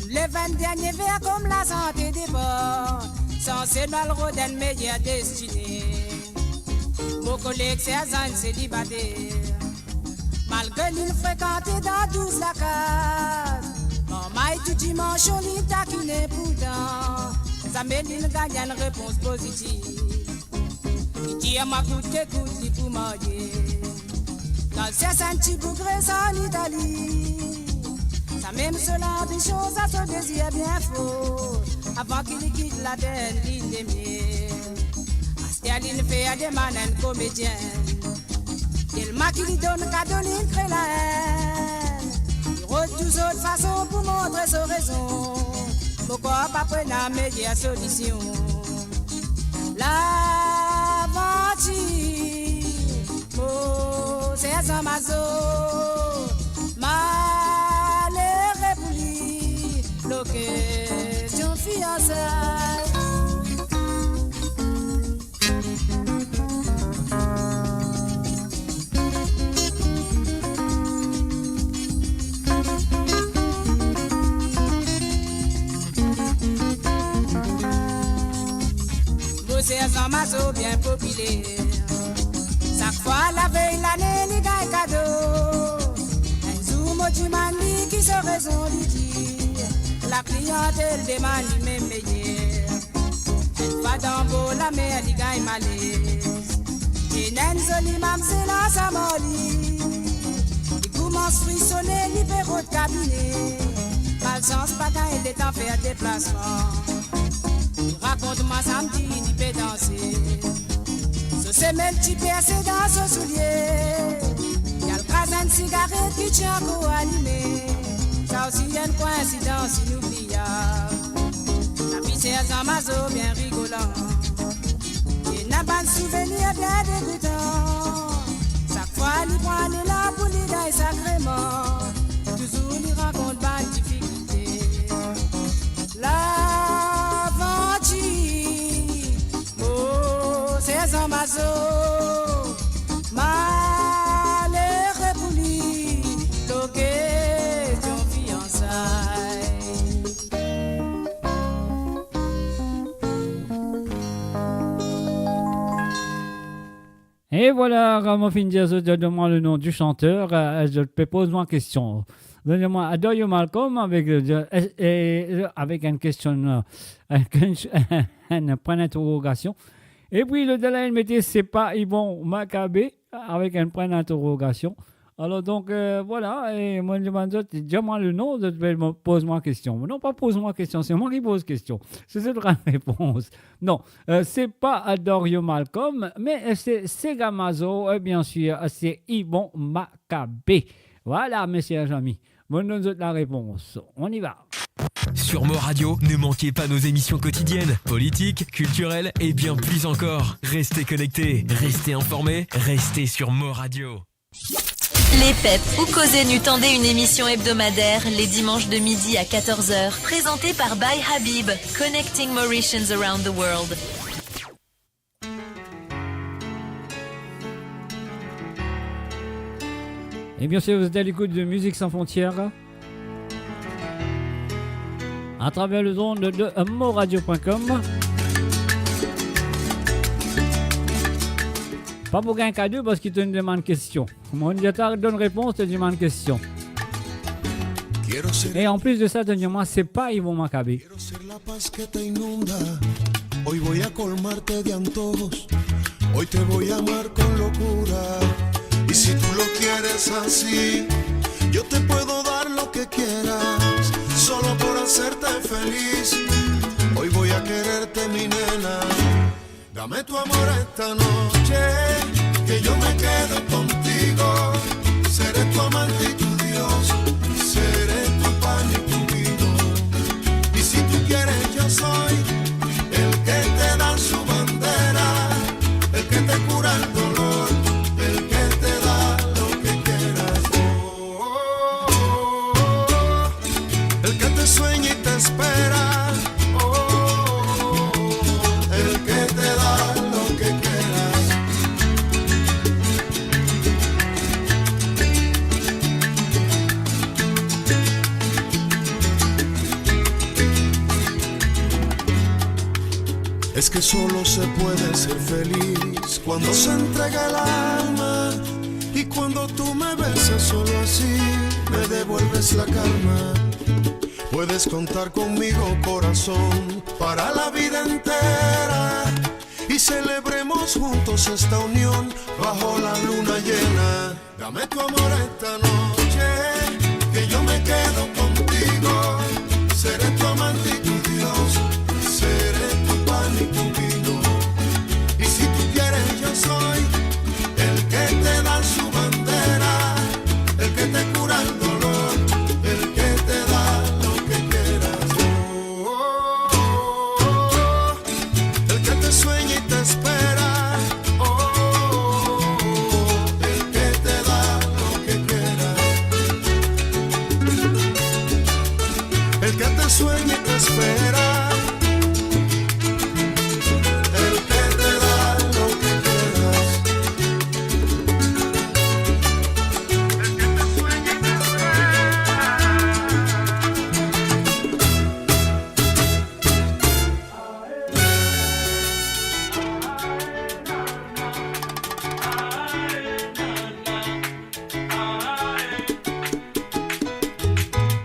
Le vinn dernie ver kom lasante depar, sanse nou al rod enn meyer destine. Mo koleg Sergent selibater, malgre li frekante dan douz lakaz, marmay tou dimanson li takine, pourtan zame li gagn enn repons pozitif. Li dir mwa kout ki kout li pou marye. Kan Sergent ti boug res an Itali, samem so lanbision, sa so dezir bien for, avan ki li kit later enn linn de miel. Aster li fer demann enn komedien, telman ki li donn kado li kre laenn. Li rod tou sort fason pou montre so rezon. Mo krwar pa pou ena meyer solision. Lavantir, mo Sergent Mazo, malere pou li, lor kestion fiansay. Mo Sergent Mazo bien popiler. Sak fwa lavey lane li gagn kado. Enn zour mo dimann li ki so rezon, li dir, lakliantel demann li mem meyer. Enn fwa dan bor lamer li gagn malez, ena enn zoli mamzel ansam ar li. Li koumans frisone, li pe rod kabine. Malsans pa gagn letan fer deplasman. Li rakont mwa samdi li pe danse, so semel ti perse dan so soulie. Li al kraz enn sigaret ki ti ankor alime. Sa osi enn koinsidans inoubliab. Lavi Sergent Mazo bien rigolan, ena bann souvenir bien degoutan. Sak fwa li pran lelan pou li gagn sakreman, touzour li rankont bann difikilte. Lavantir, mo Sergent Mazo, malere pou li, lor kestion fiansay. E vwala, kan mo finn dir zot, donn mwa le nom du chanteur, eh, zot pe poz mwa kestion. Donn mwa Dario Malcolm avek, eh, eh, eh, avek enn kestion, eh, enn, enn pwin d'interrogasion. Epi lot la, li mete, se pa Yvon Makabe, avek enn pwin d'interrogasion. Alor, donk, eh, vwala, e mo dimann zot, dir mwa le nom, zot pe poz mwa kestion. Non, pa poz mwa kestion, se mwa ki poz kestion. Se zot rann repons. Non, eh, se pa, eh, Dario Malcolm, me, eh, se Sega Mazo, eh, biensir, eh, se Yvon Makabe. Vwala, mesie, zami. Mo donn zot larepons. On y va. Sur Mo Radio, ne manquez pas nos émissions quotidiennes, politiques, culturelles et bien plus encore. Restez connectés, restez informés, restez sur Mo Radio. Les Pep, ou koze nou, tande une émission hebdomadaire les dimanches de midi à quatorze heures, présentée par By Habib, connecting Mauritians around the world. E biensir, vous êtes à l'écoute de Musique Sans Frontières à travers les ondes de moradio point com. Pa pou gagn kado parski to demann kestion. Mo dir to donn repons, to demann kestion. E an plis de sa, dernièrman, se pa Yvon Macabé. Quiero ser la paz que te inunda. Hoy voy a colmarte de antojos. Hoy te voy a amar con locura. Y si tú lo quieres así, yo te puedo dar lo que quieras, solo por hacerte feliz. Hoy voy a quererte, mi nena. Dame tu amor esta noche, que yo me quedo contigo. Seré tu amante y tu Dios, seré tu pan y tu vino. Y si tú quieres, yo soy el que te da su bandera, el que te cura el dolor, el que te da lo que quieras. Oh, oh, oh, oh. El que te sueña y te espera, oh, el que te da lo que quieras. Es que solo se puede ser feliz cuando se entrega el alma. Y cuando tú me besas, solo así me devuelves la calma. Puedes contar conmigo, corazón, para la vida entera. Y celebremos juntos esta unión bajo la luna llena. Dame tu amor esta noche, que yo me quedo contigo. Seré tu amante y tu Dios, seré tu pan y tu vino. Y si tú quieres, yo soy el que te da su bandera, el que te cura el dolor, el que te da lo que quieras. Oh, oh, oh, oh. El que te sueña y te espera, oh, el que te da lo que quieras. El que te sueña y te espera, el que te da lo que quieras.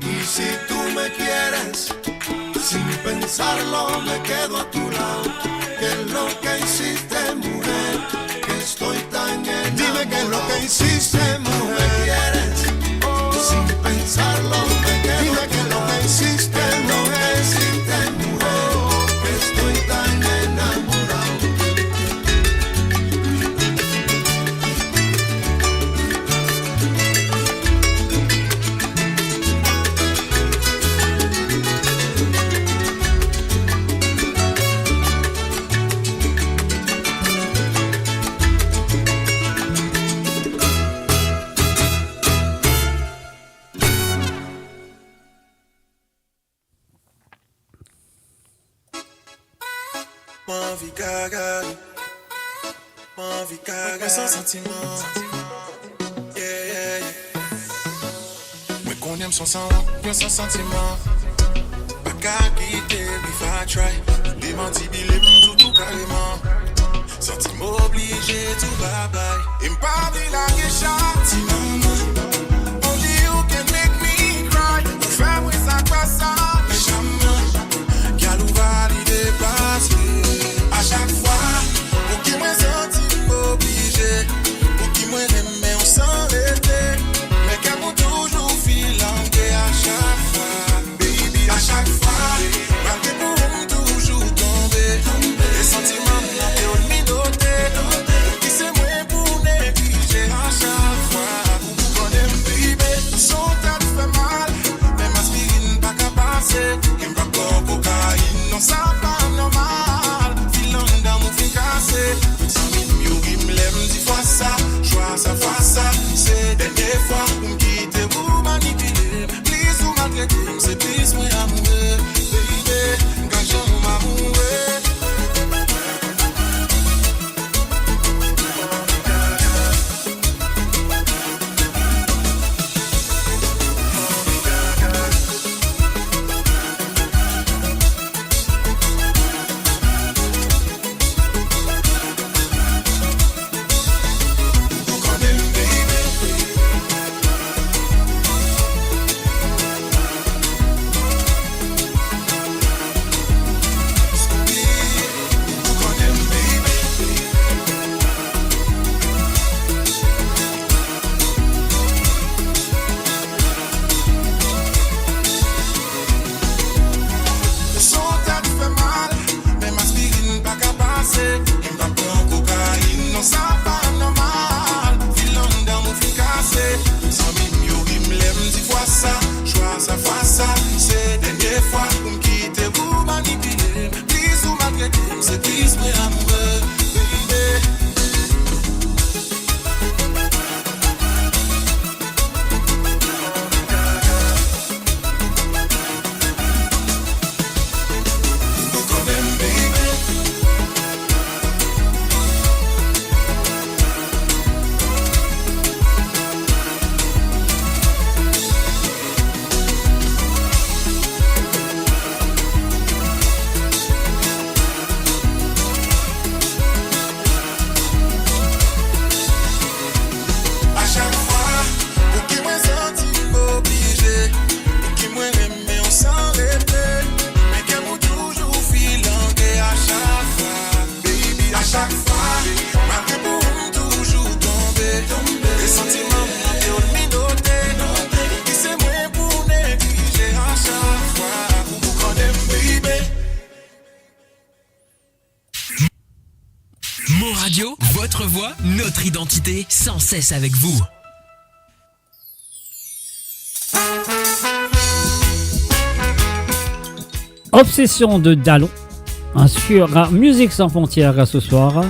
Y si tú me quieres, sin pensarlo me quedo a tu lado. ¿Qué es lo que hiciste, mujer? Que estoy tan enamorado. Dime qué es lo que hiciste, mujer. Si tú me quieres, sin pensarlo me quedo a tu lado. Dime qué es lo que hiciste, mujer. Estoy tan enamorado. Mo anvi gaga, mo anvi gaga. Mo san santiman. Yeah, yeah, yeah. Mwen konnen m san santiman, mwen san santiman. Pa kapav kite, if I try. Demanti bile m toutou kareman. Santi m oblize dir babay. E m pa vle lage sa. Ti mama, only you can make me cry. Ou fer mwa sa, kwa sa, me zame. Gal ou valide pase. A sak fwa, pouki mwa santi m oblize? Pouki mwa renmen ou san rete? Me ker mwa touzour feel ange a sak fwa. Baby, a sak fwa, malgre pou ou m touzour tonbe. E santiman mwa pe domine. Ki se mwa pou Quoi ? Notre identité, sans cesse avec vous. Obsession de Dalon, hein, sur Musique Sans Frontières ce soir,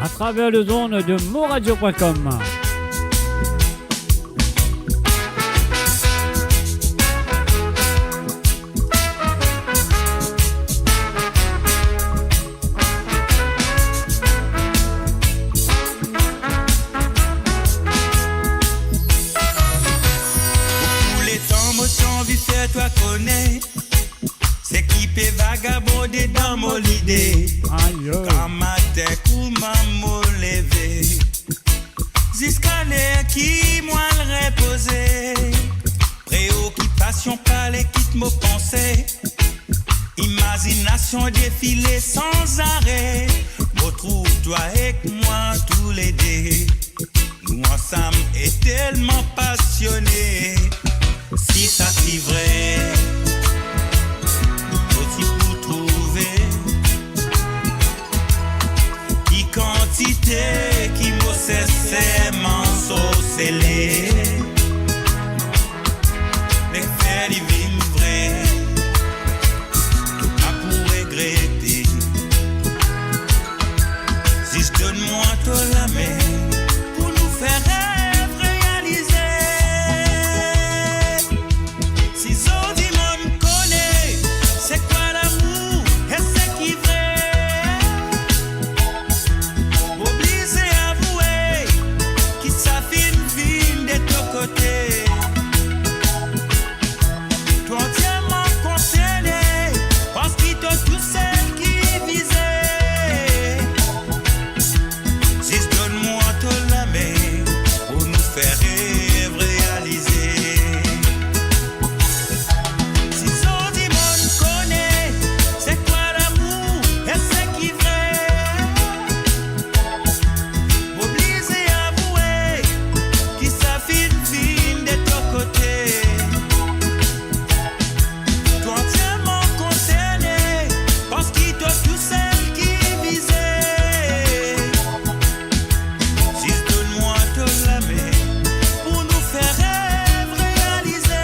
à travers les ondes de moradio point com. Pou letan mo ti anvi fer twa kone seki pe vagabonde dan mo lide. Ayo. Gramatin kouma mo leve, ziska ler ki mo al repoze. Preokipasion pa le kit mo panse, imazinasion defile san zare. Mo trouv twa ek mwa toulede, nou ansam e telman pasione. Si sa ti vre, mo ti pou trouve ki kantite ki mo sinserman ansosele. Me fer li vinn vre, to pa pou regrete. Zis donn mwa to lame pou nou fer rev realize. Si zot dimoun kone se kwa lamour e seki vre, mo oblize avoue ki sa finn vinn de to kote. To antierman konserne, parski to tousel ki vize. Zis donn mwa to lame pou nou fer rev realize. Si zot dimoun kone se kwa lamour e seki vre, mo oblize avoue ki sa finn vinn de to kote. To antierman konserne, parski to tousel ki vize. Zis donn mwa to lame pou nou fer rev realize.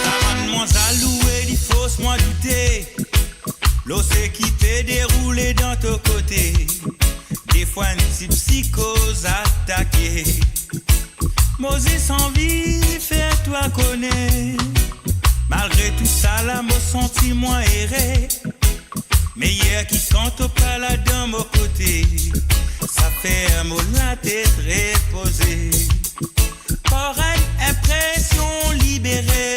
Sa rann mwa zalou e li fors mwa doute lor seki pe deroule dan to kote. Defwa enn ti psikoz atake. Mo zis anvi fer twa kone, malgre tousala, mo santi mwa ere. Meyer ki kan to pa la dan mo kote, sa fer mo latet repoze. Par enn inpresion libere.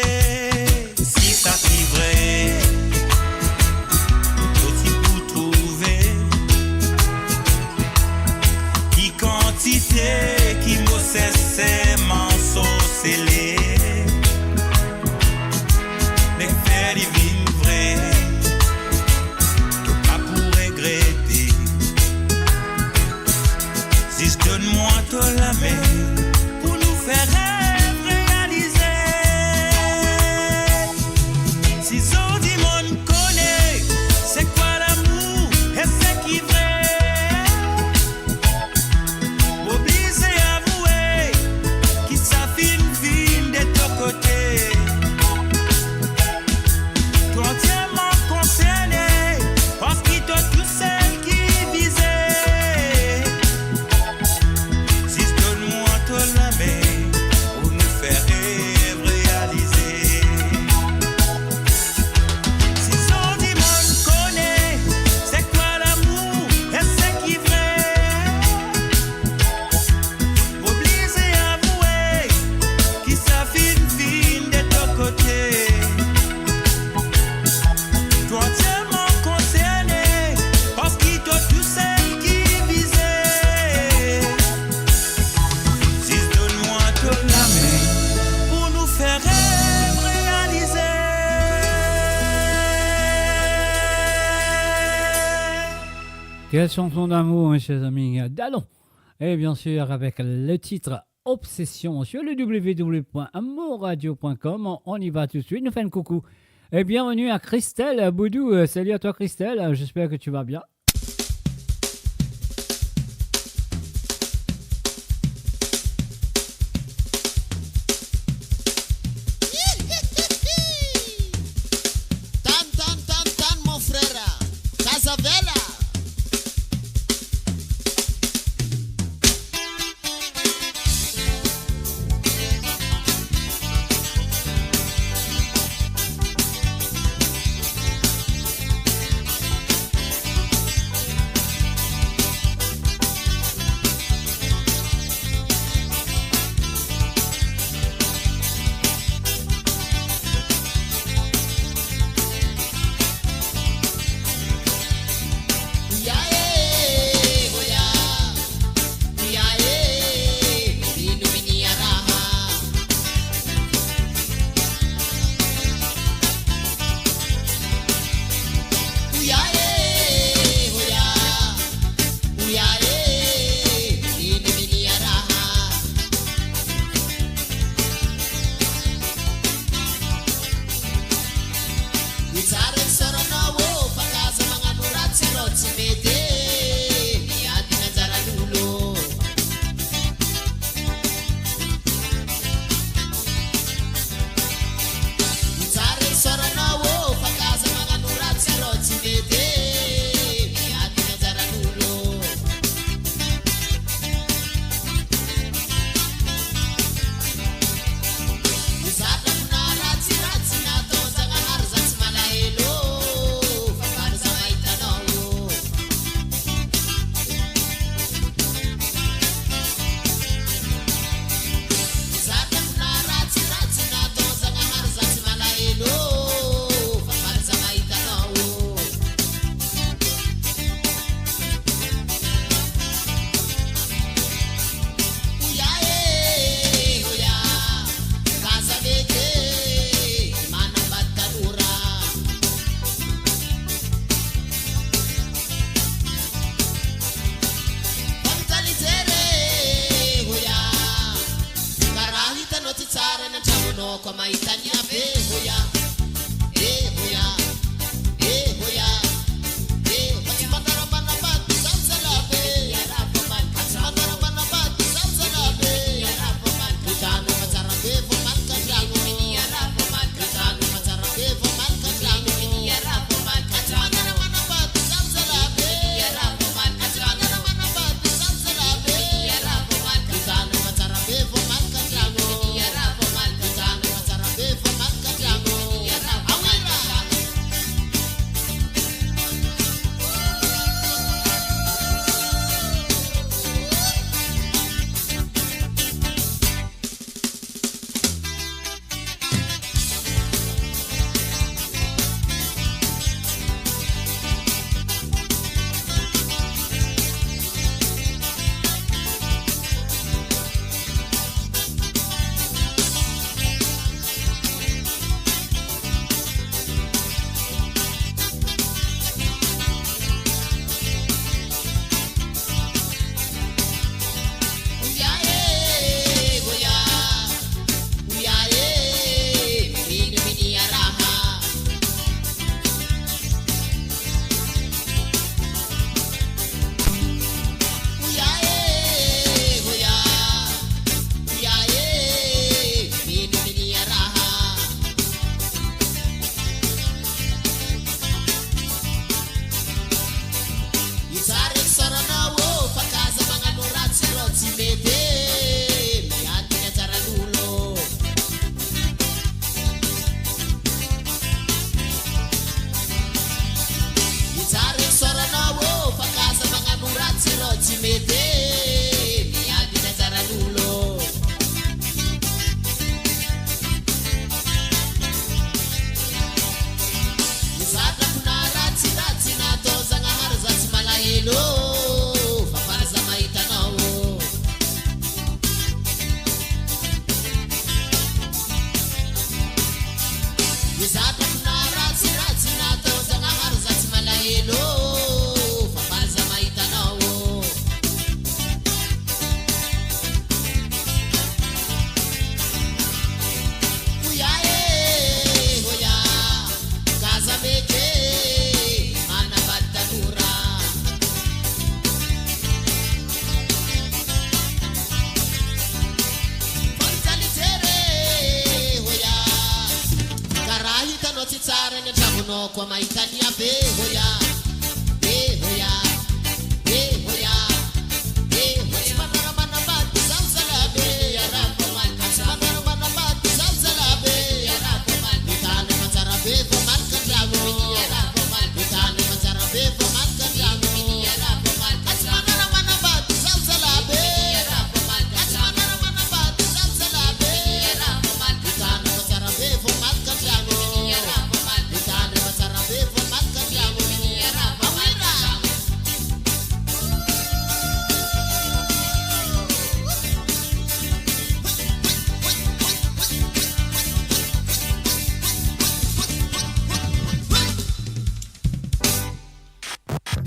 Si sa ti vre, to ti pou trouve ki kantite ki mo sinserman ansosele. Me fer li vinn vre, to pa pou regrete. Zis donn mwa to lame Quelle chanson d'amour, mes chers amis. Dalon. Et bien sûr, avec le titre Obsession sur le w w w point moradio point com. On y va tout de suite. Nou fer enn koukou. Et bienvenue à Christelle Boudou. Euh, salut à toi, Christelle. J'espère que tu vas bien. Tann, tann, tann, tann, mon frera. Casavela.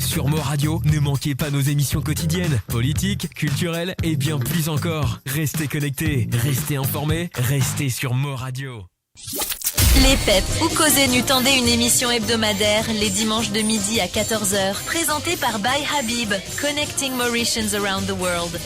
Sur Mo Radio, ne manquez pas nos émissions quotidiennes, politiques, culturelles et bien plus encore. Restez connectés, restez informés, restez sur Mo Radio. Lepep, ou koze nou, tande une émission hebdomadaire les dimanches de midi à quatorze heures, présentée par By Habib, Connecting Mauritians Around the World.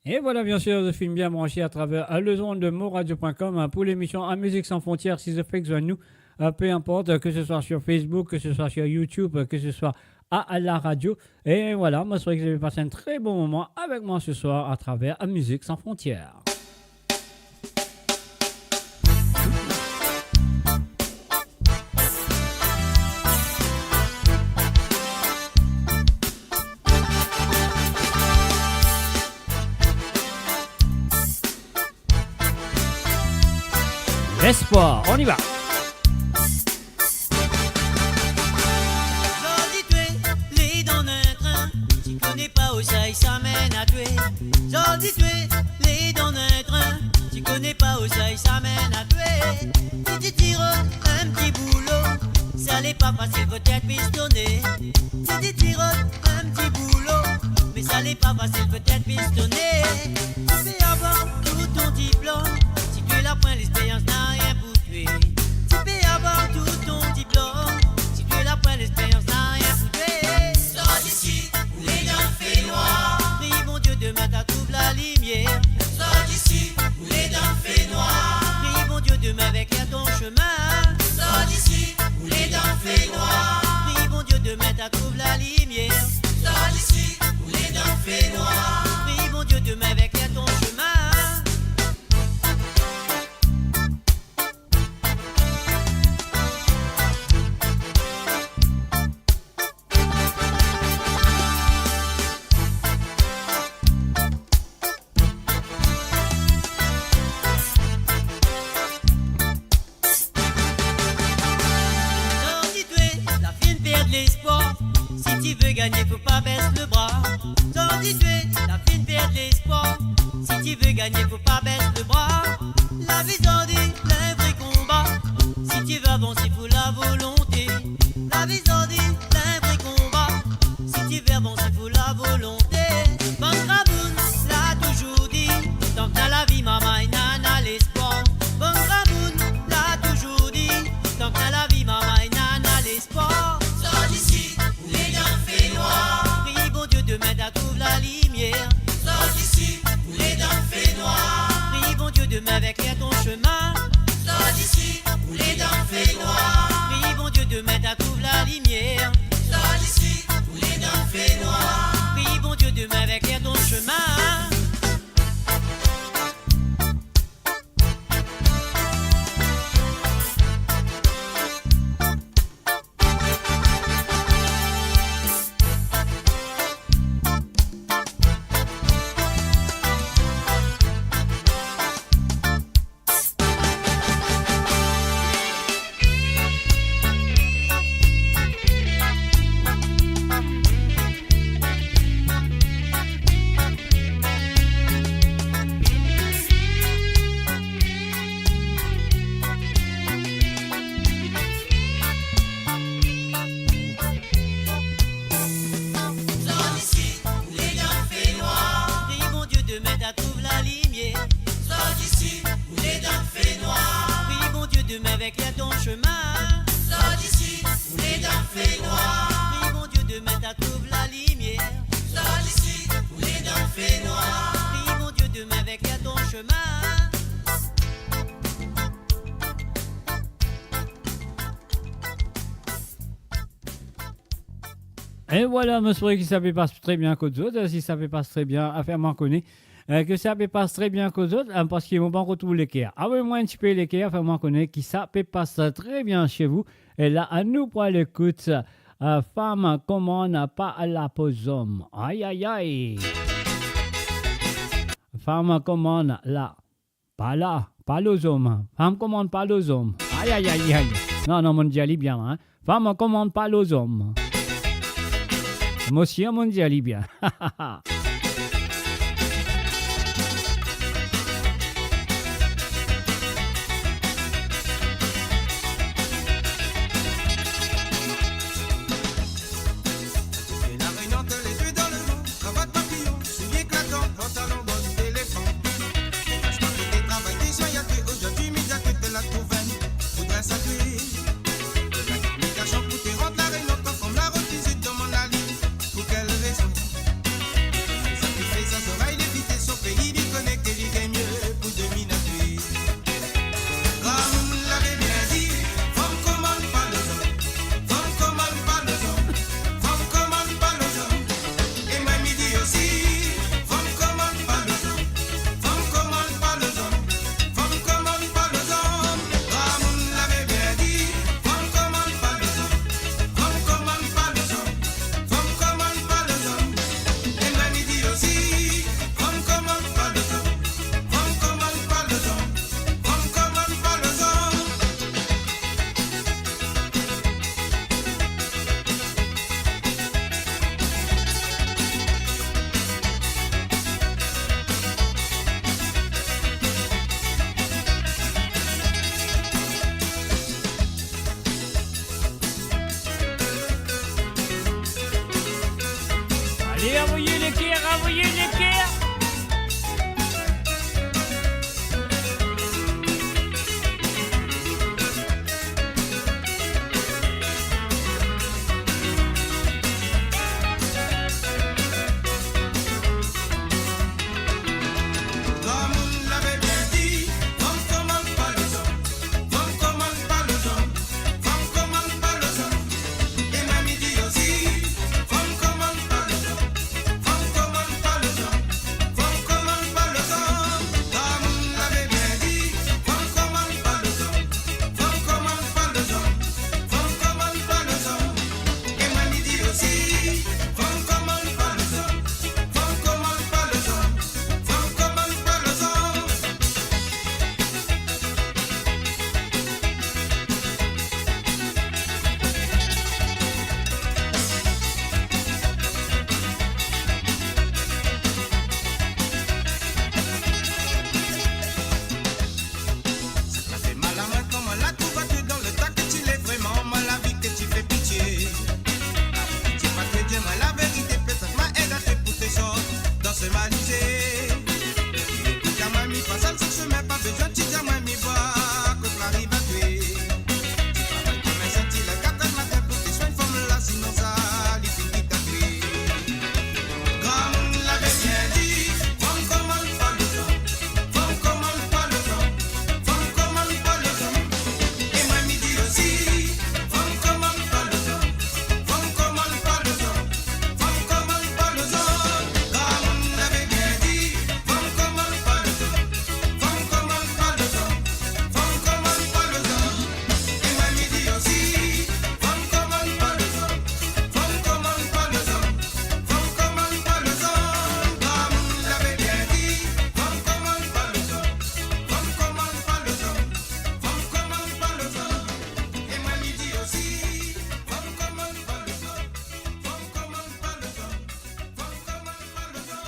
E vwala, bien sir, zot finn bien branche atraver, euh, lezond de moradio point com, euh, pou lemision A Mizik San Frontier. Si zot fek zwenn nou, euh, pe inport, euh, ke se swa sur Facebook, ke se swa sur YouTube, euh, ke se swa a, a laradio. E vwala, mo swete ke zot pe pas enn tre bon moman avek mwa se swar atraver A Mizik San Frontier. Lespwar, on y va. Zordi twa, le dan enn trin, ti kone pa ousa li samenn a twa. Zordi twa, le dan enn trin, ti kone pa ousa li samenn a twa. Si ti ti rod enn ti boulo, sa le pa fasil, fotet pistone. Si ti ti rod enn ti boulo, me sa le pa fasil, fotet pistone. Ti pe avoir tou to diplom, si twa la pwin lexperyans, nanye pou twa. Ti pe avoir tou to diplom, si twa la pwin lexperyans, nanye pou twa. Sort isi, ou le dan fenwar. Priye Bondie demin ta trouv lalimier. Sort isi, ou le dan fenwar. Priye Bondie demin avek ler to semin. Sort isi, ou le dan fenwar. Priye Bondie demin ta trouv lalimier. Sort isi, ou le dan fenwar. Priye Bondie demin avek ler to semin. Zordi twa la finn perd lespwar. Si ti ve gagne, fo pa bes lebra. Zordi twa la finn perd lespwar. Si ti ve gagne, fo pa bes lebra. Lavi zordi, enn vre konba. Si ti ve avanse, fo lavolonte. Lavi zordi, enn vre konba. Si ti ve avanse, fo lavolonte. Bann gramoun la touzour dir, tank ena lavi, mama, ena lespwar. Bann gramoun la touzour dir, tank ena lavi, mama, ena lespwar. Sort isi, ou le dan fenwar. Priye Bondie demin ta trouv lalimier. Sort isi, ou le dan fenwar. Priye Bondie demin avek ler to semin. Sort isi, ou le dan fenwar. Priye Bondie demin ta trouv lalimier. Sort isi, ou le dan fenwar. Priye Bondie demin avek ler to semin. Zordi si, ou le dan fenwar. Priye Bondie demin ta trouv lalimier. Zordi si, ou le dan fenwar. Priye Bondie demin avek ler to semin. Zordi si, ou le dan fenwar. Priye Bondie demin ta trouv lalimier. Zordi si, ou le dan fenwar. Priye Bondie demin avek ler to semin. E vwala, mo espere ki sa pe pas tre bien kot zot. Si sa pe pas tre bien, a, fer mwa kone, e, ki sa pe pas tre bien kot zot, e, parski mo pa ankor trouv leker. Avoy mwa enn tipe leker, fer mwa kone ki sa pe pas tre bien se vou. E la, anou pou al ekout, e, Fam komann pa lapo zom. Ay, ay, ay. Fam komann la. Pa la, pa lor zom. Fam komann pa lor zom. Ay, ay, ay, ay. Non, non, monn dir li bien, hein. Fam komann pa lor zom. Mo sir monn dir li bien. E avoye leker, avoye leker. Kouma lavi bien dir, fanm koumans par lezom, fanm koumans par lezom, fanm koumans par lezom. E mwa mi dir osi, fanm koumans par lezom, fanm koumans par lezom, fanm koumans par lezom. Kouma lavi bien dir, fanm koumans par lezom, fanm koumans par lezom, fanm koumans par lezom. E mwa mi dir osi, fanm koumans par lezom, fanm koumans par lezom, fanm koumans par lezom. Sa fer mal a mwa kan mo la trouv twa dan leta ki ti le vreman, mo la vi ki ti fer pitie. Pitie pa to dir mwa laverite, petet mo ed twa pou to sort dan se malize. Ekout mwa, mi pa sal seki sime, pa bizin ti dir mwa, mi vwa kot mo ariv a twa. Ti travay kouma santi le kat er matin pou to swagn fanm la, sinon sa li finn kit twa. Kouma lavi bien dir, fanm koumans par lezom, fanm koumans par lezom, fanm koumans par lezom. E mwa mi dir osi, fanm koumans par lezom, fanm koumans par lezom, fanm koumans par lezom. Kouma lavi bien dir, fanm koumans par lezom, fanm koumans par lezom, fanm koumans par lezom. E mwa mi dir osi, fanm koumans par lezom, fanm koumans par lezom, fanm koumans par lezom. Kouma lavi bien dir, fanm koumans par lezom, fanm koumans par lezom, fanm koumans par lezom. E mwa mi dir osi, fanm koumans par lezom, fanm koumans par lezom, fanm koumans par lezom.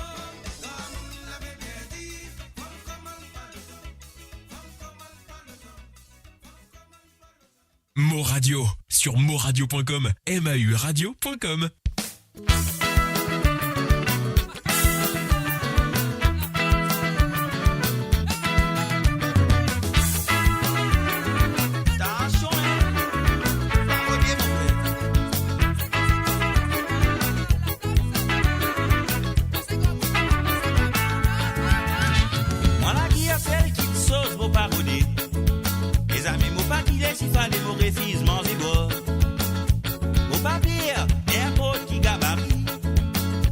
Kouma lavi bien dir, fanm koumans par lezom, fanm koumans par lezom, fanm koumans par lezom. Mo Radio, sur moradio point com, M A U radio point com. Mwa lager sel kit soz mo pa rode. Mezami, mo pa kile si fale mo refiz manze bwar. Mo pa per ninport ki gabari.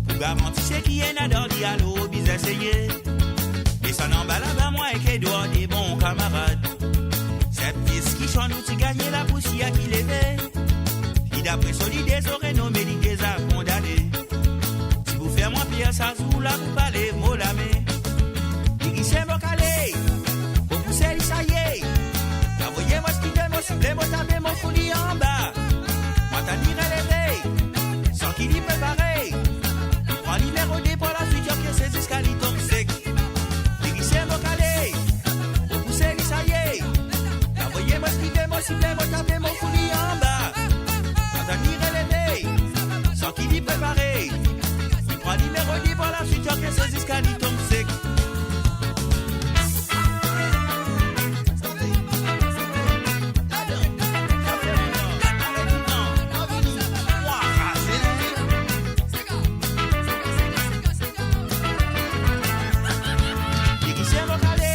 Pou garanti seki ena dan li, alor bizin seye. Desann anba laba, mwa ek Edward de bon kamarad. Sep dis ki swann nou ti gagne, lapousier ki leve. Li dapre solide, so renome li deza kondane. Ti pou fer mwa per sa zour la pou pa lev mo lame. Li glis mo kale, mo pouse li saye. Li avoy mo skive, mo sible, mo tape, mo fout li anba. Mwa tann li releve, san ki li prepare. Li pran limero de, par laswit li ankese ziska li tom sek. Li glis mo kale, mo pouse li saye. Li avoy mo skive, mo sible, mo tape, mo fout li anba. Mwa tann li releve, san ki li prepare. Li pran limero de, par laswit li ankese ziska li tom sek. Li glis mo kale,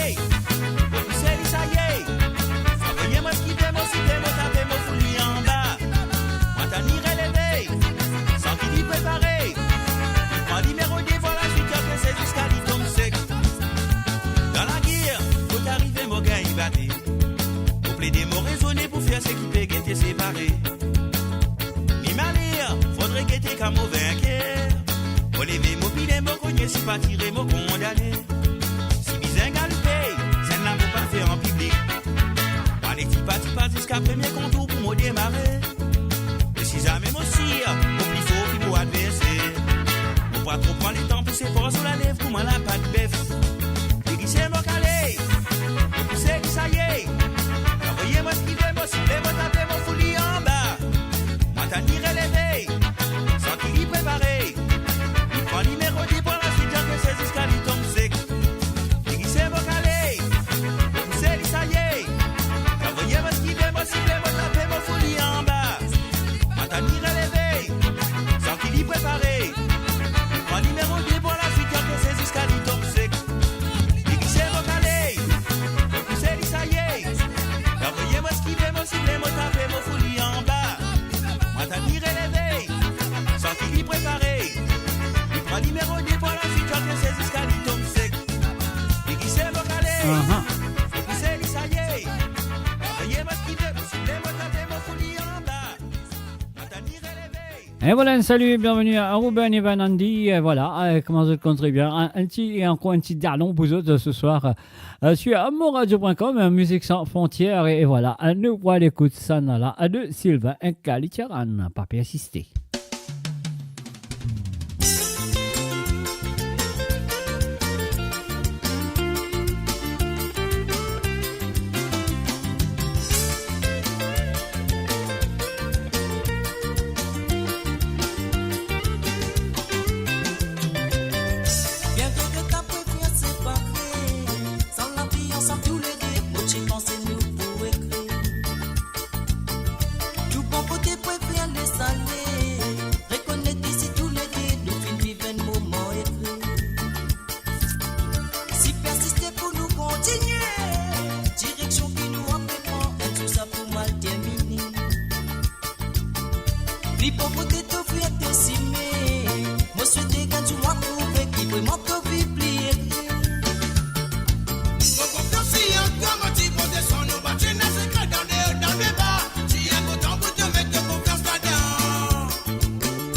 mo pouse li saye. Li avoy mo skive, mo sible, mo tape, mo fout li anba. Mwa tann li releve, san ki li prepare. Li pran limero de, par laswit li ankese ziska li tom sek. Dan lager, kot arive mo gagn bate. Mo plede, mo rezone pou fer seki pe gete separe. Mi maler, fodre gete kan mo vinker. Mo leve, mo pile, mo kogne, si pa tire, mo kondane. Si bizin galoupe, zenn la mo pa fer an piblik. Mo ale tipa tipa ziska premie kontour pou mo demare. Me si zame mo sir, mo pli for ki mo adverser. Mo pa tro pran letan pou separ so lalev kouma lapat bef. Li glis mo kale, mo pouse li saye. Li avoy mo skive, mo sible, mo tape, mo fout li anba. Mwa tann li releve, san ki li prepare. Li Li releve, santi li prepare. Li pran nimero de pou la swit, zot ese ziska li tom sek. Li gise mo kale. Aha. Epi se li, saye. Akoz mo ki de, si mo tante mo fout li anba. Atann li releve. Et voilà, un salut, bienvenue à Ruben et Van Andy. Et voilà, euh, kouma zot konn tre bien, un, un ti, ankor un ti dalon pou zot, euh, ce soir, euh, sur amourradio point com, euh, Musique Sans Frontières. Et, et voilà, euh, nou pou al ekout sa la, euh, de Sylvain Kalitiaran, Pa persiste. Bien ke nou ta prefer separe, san lavi ansam toulede, mo ti panse nou pou ekrir. Tou bon kote prefer les ale, rekonet isi toulede, nou finn viv enn moman ekrir. Si persiste pou nou kontinie, direksion ki nou ape pran, enn zour sa pou mal termine. Pli bon kote to fer to simin, mo swete enn zour mo prouve ki vreman to viv pli ekrir. Mo konfians ant twa, mo ti protesion, nou pa ti ena sekre dan de, dan deba. Ti inportan pou to met to konfians ladan.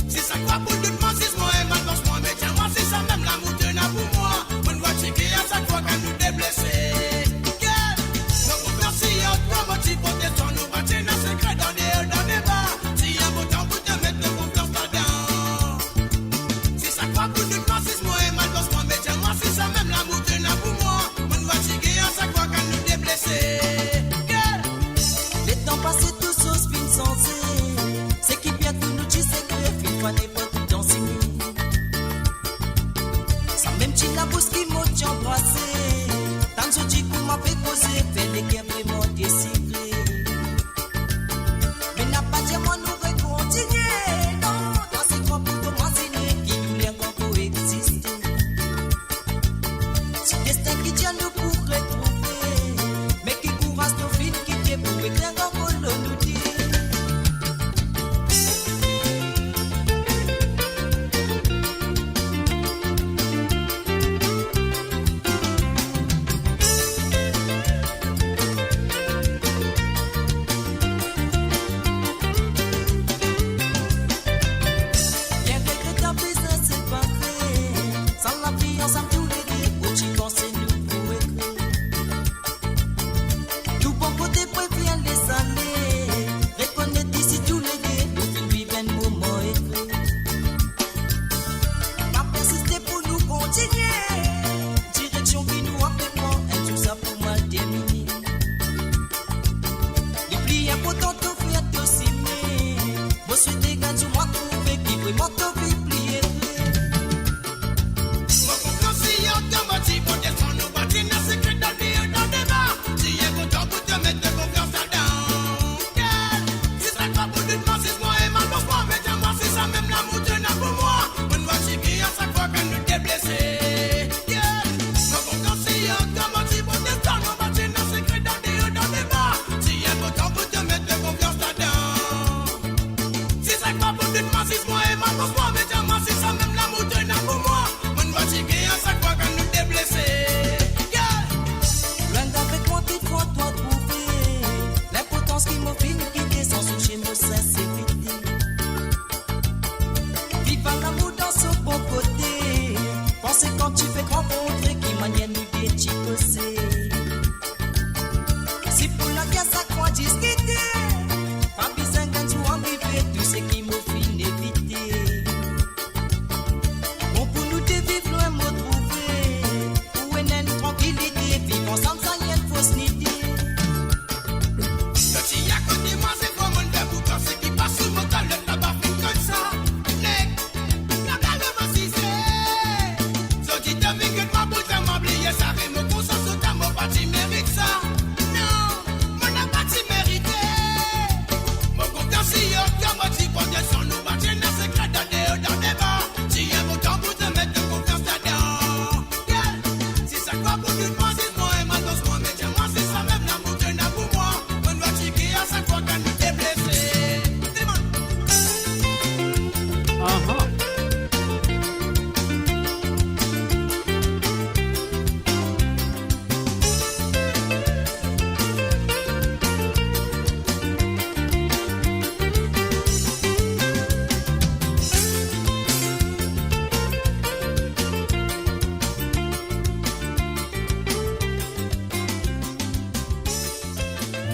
Si sak fwa pou dout mwa, si mwa e malsans mwa, me dir mwa si samem lamour to ena pou mwa. Mo'nn vwar ti ker a sak fwa kan nou de blese. Yeah! Mo konfians ant twa, mo ti protesion, nou pa ti ena sekre dan de, dan deba. Ti inportan pou to met to konfians ladan. Si sak fwa pou dout mwa, si mwa e malsans mwa,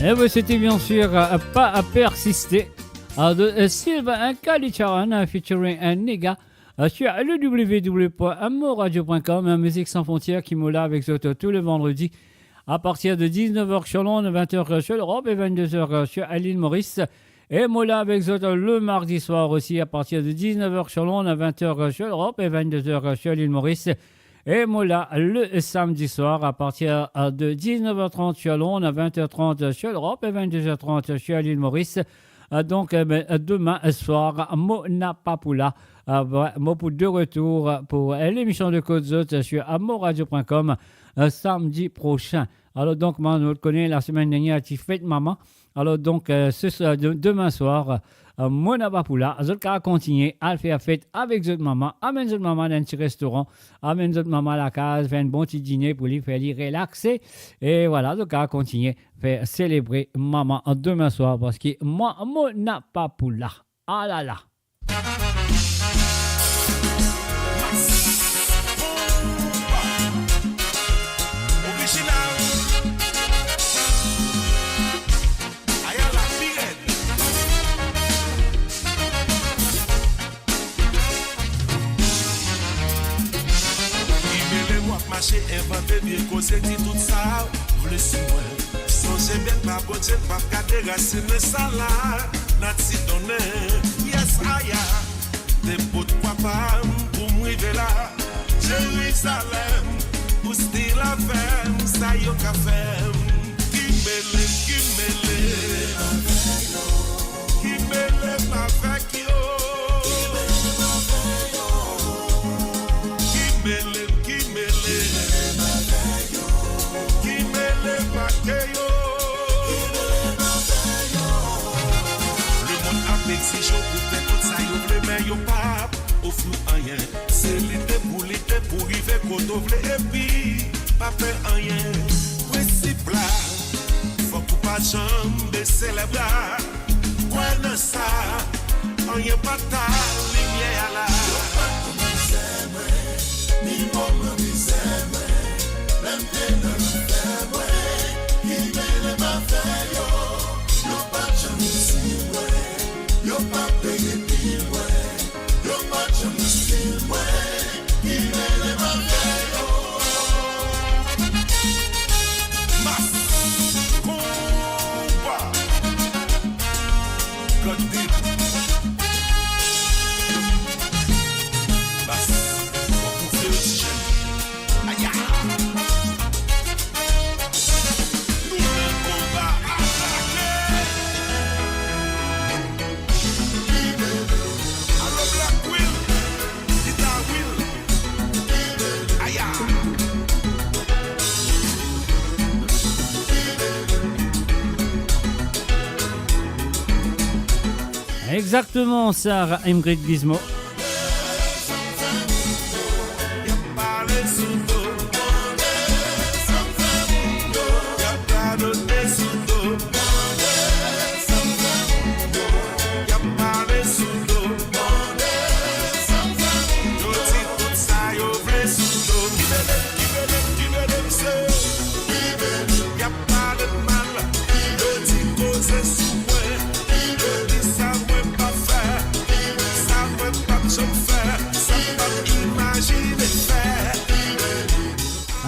Eh oui, c'était bien sûr, euh, Pas à persister. Alors, de, euh, Sylvain Kalicharan, euh, featuring, euh, Nega, euh, sur le w w w point moradio point com, euh, Musique Sans Frontières ki mo la avek zot, euh, tou le vandredi à partir de dix-neuf heures sur l'onde, vingt heures sur l'Europe et vingt-deux heures sur l'île Maurice. E mo la avek zot le mardi soir osi, à partir de dix-neuf heures sur l'onde, vingt heures sur l'Europe et vingt-deux heures sur l'île Maurice. E mo la le samedi soir, à partir de dix-neuf heures trente sur l'onde, vingt heures trente sur l'Europe et vingt-deux heures trente sur l'île Maurice. Euh, donk, euh, ben, euh, demin soir, mo napa pou la. Euh, vre-, mo pou de retour pou, euh, lemision de Kot Zot sur, euh, moradio point com, euh, samedi prochain. Alor, donk, mwa, nou kone, lasemenn dernier ti fet mama. Alor, donk, euh, se, se, de-, demin soir, euh, mo napa pou la. Zot kapav kontigne al fer fet avek zot mama, amenn zot mama dan enn ti restoran, amenn zot mama lakaz, fer enn bon ti dine pou li, fer li relaxe. E vwala, zot kapav kontigne fer selebre mama demin soir, parski mwa, mo napa pou la. Ah là là. Original. Aya la pi red. Ki mele w ap mache, invante vye koze, di tou sa ou vle sou mwen. Sonje byen, pa Bondie, pa gade rasinn sa la, nati donnen. Yes, aya. Depot papa m pou m rive la. Jerizalem, ou stil avem, sa yo ka fer m. Ki mele, ki mele. Ki mele m avek yo. Ki mele m, ki mele. Ki mele m avek yo. Lemonn ap egzig ou pou fer tou sa yo vle, me yo pa ofri ou anyen. Se lite pou lite pou rive kot ou vle, epi pa per anyen. Prensip la, fok ou pa janm bese lebra. Krwar dan sa, anyen pa ta limie la. Yo pa konn bizin mwen, ni moman bizin mwen, mem pena fer mwen, ki mele m avek yo. Yo pa janm bizin mwen, yo pa pe repi mwen, yo pa janm bizin mwen, ki mele m avek yo. Mas konba. God did. Bas, fok ou fer oksizenn. Aya. Nou konba atake. Alor Black Will, Guitar Will. Aya. Exactement, Sarah Ingrid Gizmo.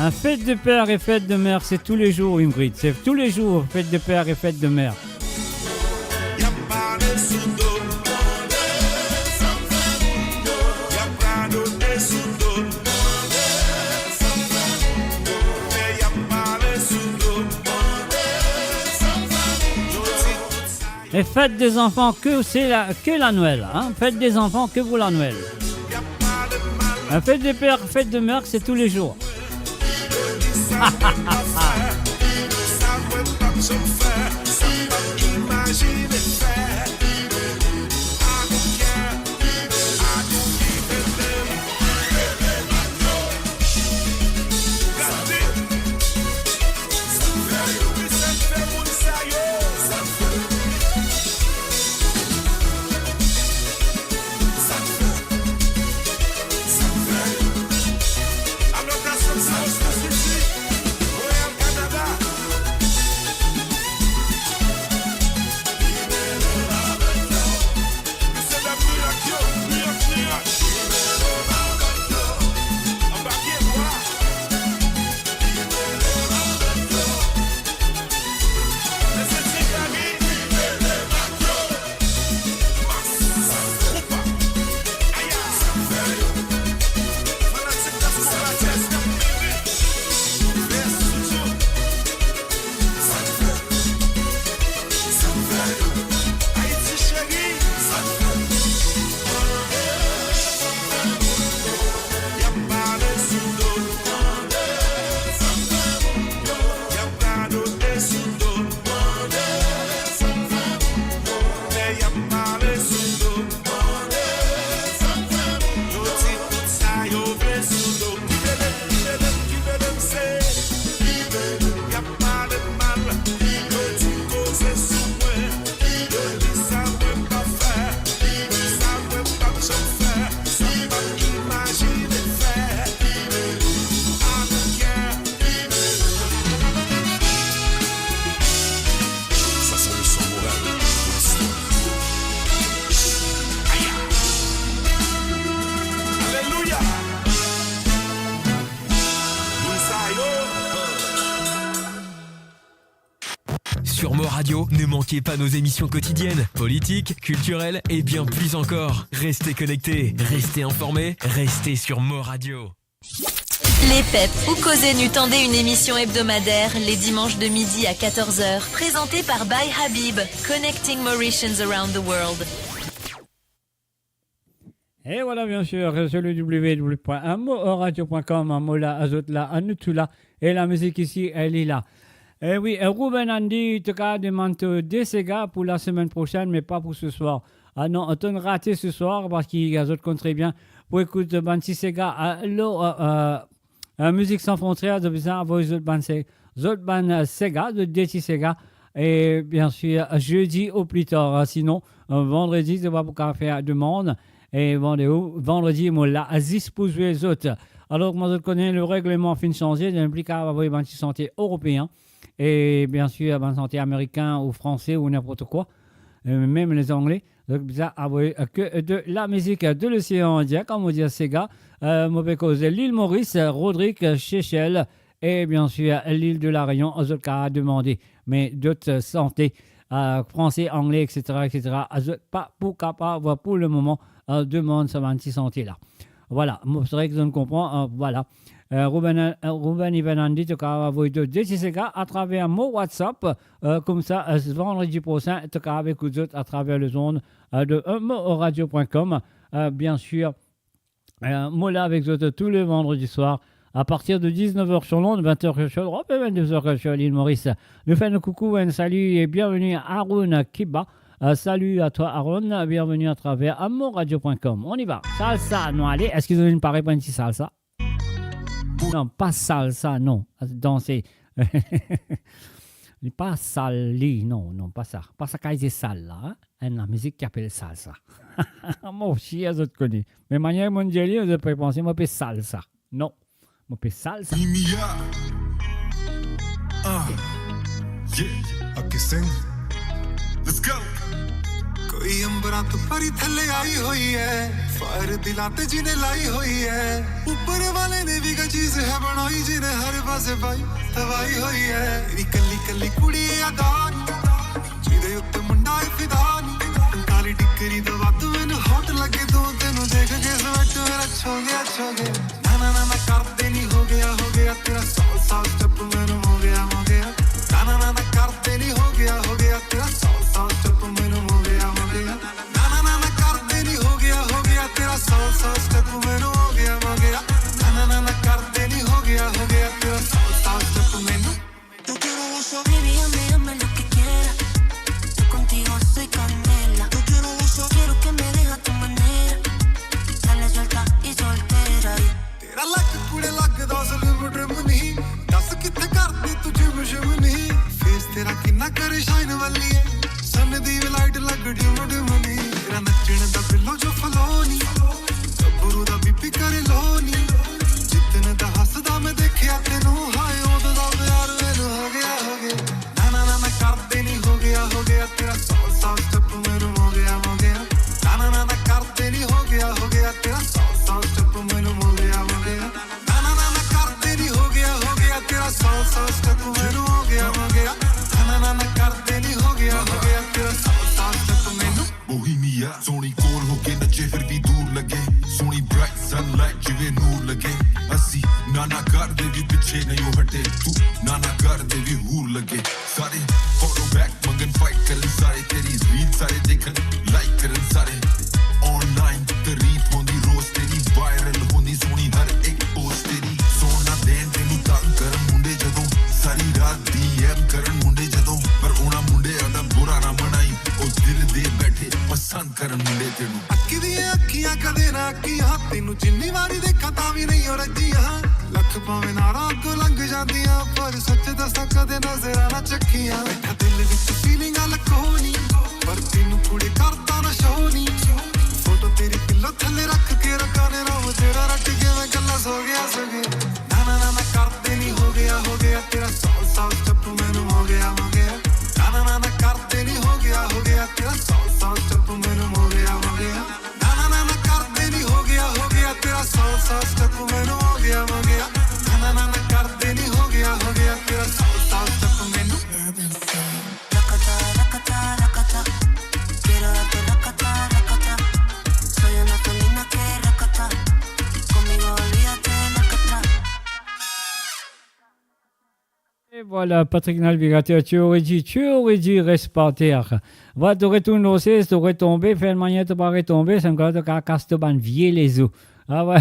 Un fête de père et fête de mère, c'est tous les jours, Ingrid. C'est tous les jours, fête de père et fête de mère. Et fête des enfants, que c'est la, que la Noël, hein ? Fête des enfants, que pour la Noël. Un fête de père, fête de mère, c'est tous les jours. Radio, ne manquez pas nos émissions quotidiennes, politiques, culturelles et bien plus encore. Restez connectés, restez informés, restez sur Mo Radio. Les Pep, ou koze nou, tande une émission hebdomadaire les dimanches de midi à quatorze heures, présentée par By Habib, connecting Mauritians around the world. E vwala, bien sir, sur le w w w point mo radio point com, mo la, zot la, nou tou la, e lamizik isi, li la. E wi, e Ruben Andy, to kapav demann to de sega pou la semaine prochaine, mais pas pour ce soir. Ah non, to'nn rate ce soir, parski zot konn tre bien, pou ekout bann ti sega, ah, lo, ah, ah, Euh, Musique Sans Frontières, zot bizin avoy zot bann se-, zot bann, euh, sega, zot de ti sega. E bien sir, jeudi au plus tard, hein, sinon, euh, vandredi, zot pa pou kapav fer demann. E vandredi, vandredi, mo la zis pou zwe zot. Alor, kouma zot kone, le regleman finn sanze, zot pli kapav avoy bann ti sante eropeen. E bien sir, bann sante amerikin ou franse ou ninport kwa. E mem lezangle. Donk, bizin avoy ke de lamizik de l'Océan Indien, kouma dir sega, euh, mo pe koz Lil Moris, Rodrig, Sesel, e bien sir, Lil de la Reynion, zot kapav demande. Me dot sante, euh, franse, angle, et cetera, et cetera, zot pa pou kapav pou le moman, euh, demann sa bann ti sante la. Vwala, mo espere ke zot konpran, euh, vwala. Euh, Ruben, euh, Ruben Ivan Andy, to kapav avoy de, de ti sega atraver mo WhatsApp, euh, koumsa, euh, vandredi prosin, to kapav ekout zot atraver lezond, euh, de, euh, mo radio point com. Euh, bien sir, euh, mo la avek zot tou le vandredi swar, à partir de dix-neuf heures sur l'onde, vingt heures sur l'Europe et vingt-deux heures sur l'île Maurice. Nou fer nou koukou, enn sali e bienveni Aaron Kiba. Euh, salut à toi, Aaron. Bienvenue à travers, euh, moradio point com. On y va. Salsa, nou ale. Eski zot inn pare pou enn ti salsa? Non, pa salsa, non. Danse. Li pa sal li, non, non, pa sa. Pa sa kay se sal la, hein? Enn lamizik ki apel salsa. Mo sir, zot kone. Me manier mo dir li, zot pe panse mo pe salsa. Non. Mo pe salsa. Mia. Ah. Yeah. Okay, sing. Let's go. ਕੋਈ ਅੰਬਰਾਂ ਤੋਂ ਪਰੀ ਥੱਲੇ ਆਈ ਹੋਈ ਹੈ, ਫਾਇਰ ਦਿਲਾਂ ਤੇ ਜਿਹਨੇ ਲਾਈ ਹੋਈ ਹੈ, ਉੱਪਰ ਵਾਲੇ ਨੇ ਵੀ ਕੋਈ ਚੀਜ਼ ਹੈ ਬਣਾਈ, ਜਿਹਨੇ ਹਰ ਪਾਸੇ ਪਾਈ ਤਬਾਹੀ ਹੋਈ ਹੈ। ਤੇਰੀ ਕੱਲੀ ਕੱਲੀ ਕੁੜੀ ਅਦਾ ਨੀ, ਜਿਹਦੇ ਉੱਤੇ ਮੁੰਡਾ ਏ ਫਿਦਾ ਨੀ, ਕਾਲੀ ਡਿਗਰੀ ਦਾ ਵੱਧ ਮੈਨੂੰ ਹੌਟ ਲੱਗੇ ਤੂੰ, ਤੈਨੂੰ ਦੇਖ ਕੇ ਸਵੈਟ ਮੇਰਾ ਛੋ ਗਿਆ, ਛੋ ਗਿਆ। ਨਾ, ਨਾ, ਨਾ, ਨਾ, ਕਰਦੇ ਨੀ, ਹੋ ਗਿਆ, ਹੋ ਗਿਆ ਤੇਰਾ ਸੌ, ਸੌ ਸਟੈਪ ਮੈਨੂੰ ਹੋ ਗਿਆ, ਹੋ ਗਿਆ। ਨਾ, ਨਾ, ਨਾ, ਨਾ, ਕਰਦੇ ਨੀ, ਹੋ ਗਿਆ, ਹੋ ਗਿਆ ਤੇਰਾ ਸੌ, ਸੌ ਸਟੈਪ ਮੈਨੂੰ ਹੋ ਗਿਆ, ਹੋ ਗਿਆ। ਨਾ, ਨਾ, ਨਾ, ਨਾ, ਕਰਦੇ ਨੀ, ਹੋ ਗਿਆ, ਹੋ ਗਿਆ ਤੇਰਾ ਸੌ, ਸੌ ਸਟੈਪ ਮੈਨੂੰ ਹੋ ਗਿਆ, ਹੋ ਗਿਆ। ਨਾ, ਨਾ, ਨਾ, ਨਾ, ਕਰਦੇ ਨੀ, ਹੋ ਗਿਆ, ਹੋ ਗਿਆ ਤੇਰਾ ਸੌ, ਸੌ ਸਟੈਪ ਮੈਨੂੰ। Yo quiero eso, baby, hazme, hazme lo que quieras. Yo contigo soy candela. Yo quiero eso, quiero que me dejes a tu manera. Dale suelta y soltera, y ਤੇਰਾ ਲੱਕ ਕੁੜੇ ਲੱਗਦਾ ਸਲਿਮ ਡ੍ਰਿਮ ਨਹੀਂ, ਦੱਸ ਕਿੱਥੇ ਕਰਦੀ ਤੂੰ ਜਿਮ ਜਿਮ ਨਹੀਂ। ਫੇਸ ਤੇਰਾ ਕਿੰਨਾ ਕਰੇ ਸ਼ਾਈਨ ਵਾਲੀ ਏ, ਸਨ ਦੀ ਵੀ ਲਾਈਟ ਲੱਗ ਡਿਮ ਡਿਮ ਨਹੀਂ। ਤੇਰਾ ਨੱਚਣ ਦਾ ਬਿੱਲੋ ਜੋ ਫਲੋ ਨਹੀਂ, ਗੱਭਰੂ ਦਾ ਬੀਪੀ ਕਰੇ ਲੋ ਨਹੀਂ। ਜਿੱਦਨ ਦਾ ਹੱਸਦਾ ਮੈਂ ਦੇਖਿਆ ਤੈਨੂੰ, ਹਾਏ ਉਦੋਂ ਦਾ ਪਿਆਰ ਮੈਨੂੰ ਹੋ ਗਿਆ, ਹੋ ਗਿਆ। ਨਾ, ਨਾ, ਨਾ, ਨਾ, ਕਰਦੇ ਨੀ, ਹੋ ਗਿਆ, ਹੋ ਗਿਆ ਤੇਰਾ ਸੌ, ਸੌ ਸਟੈਪ ਮੈਨੂੰ ਹੋ ਗਿਆ, ਹੋ ਗਿਆ। ਨਾ, ਨਾ, ਨਾ, ਨਾ, ਕਰਦੇ ਨੀ, ਹੋ ਗਿਆ, ਹੋ ਗਿਆ ਤੇਰਾ ਸੌ, ਸੌ ਸਟੈਪ ਮੈਨੂੰ ਹੋ ਗਿਆ, ਹੋ ਗਿਆ। ਨਾ, ਨਾ, ਨਾ, ਨਾ, ਕਰਦੇ ਨੀ, ਹੋ ਗਿਆ, ਹੋ ਗਿਆ ਤੇਰਾ ਸੌ, ਸੌ ਸਟੈਪ ਮੈਨੂੰ ਹੋ ਗਿਆ, ਹੋ ਗਿਆ। ਨਾ, ਨਾ, ਨਾ, ਨਾ, ਕਰਦੇ ਨੀ, ਹੋ ਗਿਆ, ਹੋ ਗਿਆ ਤੇਰਾ ਸੌ, ਸੌ ਸਟੈਪ ਮੈਨੂੰ। Bohemia, ਸੋਹਣੀ ਕੋਲ ਹੋ ਕੇ ਨੱਚੇ ਫਿਰ ਵੀ ਦੂਰ ਲੱਗੇ, ਸੋਹਣੀ ਬ੍ਰਾਈਟ ਸਨਲਾਈਟ ਜਿਵੇਂ ਨੂਰ ਲੱਗੇ। ਅਸੀਂ ਨਾ ਨਾ ਕਰਦੇ ਵੀ ਪਿੱਛੇ ਨਹੀਂ ਉਹ ਹਟੇ, ਤੂੰ ਨਾ ਨਾ ਕਰਦੇ ਵੀ ਹੂਰ ਲੱਗੇ। ਸਾਰੇ ਫੋਲੋ ਬੈਕ ਮੰਗਣ, ਫਾਈਟ ਕਰਨ ਸਾਰੇ, ਤੇਰੀ ਰੀਲ ਸਾਰੇ ਦੇਖਣ, ਲਾਈਕ ਕਰਨ ਸਾਰੇ। ਆਨਲਾਈਨ ਤੇ ਰੀਤ ਹੁੰਦੀ ਰੋਜ਼ ਤੇਰੀ, ਵਾਇਰਲ ਹੁੰਦੀ ਸੋਹਣੀ ਹਰ ਇੱਕ ਪੋਸਟ ਤੇਰੀ। ਸੋਹਣਾ ਦੇਣ ਤੈਨੂੰ ਤੰਗ ਕਰਨ ਮੁੰਡੇ ਜਦੋਂ, ਸਾਰੀ ਰਾਤ ਡੀਐਮ ਕਰਨ ਮੁੰਡੇ ਜਦੋਂ, ਪਰ ਉਹਨਾਂ ਮੁੰਡਿਆਂ ਦਾ ਬੁਰਾ ਨਾ ਮਨਾਈ, ਉਹ ਦਿਲ ਦੇ ਬੈਠੇ ਪਸੰਦ ਕਰਨ ਮੁੰਡੇ ਤੈਨੂੰ। ਅੱਖੀ ਦੀਆਂ ਅੱਖੀਆਂ ਕਦੇ ਨਾ ਅੱਖੀਆਂ, ਤੈਨੂੰ ਜਿੰਨੀ ਵਾਰੀ ਦੇਖਾਂ ਤਾਂ ਵੀ ਨਹੀਂ ਉਹ ਰੱਜੀਆਂ। ਲੱਖ ਭਾਵੇਂ ਨਾੜਾਂ ਅੱਗੋਂ ਲੰਘ ਜਾਂਦੀਆਂ, ਪਰ ਸੱਚ ਦੱਸਾਂ ਕਦੇ ਨਜ਼ਰਾਂ ਨਾ ਚੱਕੀਆਂ। ਬੈਠਾ ਦਿਲ ਵਿੱਚ ਫੀਲਿੰਗਾਂ ਲਕੋ ਨੀ, ਪਰ ਤੈਨੂੰ ਕੁੜੇ ਕਰਦਾ ਨਾ ਸ਼ੋ ਨੀ। ਫੋਟੋ ਤੇਰੀ ਪਿੱਲੋ ਥੱਲੇ ਰੱਖ ਕੇ ਰੋਣਾ ਏ, ਰਾ ਜਿਹੜਾ ਰੱਟ ਗਿਆ ਮੈਂ ਗੱਲਾਂ ਸੋ ਗਿਆ, ਸੋ ਗਿਆ। ਨਾ, ਨਾ, ਨਾ, ਨਾ, ਕਰਦੇ ਨੀ, ਹੋ ਗਿਆ, ਹੋ ਗਿਆ ਤੇਰਾ ਸੌ, ਸੌ ਸਟੈਪ ਮੈਨੂੰ ਹੋ ਗਿਆ, ਹੋ ਗਿਆ। ਨਾ, ਨਾ, ਨਾ, ਨਾ, ਕਰਦੇ ਨੀ, ਹੋ ਗਿਆ, ਹੋ ਗਿਆ ਤੇਰਾ ਸੌ, ਸੌ ਸਟੈਪ ਮੈਨੂੰ ਹੋ ਗਿਆ, ਹੋ ਗਿਆ। ਨਾ, ਨਾ, ਨਾ, ਨਾ, ਕਰਦੇ ਨੀ, ਹੋ ਗਿਆ, ਹੋ ਗਿਆ ਤੇਰਾ ਸੌ, ਸੌ ਸਟੈਪ ਮੈਨੂੰ ਹੋ ਗਿਆ, ਹੋ ਗਿਆ। ਨਾ, ਨਾ, ਨਾ, ਨਾ, ਕਰਦੇ ਨੀ, ਹੋ ਗਿਆ, ਹੋ ਗਿਆ ਤੇਰਾ ਸੌ, ਸੌ ਸਟੈਪ ਮੈਨੂੰ। Urban Sound. Voilà, Patrick Navigateur, tu aurais dit, tu aurais dit, reste par terre. Voilà, to retourn lor sez, to retonbe, fer enn manier to pa retonbe, samem kan to kav kas to bann vie lezo. Ah ouais.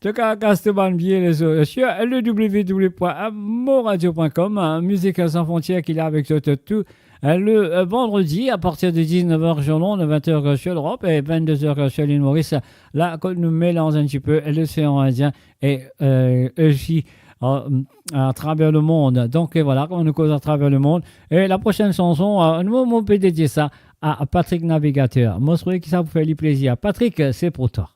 To kav kas to bann vie lezo. Sur le w w w point moradio point com, euh, Musique Sans Frontières ki la avek zot tou. Euh, le, euh, vendredi, à partir de dix-neuf heures sur l'onde, vingt heures sur l'Europe et vingt-deux heures sur l'île Maurice, la kot nou melanz enn tipe l'océan Indien e, euh, osi, euh, atraver lemond. Donk, euh, voilà, kouma nou koz atraver lemond. E la prosenn sanson, euh, nou, mo pe dedie sa a Patrick Navigateur. Mo swete ki sa pou fer li plezir. Patrick, c'est pour toi.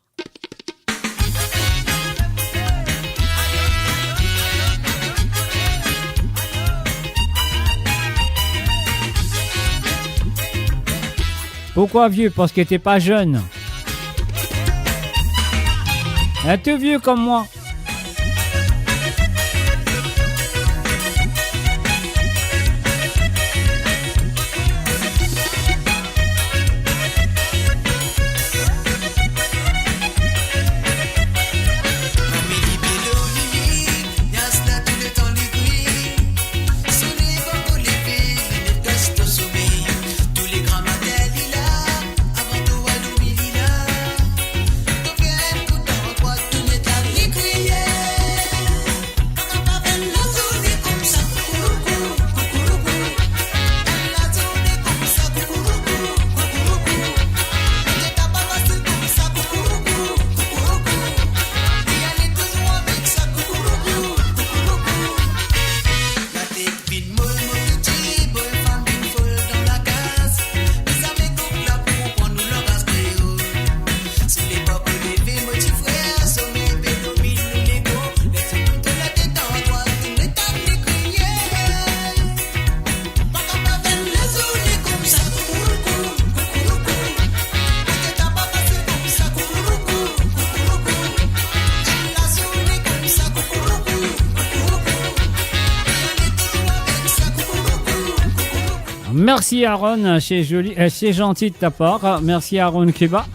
Pourquoi vieux ? Parce que t'es pas jeune. Hein, t'es vieux comme moi. Merci Aaron, c'est joli, euh, c'est gentil de ta part. Merci Aaron Kiba.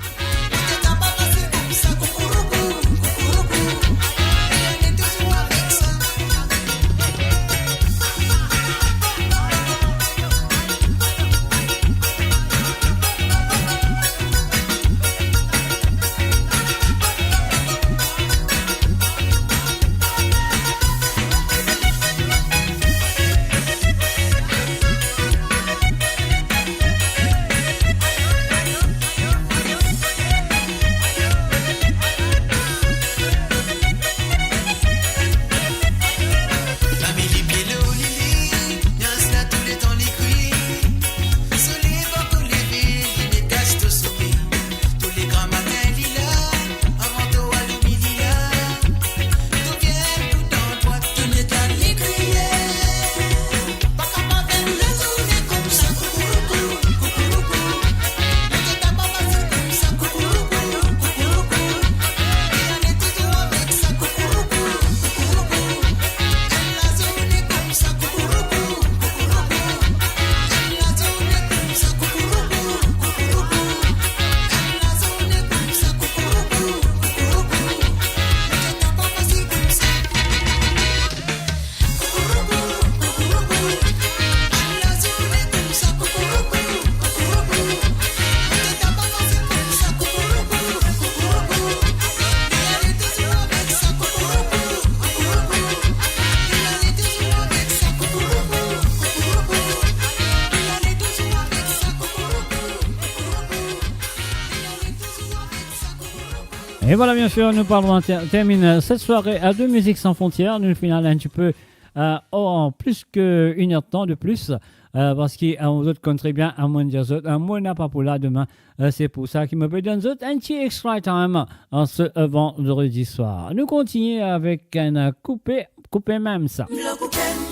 E vwala, biensir, nou pa lwin ter-, terminn set sware, euh, de Musique Sans Frontières. Nou finn al enn tipe, euh, oh, plis ki enn er tan de plis, euh, parski, euh, zot konn tre bien, euh, mo dir zot, euh, mo napa pou la demin. Euh, se pou sa ki mo pe donn zot enn ti extra time an se, euh, vandredi swar. Nou kontigne avek enn, euh, koupe, koupe mem sa. Mlo koupem,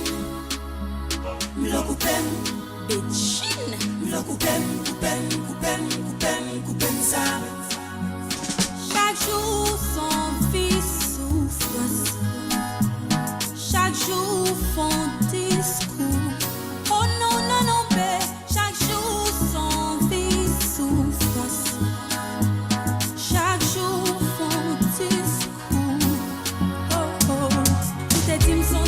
mlo koupem, Betchine. Mlo koupem, koupem, koupem, koupem, koupem sa. Chak zour santi soufrans, chak zour fon diskour. Oh non, non, non, be, chak zour santi soufrans, chak zour fon diskour. Oh, oh. Ou te di m son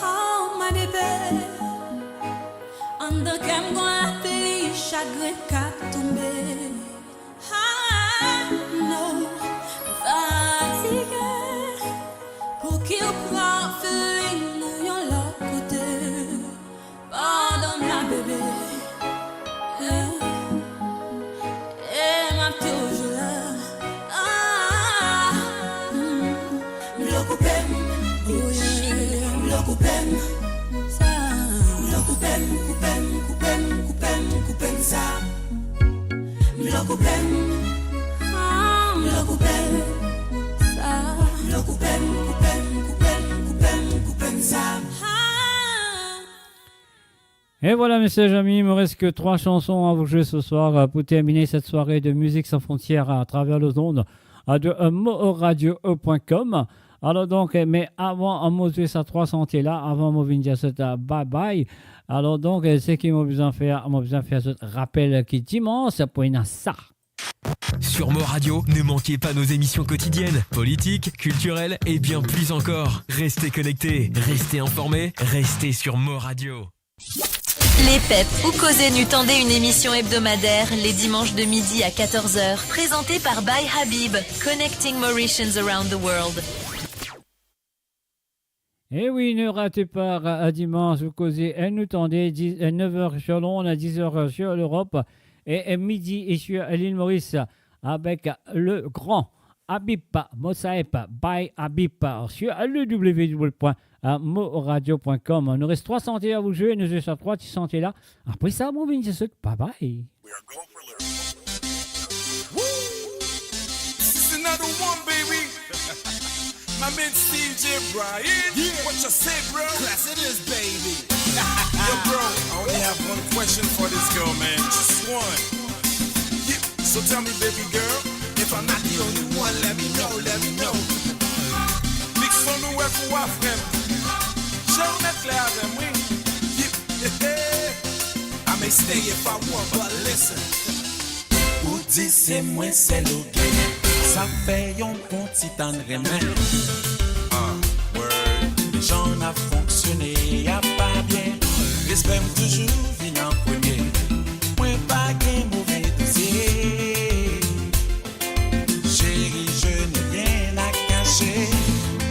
Oh, ma bebe, andan ker mo gagn lapli, sagrin ka tonbe. Ah, non, fatige, pouki ou pran feeling ou yon lot kote? Pardonn mwa, bebe. Eh, eh, mo touzour la. Ah, hmm. Mo lor koupem, oh yeah. Mo lor koupem, sa. Mo lor koupem, koupem, koupem, koupem, koupem sa. Mo lor koupem, ah, mo lor koupem, sa. Mo lor koupem, koupem, koupem, koupem, koupem sa. Ah. Et voilà, mes chers amis, il me reste que trois chansons à vous jouer ce soir, euh, pour terminer cette soirée de Musique Sans Frontières à travers les ondes, euh, de, euh, moradio point com. Alors donc, euh, mais avan, euh, mo zwe sa trwa santi la, avan mo vinn dir zot, euh, bye bye. Alors donc, euh, seki mo bizin fer, mo bizin fer zot rapel ki dimann, pou ena sa. Sur Mo Radio, ne manquez pas nos émissions quotidiennes, politiques, culturelles et bien plus encore. Restez connectés, restez informés, restez sur Mo Radio. Les Pep, ou koze nou tande, une émission hebdomadaire les dimanches de midi à quatorze heures, présentée par By Habib, connecting Mauritians around the world. Eh oui, ne ratez pas, euh, dimanche, vous causez, euh, nous tendez, dix, euh, neuf heures sur Londres, dix heures sur l'Europe, et, et midi et sur l'île Maurice, avec le grand Habib Mosaep, by Habib, sur le w w w point moradio point com. Il nous reste trois santi à vous jouer, nou zwe sa trwa ti santi la. Apre sa, mo vinn dir zot, bye bye. We are go for lyrics. Woo! This is another one, baby. My man C J Brian. Yeah. What you say, bro? Class it is, baby. Yo, bro, I only have one question for this girl, man. Just one. Yeah. So tell me, baby girl, if I'm not the only one, let me know, let me know. Mix on the work for what, friend? Show me clear, then we. Yeah, yeah, yeah. I may stay if I want, but listen. Ou di se mwen sel oke, sa fer yon bon ti tann renmen. Ah, word. Jan nou fonksyone, a pa bien. Respe touzour vinn an premie. Mwen pa gagn move dozie. Chérie, je n'ai rien à cacher.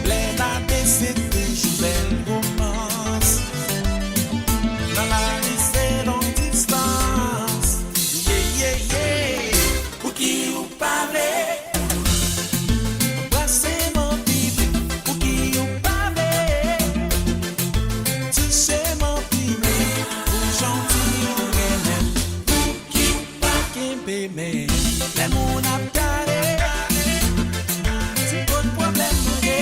Ler nou de se touzour bel romans. Dan lari se long distans. Yeah, yeah, yeah. Pouki ou pa vle anbras mwa, bibi? Pouki ou pa vle tous mwa, bibi? Pou zanti ou renmen. Ki pa kenbe men, lemonn ap gade, ti kot problem mande.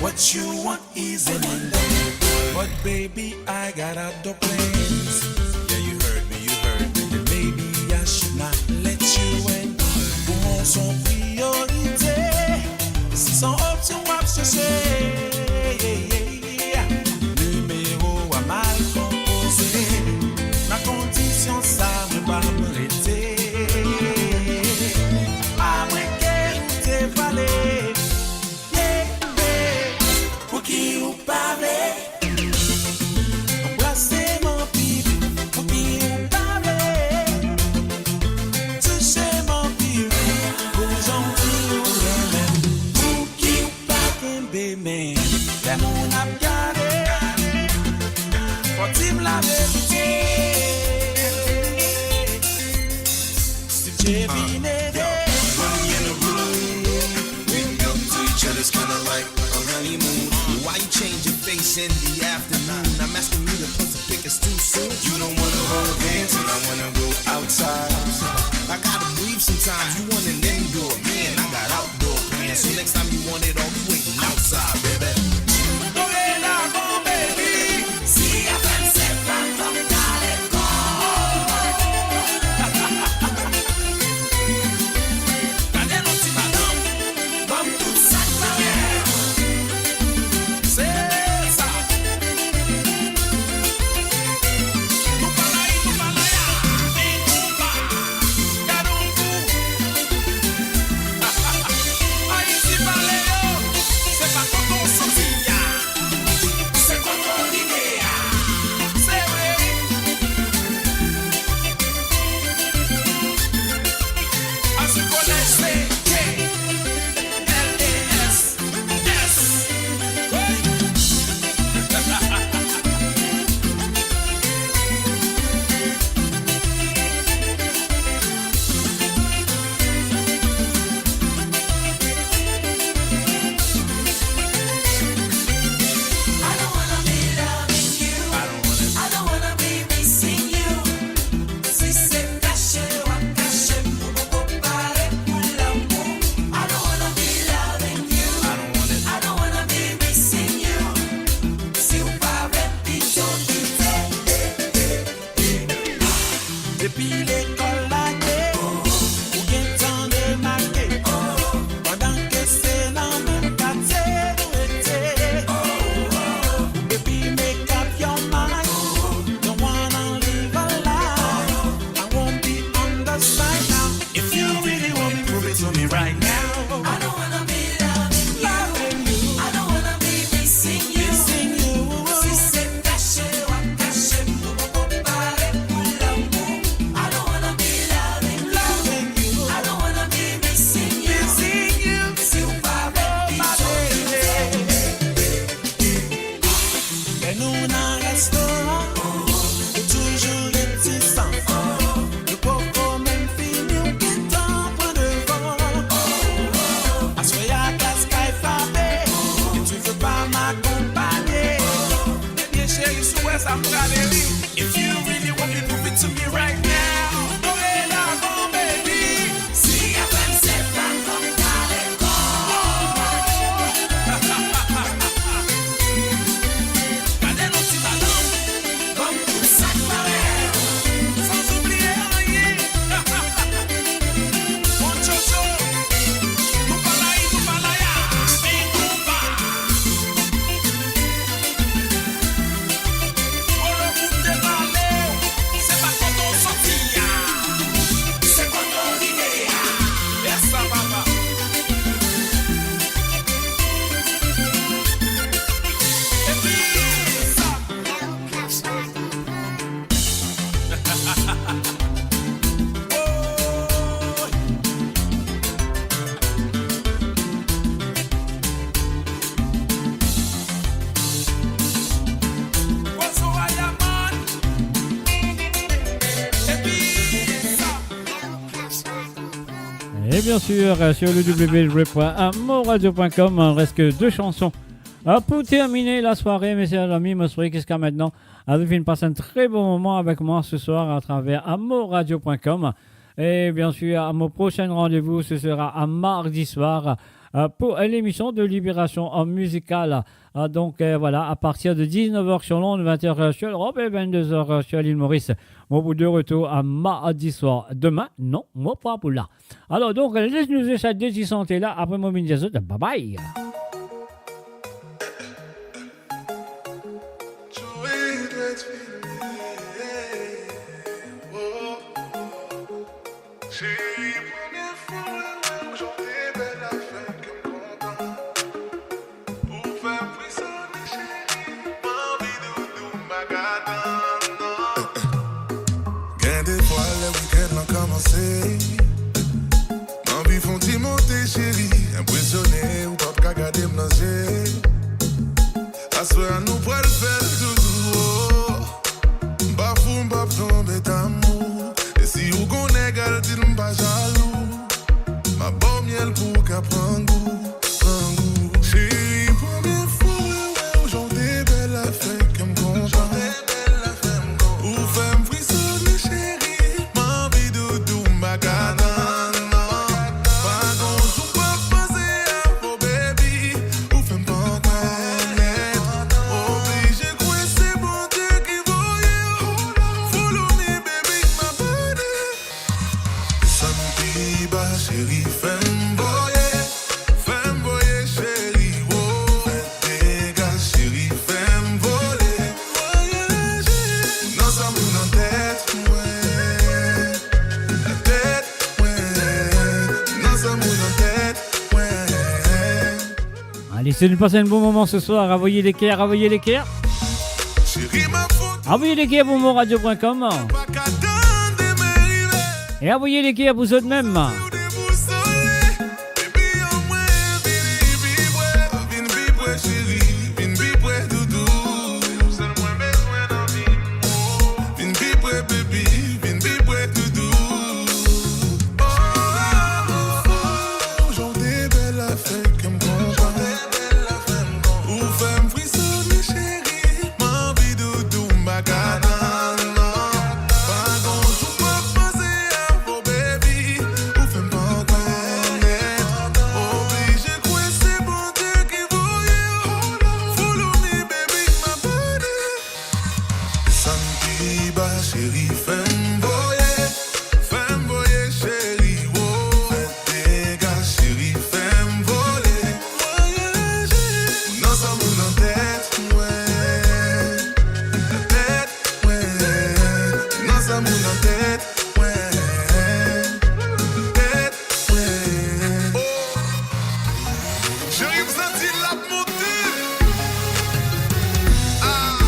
What you want is a wonder, but baby, I got other plans. Yeah, you heard me, you heard me. And maybe I should not let you in. Pou mwa son priyorite, si son opsion w ap cherche. Nimero a mal konpoze, dan kondision sa mo pa pou rete. Amwin ke ou te vale, yeah, yeah. Pouki ou pa vle Be men, lemonn ap gade, fode dim laverite. Still J V, uh, Nene. Yo, when we in the room, we built to each other's kinda like a honeymoon. Why you change your face in the afternoon? I'm asking you to put some pictures too soon. You don't wanna hold hands and I wanna go outside. I gotta breathe sometimes. You wanna indoor, man, I got outdoor plans. So next time you want it all, we waiting outside, baby. Dorelavant, baby. Si FM se pa kom kale kor. Gade nou ti madanm. Bann tou sa parey. Se sa. Nou pa la, nou pa la, ya. Vinn konba. Gade nou tou. Ayiti pale yo. Se pa kote ou soti, ya. Se kote ou rive, ya. Se vre. Aster kolez se K L A S. Yes. I don't wanna be loving you. I don't wanna, I don't wanna be missing you. Si se kase, wa kase, mo pou pare pou lamour. I don't wanna be loving you. I don't want it. I don't wanna be missing you. Si ou pa vle pito kite. Depi lekol lage, ou gentan demake. Pandan ke se dan mem katie nou ete. Baby, make up your mind. Don't wanna live a lie. I won't be on the side now. If you really want me, prove it to me right now. I don't wanna be loving you. Loving you. I don't wanna be missing you. Missing you. Si se kase, wa kase, mo pou pare pou lamour. I don't wanna be loving you. Loving you. I don't wanna be missing you. Missing you. Si ou pa vle pito kite. Lè nou ena restoran, ou touzour get ti san. Nou poko mem fini, ou gentan pran devan. Aswar la klas kay frape, et tu veux pas m'accompagner. Ebien seri, si ou wè sa, mo gade li. If you really want me, prove it to me right now. Dorelavant, baby. Si FM se pa kom kale kor. Gade nou ti madanm, bann tou sa parey. San oubliye nanye. Mon Jojo, nou pa la, nou pa la, ya. Vinn konba. Polo pou debale, se pa kote ou soti, ya. Se kote ou rive, ya. Yes, sa papa. Epi sa. Et bien sûr, euh, sur le w w w point amourradio point com, il reste que deux chansons, euh, pour terminer la soirée, messieurs et amis. Mo swete ke ziska aster, zot finn pas enn tre bon moman avek mwa se swar atraver amourradio point com. Et bien sûr, à mon prochain rendez-vous, ce sera à mardi soir, euh, pour l'émission de libération, euh, musicale. Euh, donc, euh, voilà, à partir de dix-neuf heures sur l'onde, vingt heures, euh, sur l'Europe et vingt-deux heures, euh, sur l'île Maurice. Mo pou de retour a mardi swar. Demin, non, mo pa pou la. Alor, donk, les nou les esa de ti sante la, apre mo vinn dir zot, bye bye. Seri, premie fwa mwa, mwa, zot te bel, la finn kontan. Pou fer plis sone, seri, mo anvi doudou, magadan. Gagn de fwa, le weekend la komanse. Mo anvi fer ti monte, seri, inpresione, ou pa ka gade mwa dan zie. Aswar nou pral fer touzour, oh. M pa fou, m pa pran bet amour. E si ou gagn neg, al di l m pa zalou. Ma ba w miel pou ka pran gou, pran gou. Seri, premie fwa mwa wew, jan ou te bel la fer ki m kontan. Ou fer m frisone, seri, mo anvi doudou, m pa kapav tann, non. Pa gagn zour pa panse a ou, baby. Ou fer m pa konet. Oblize krwar se Bondie ki voye w. Follow me, baby, my body. Santi ba, seri, fer m voye, fer m voye, seri, oh. Fer dega, seri, fer m vole, voyaze. Ou dan sa mo dan tet mwa, dan tet mwa. Ou dan sa mo dan tet mwa. Allez, si nou pas enn bon moman se swar, avoy leker, avoy leker. Avoy leker pou moradio point com. E avoy leker pou zot mem. Vinn pi pre, baby, vinn pi pre touzour. Oh, oh, oh, oh, jan ou te bel la fer ki m kontan. Ou fer m frisone, seri, mo anvi doudou, m pa kapav tann, non. Pa gagn zour pa panse a ou, baby. Ou fer m pa konet. Oblize krwar se Bondie ki voye w. Follow me, baby, my body. Santi ba, seri, fer m voye, fer m voye, seri, oh. Fer dega, seri, fer m vole, voyaze. Ou dan sa mo dan tet mwa, dan tet mwa. Ou dan sa mo dan tet mwa, tet mwa. Oh. Seri, m santi l ap monte. Ah,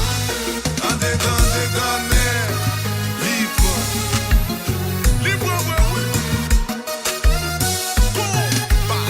andedan, andedan, wi. Li pran, li pran, wi, wi. Konpa.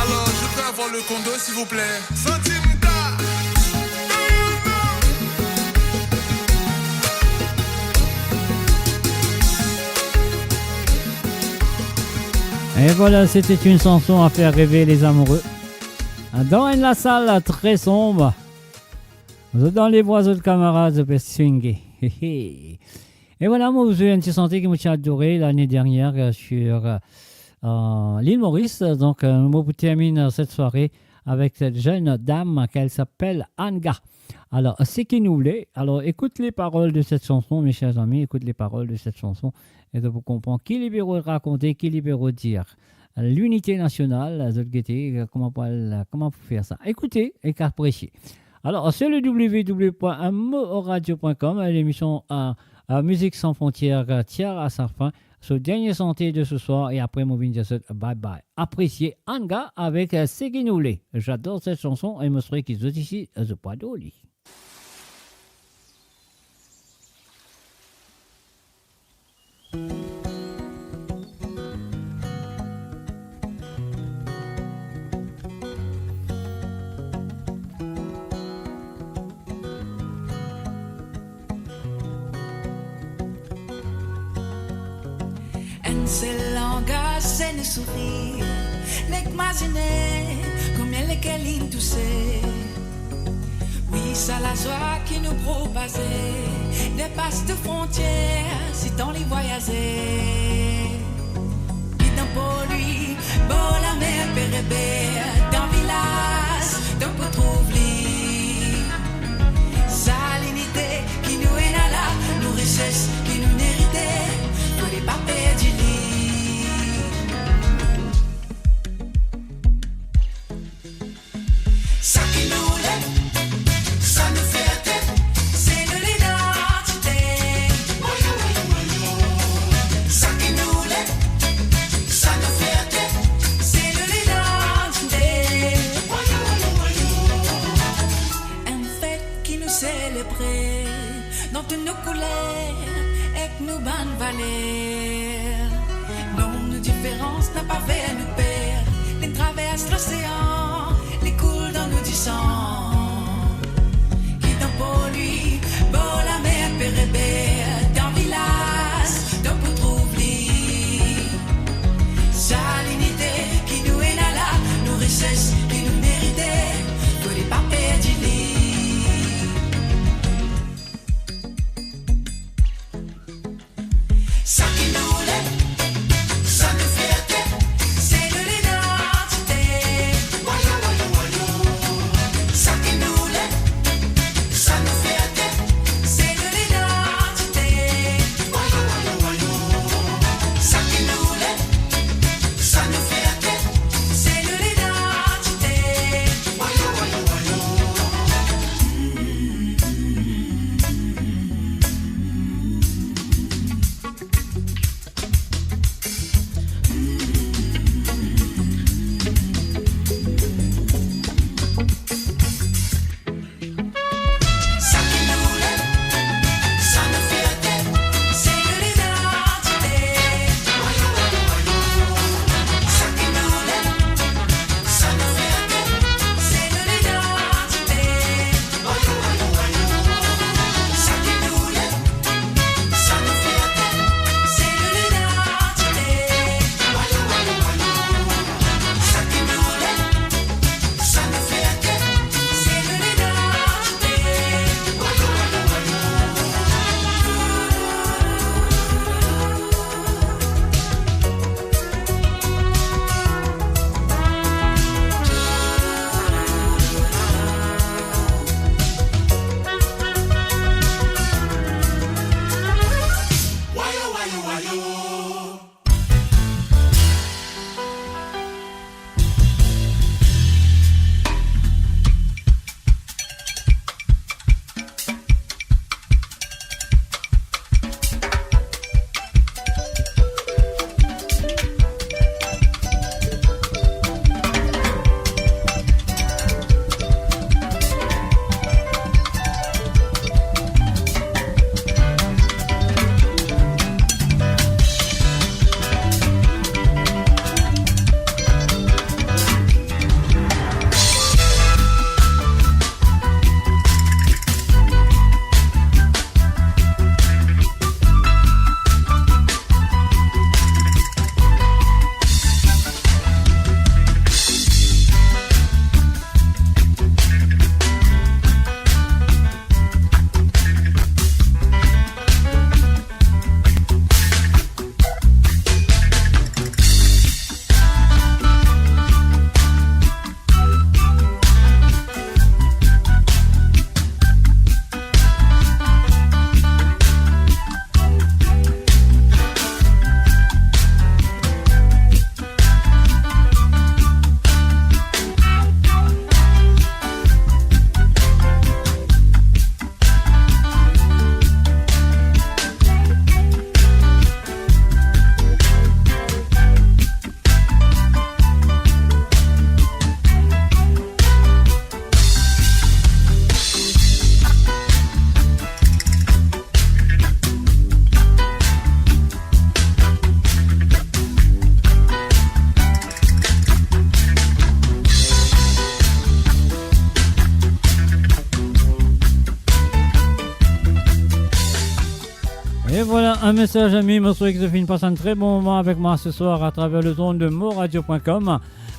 Alors, je peux avoir le compte deux, s'il vous plaît ? Santi m ta. Et voilà, c'était une chanson à faire rêver les amoureux. Dans une salle très sombre. Zot dan lemwa, zot kamarad, zot pe swinge. He, he. E vwala, mo zwe enn ti sante ki mo ti adore lane dernier, euh, sur, euh, euh, l'île Maurice. Donk, euh, mo pou terminn, euh, set sware avek set zenn dam ki apel Anga. Alor, Seki nou vle. Alors, écoute les paroles de cette chanson, mes chers amis, écoute les paroles de cette chanson, et vous comprenez ki li pe rakont, ki li pe dir. Linite nasional, zot gete, kouma pou al, kouma pou fer sa. Ekoute ek apresie. Alors, sur le w w w point moradio point com, l'émission, euh, euh, Musique Sans Frontières, euh, tire à sa fin. So dernie sante de ce soir, e apre mo vinn dir zot bye bye. Apresie Anga avek, euh, Seki nou vle. J'adore cette chanson e mo swete ki zot osi, euh, zot pou ador li. Enn sel langaz, se nou sourir. Nek mazine konbien leker linn touse. Wi, sa lazwa ki nou propaze depas tou frontier, sitan li vwayaze. Ki dan Port-Louis, bor lamer pe reve, dan vilaz, dan pou trouv li. Sa linite ki nou ena la, nou rises ki nou erite, fode pa perdi li. Bann valer, non, nou diferans napa fer nou per. Li travers losean, li koul dan nou disan. Ki dan pou li, bor lamer pe reber, dan vilaz, dan pou trouv li. Sa linite ki nou ena la, nou rises ki nou merite, pou li pa perdi li. Sa ki nou le, sa nou fierte, se nou lidantite. Wayo, wayo, wayo. Sa ki nou le, sa nou fierte, se nou lidantite. Wayo, wayo, wayo. Sa ki nou le, sa nou fierte, se nou lidantite. Wayo, wayo, wayo. E vwala, enn mesaz, zami, mo swete ki zot finn pas enn tre bon moman avek mwa seswar atraver lezond de moradio point com.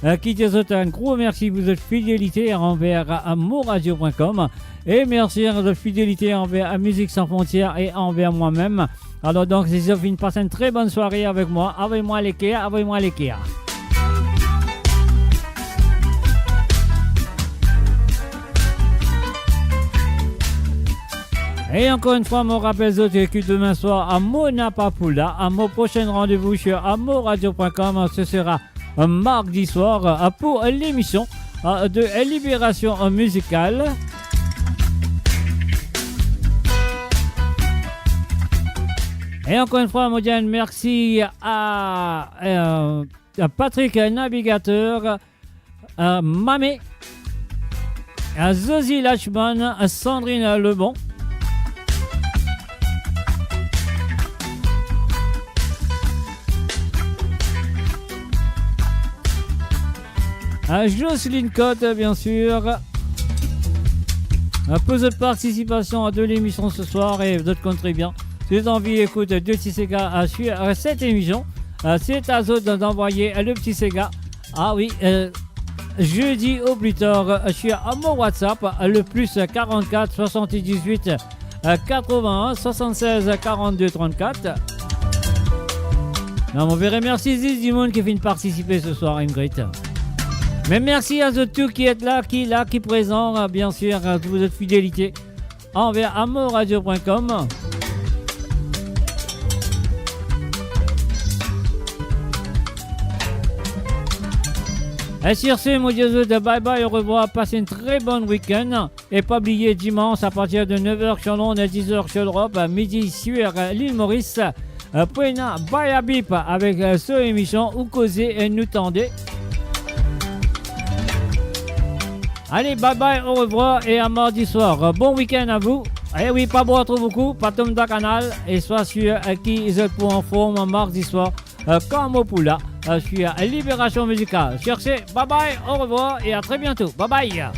Eh, ki dir zot enn gro mersi pou zot fidelite anver, eh, moradio point com. E mersi a zot fidelite anver, eh, Mizik San Frontier e anver mwa mem. Alor donk, si zot finn pas enn tre bonn sware avek mwa, avoy mwa leker, avoy mwa leker. E ankor enn fwa, mo rapel zot ki demin swar, eh, mo napa pou la, eh, mo prosin randevou sir, eh, moradio point com, eh, ce sera, eh, mardi swar, eh, pou lemision, eh, de liberasion, eh, mizikal. E ankor enn fwa, mo dir enn mersi a, eh, Patrick Navigateur, eh, Mamé, eh, Zozi Lachman, eh, Sandrine Lebon. Euh, Jocelyne Cotte, bien sûr. Euh, pour votre participation à de l'émission ce soir, et vous connaissez très bien. Si vous avez envie d'écouter deux petits ségas euh, sur euh, cette émission, euh, c'est à vous d'envoyer euh, le petit séga. Ah oui, euh, jeudi au plus tard, euh, sur euh, mon WhatsApp, euh, le plus quarante-quatre soixante-dix-huit euh, quatre-vingts soixante-seize quarante-deux trente-quatre. Non, on veut remercier Ziz Dimoun qui vient participer ce soir, Ingrid. Mais merci à vous tous qui êtes là, qui est là, qui est présent, euh, bien sûr, euh, pour votre fidélité envers amourradio point com. Et sur ce, moi, je vous dis bye bye, au revoir, passez une très bonne week-end. Et pas oublier, dimanche, à partir de neuf heures sur l'onde et dix heures sur l'Europe, à midi sur euh, l'île Maurice, euh, Pwena Bayabip avec euh, son émission Ou Koze e Nou Tande. Allez, bye bye, au revoir et à mardi soir. Euh, bon week-end à vous. Eh oui, pas boire trop beaucoup, pas tomber dans le canal, et soyez sur euh, qui ils êtes pour en forme mardi soir, euh, comme au Poula, euh, sur euh, Libération Musicale. Sur ce, bye bye, au revoir et à très bientôt. Bye bye.